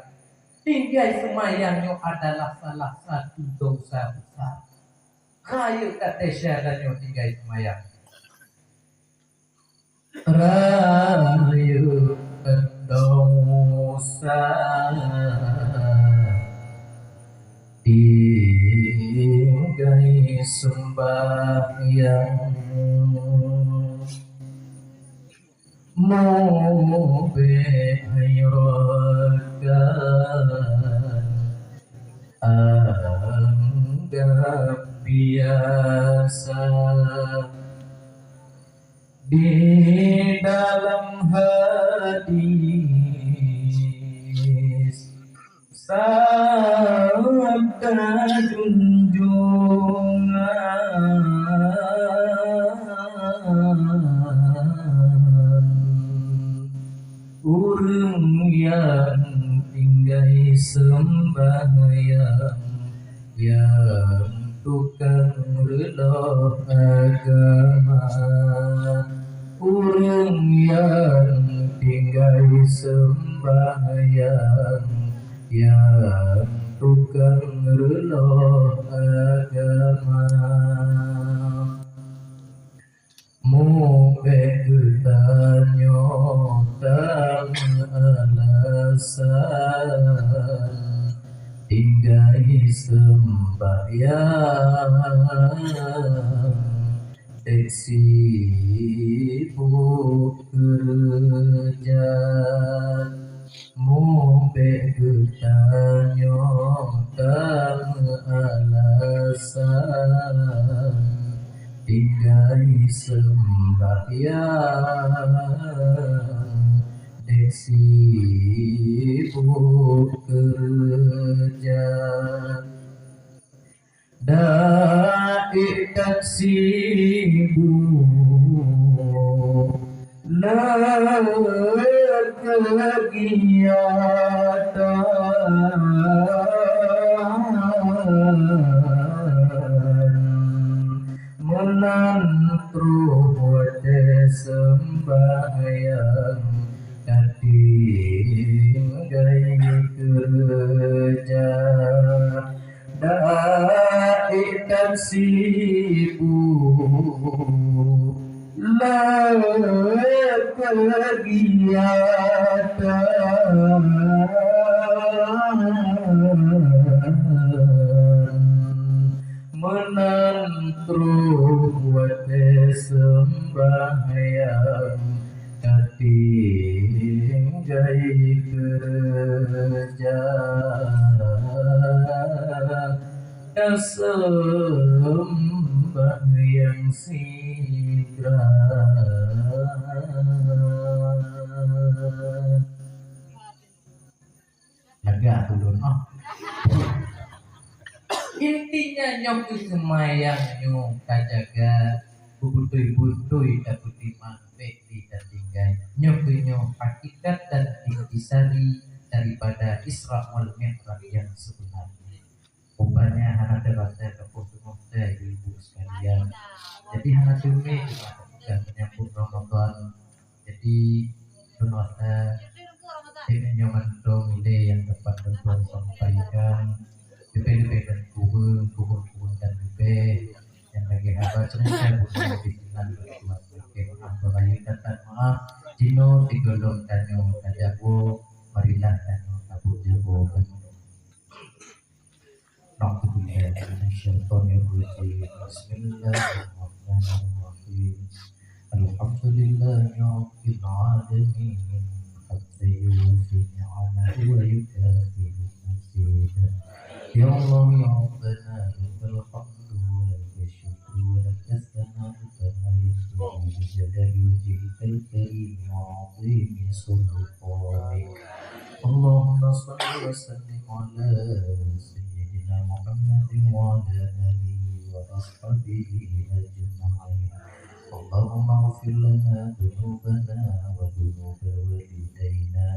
Tinggai seumayang nyoe adalah salah satu dosa besar. Rayeuk that desya tanyoe tinggai seumayang. Rayeuk that dosa tinggai seumayang. Mubék hai rakan anggab biasa. Di dalam hadis sabda junjungan, ureuëng nyang tinggai seumbahyang nyang tukang reuloh agama. Ureuëng nyang tinggai seumbahyang nyang tukang reuloh agama. Mubék geutanyoe tameualasan tinggai seumbahyang, ék sibuk keureuja. Mubék Bék geutanyoe tameualasan tinggai seumbahyang, dék sibuk keureuja. Da'i tan sibuk lé keugiatan, meunan troh watée seumbahyang, tatinggai keureuja. Da'i tan sibuk lé keugiatan, meunan troh watée seumbahyang, tatinggai keureuja, taseumbahyang sigra. Lagak ulôn, ah. Intinya nyoe keuh seumayang nyoe tajaga, beubeutôi-beutôi tapeutimang, bék di tatinggai. Nyoe keuh nyoe hakikat dan intisari daripada Isra wal Mi'raj yang sebenarnya. Rupanya hana teurasa keu peue seungoh teuh, ibu-ibu sekalian. Jadi hana teumé teuma menyambut Ramadan. Jadi, lôn rasa, nyoe mantong ilée nyang dapat lôn sampaikan. Leubeh-leubeh dan kureueng, kureueng-kureueng dan leubeh. Nyang lagée haba ceurita bunoe di sinan lôn tuan mungken hamba rayeuk that-that meu'ah. Jinoe sigohlom tanyoe tajawoe, marilah tanyoe taboh jawoe. أعوذ بالله من الشيطان الرجيم. بسم الله الرحمن الرحيم. الحمد لله رب العالمين. حمدا يوافي نعمه ويكافئ مزيده. يا الله يا ربنا، لك الحمد ولك الشكر ولك الثناء كما ينبغي لجلال وجهك الكريم وعظيم سلطانك. اللهم صل وسلم على سيدنا محمد وعلى آله وأصحابه أجمعين. اللهم اغفر لنا ذنوبنا وذنوب والدينا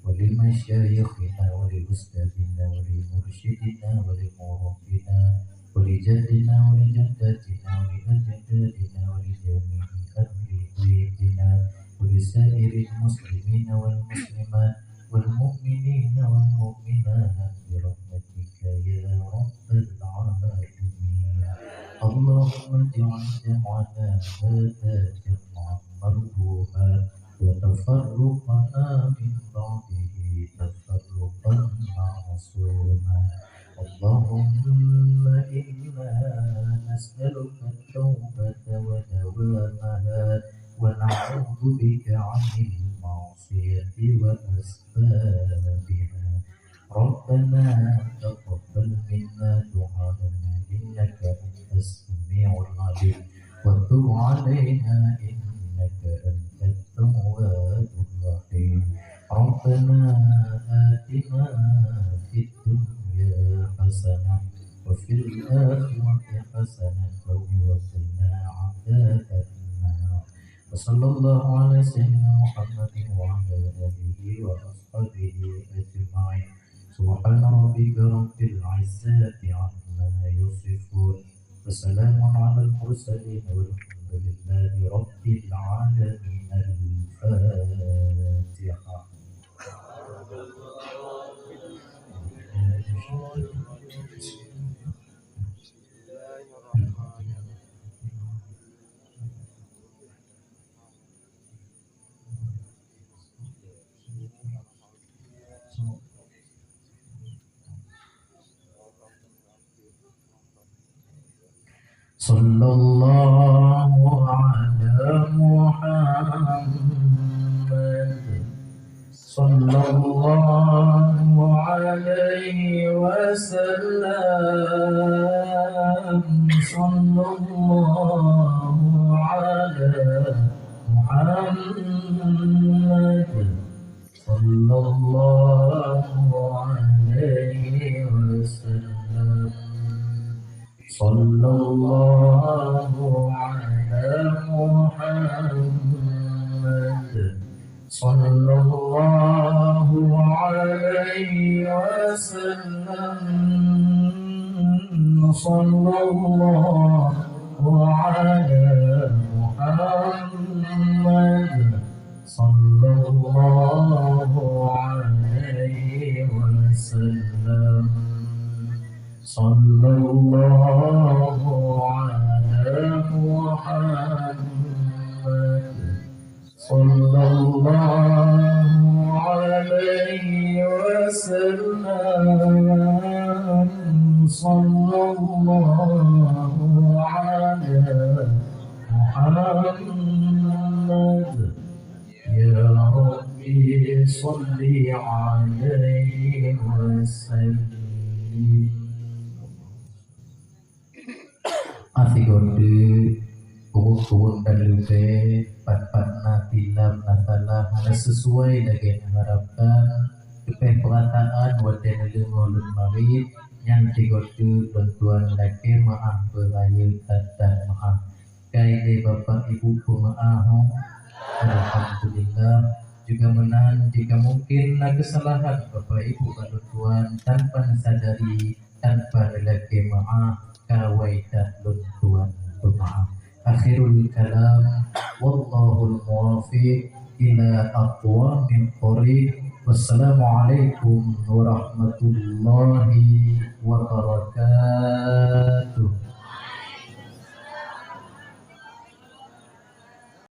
ولمشايخنا ولأستاذنا ولمرشدنا ولمربينا ولجدنا ولجدتنا ولأجدادنا ولجميع أهل بيتنا ولسائر المسلمين والمسلمات والمؤمنين والمؤمنات برحمتك يا رب العالمين. اللهم اجعل جمعنا هذا جمعا مرحوما وتفرقنا من بعده تفرقا معصوما. اللهم إنا نسألك التوبة ودوامها ونعوذ بك عن المعصية وأسبابها. ربنا تقبل منا دعاءنا إنك أنت السميع العليم وتب علينا إنك أنت التواب الرحيم. ربنا آتنا في الدنيا حسنة وفي الآخرة حسنة وقنا عذاب النار. وصلى الله على سيدنا محمد وعلى آله وأصحابه أجمعين. سبحان ربك رب العزة عما يصفون. وسلام على المرسلين والحمد لله رب العالمين. الفاتحة. صلى الله على محمد. صلى الله صلى الله على محمد. صلى الله عليه وسلم. صلى الله على محمد. صلى الله عليه وسلم. صلى الله على محمد. صلى الله عليه وسلم. صلى الله على محمد. صلى الله عليه وسلم. صلى الله على محمد. يا رب صل عليه وسلم. Asigöt teuk, ureuëng-ureuëng dan leubeh, pat-pat na tilam na salah hana sesuai lagée neuharapkan, teupeh peurasaan watée neudeungoe lôn marit, nyan sigöt teuk lôn tuan lakée meuáh beurayeuk that-that meuáh. Kai lé Bapak Ibu peumeuáh ho? Alhamdulillah. Juga meunan, jika mungkin na keusalahan Bapak Ibu bak lôn tuan tanpa neusadari, tanpa neulakée meuáh, kawai that lôn tuan peumeuáh. Akhirul kalam, wallahul muwaffiq ila aqwamit thoriq. Wassalamualaikum warahmatullahi wabarakatuh.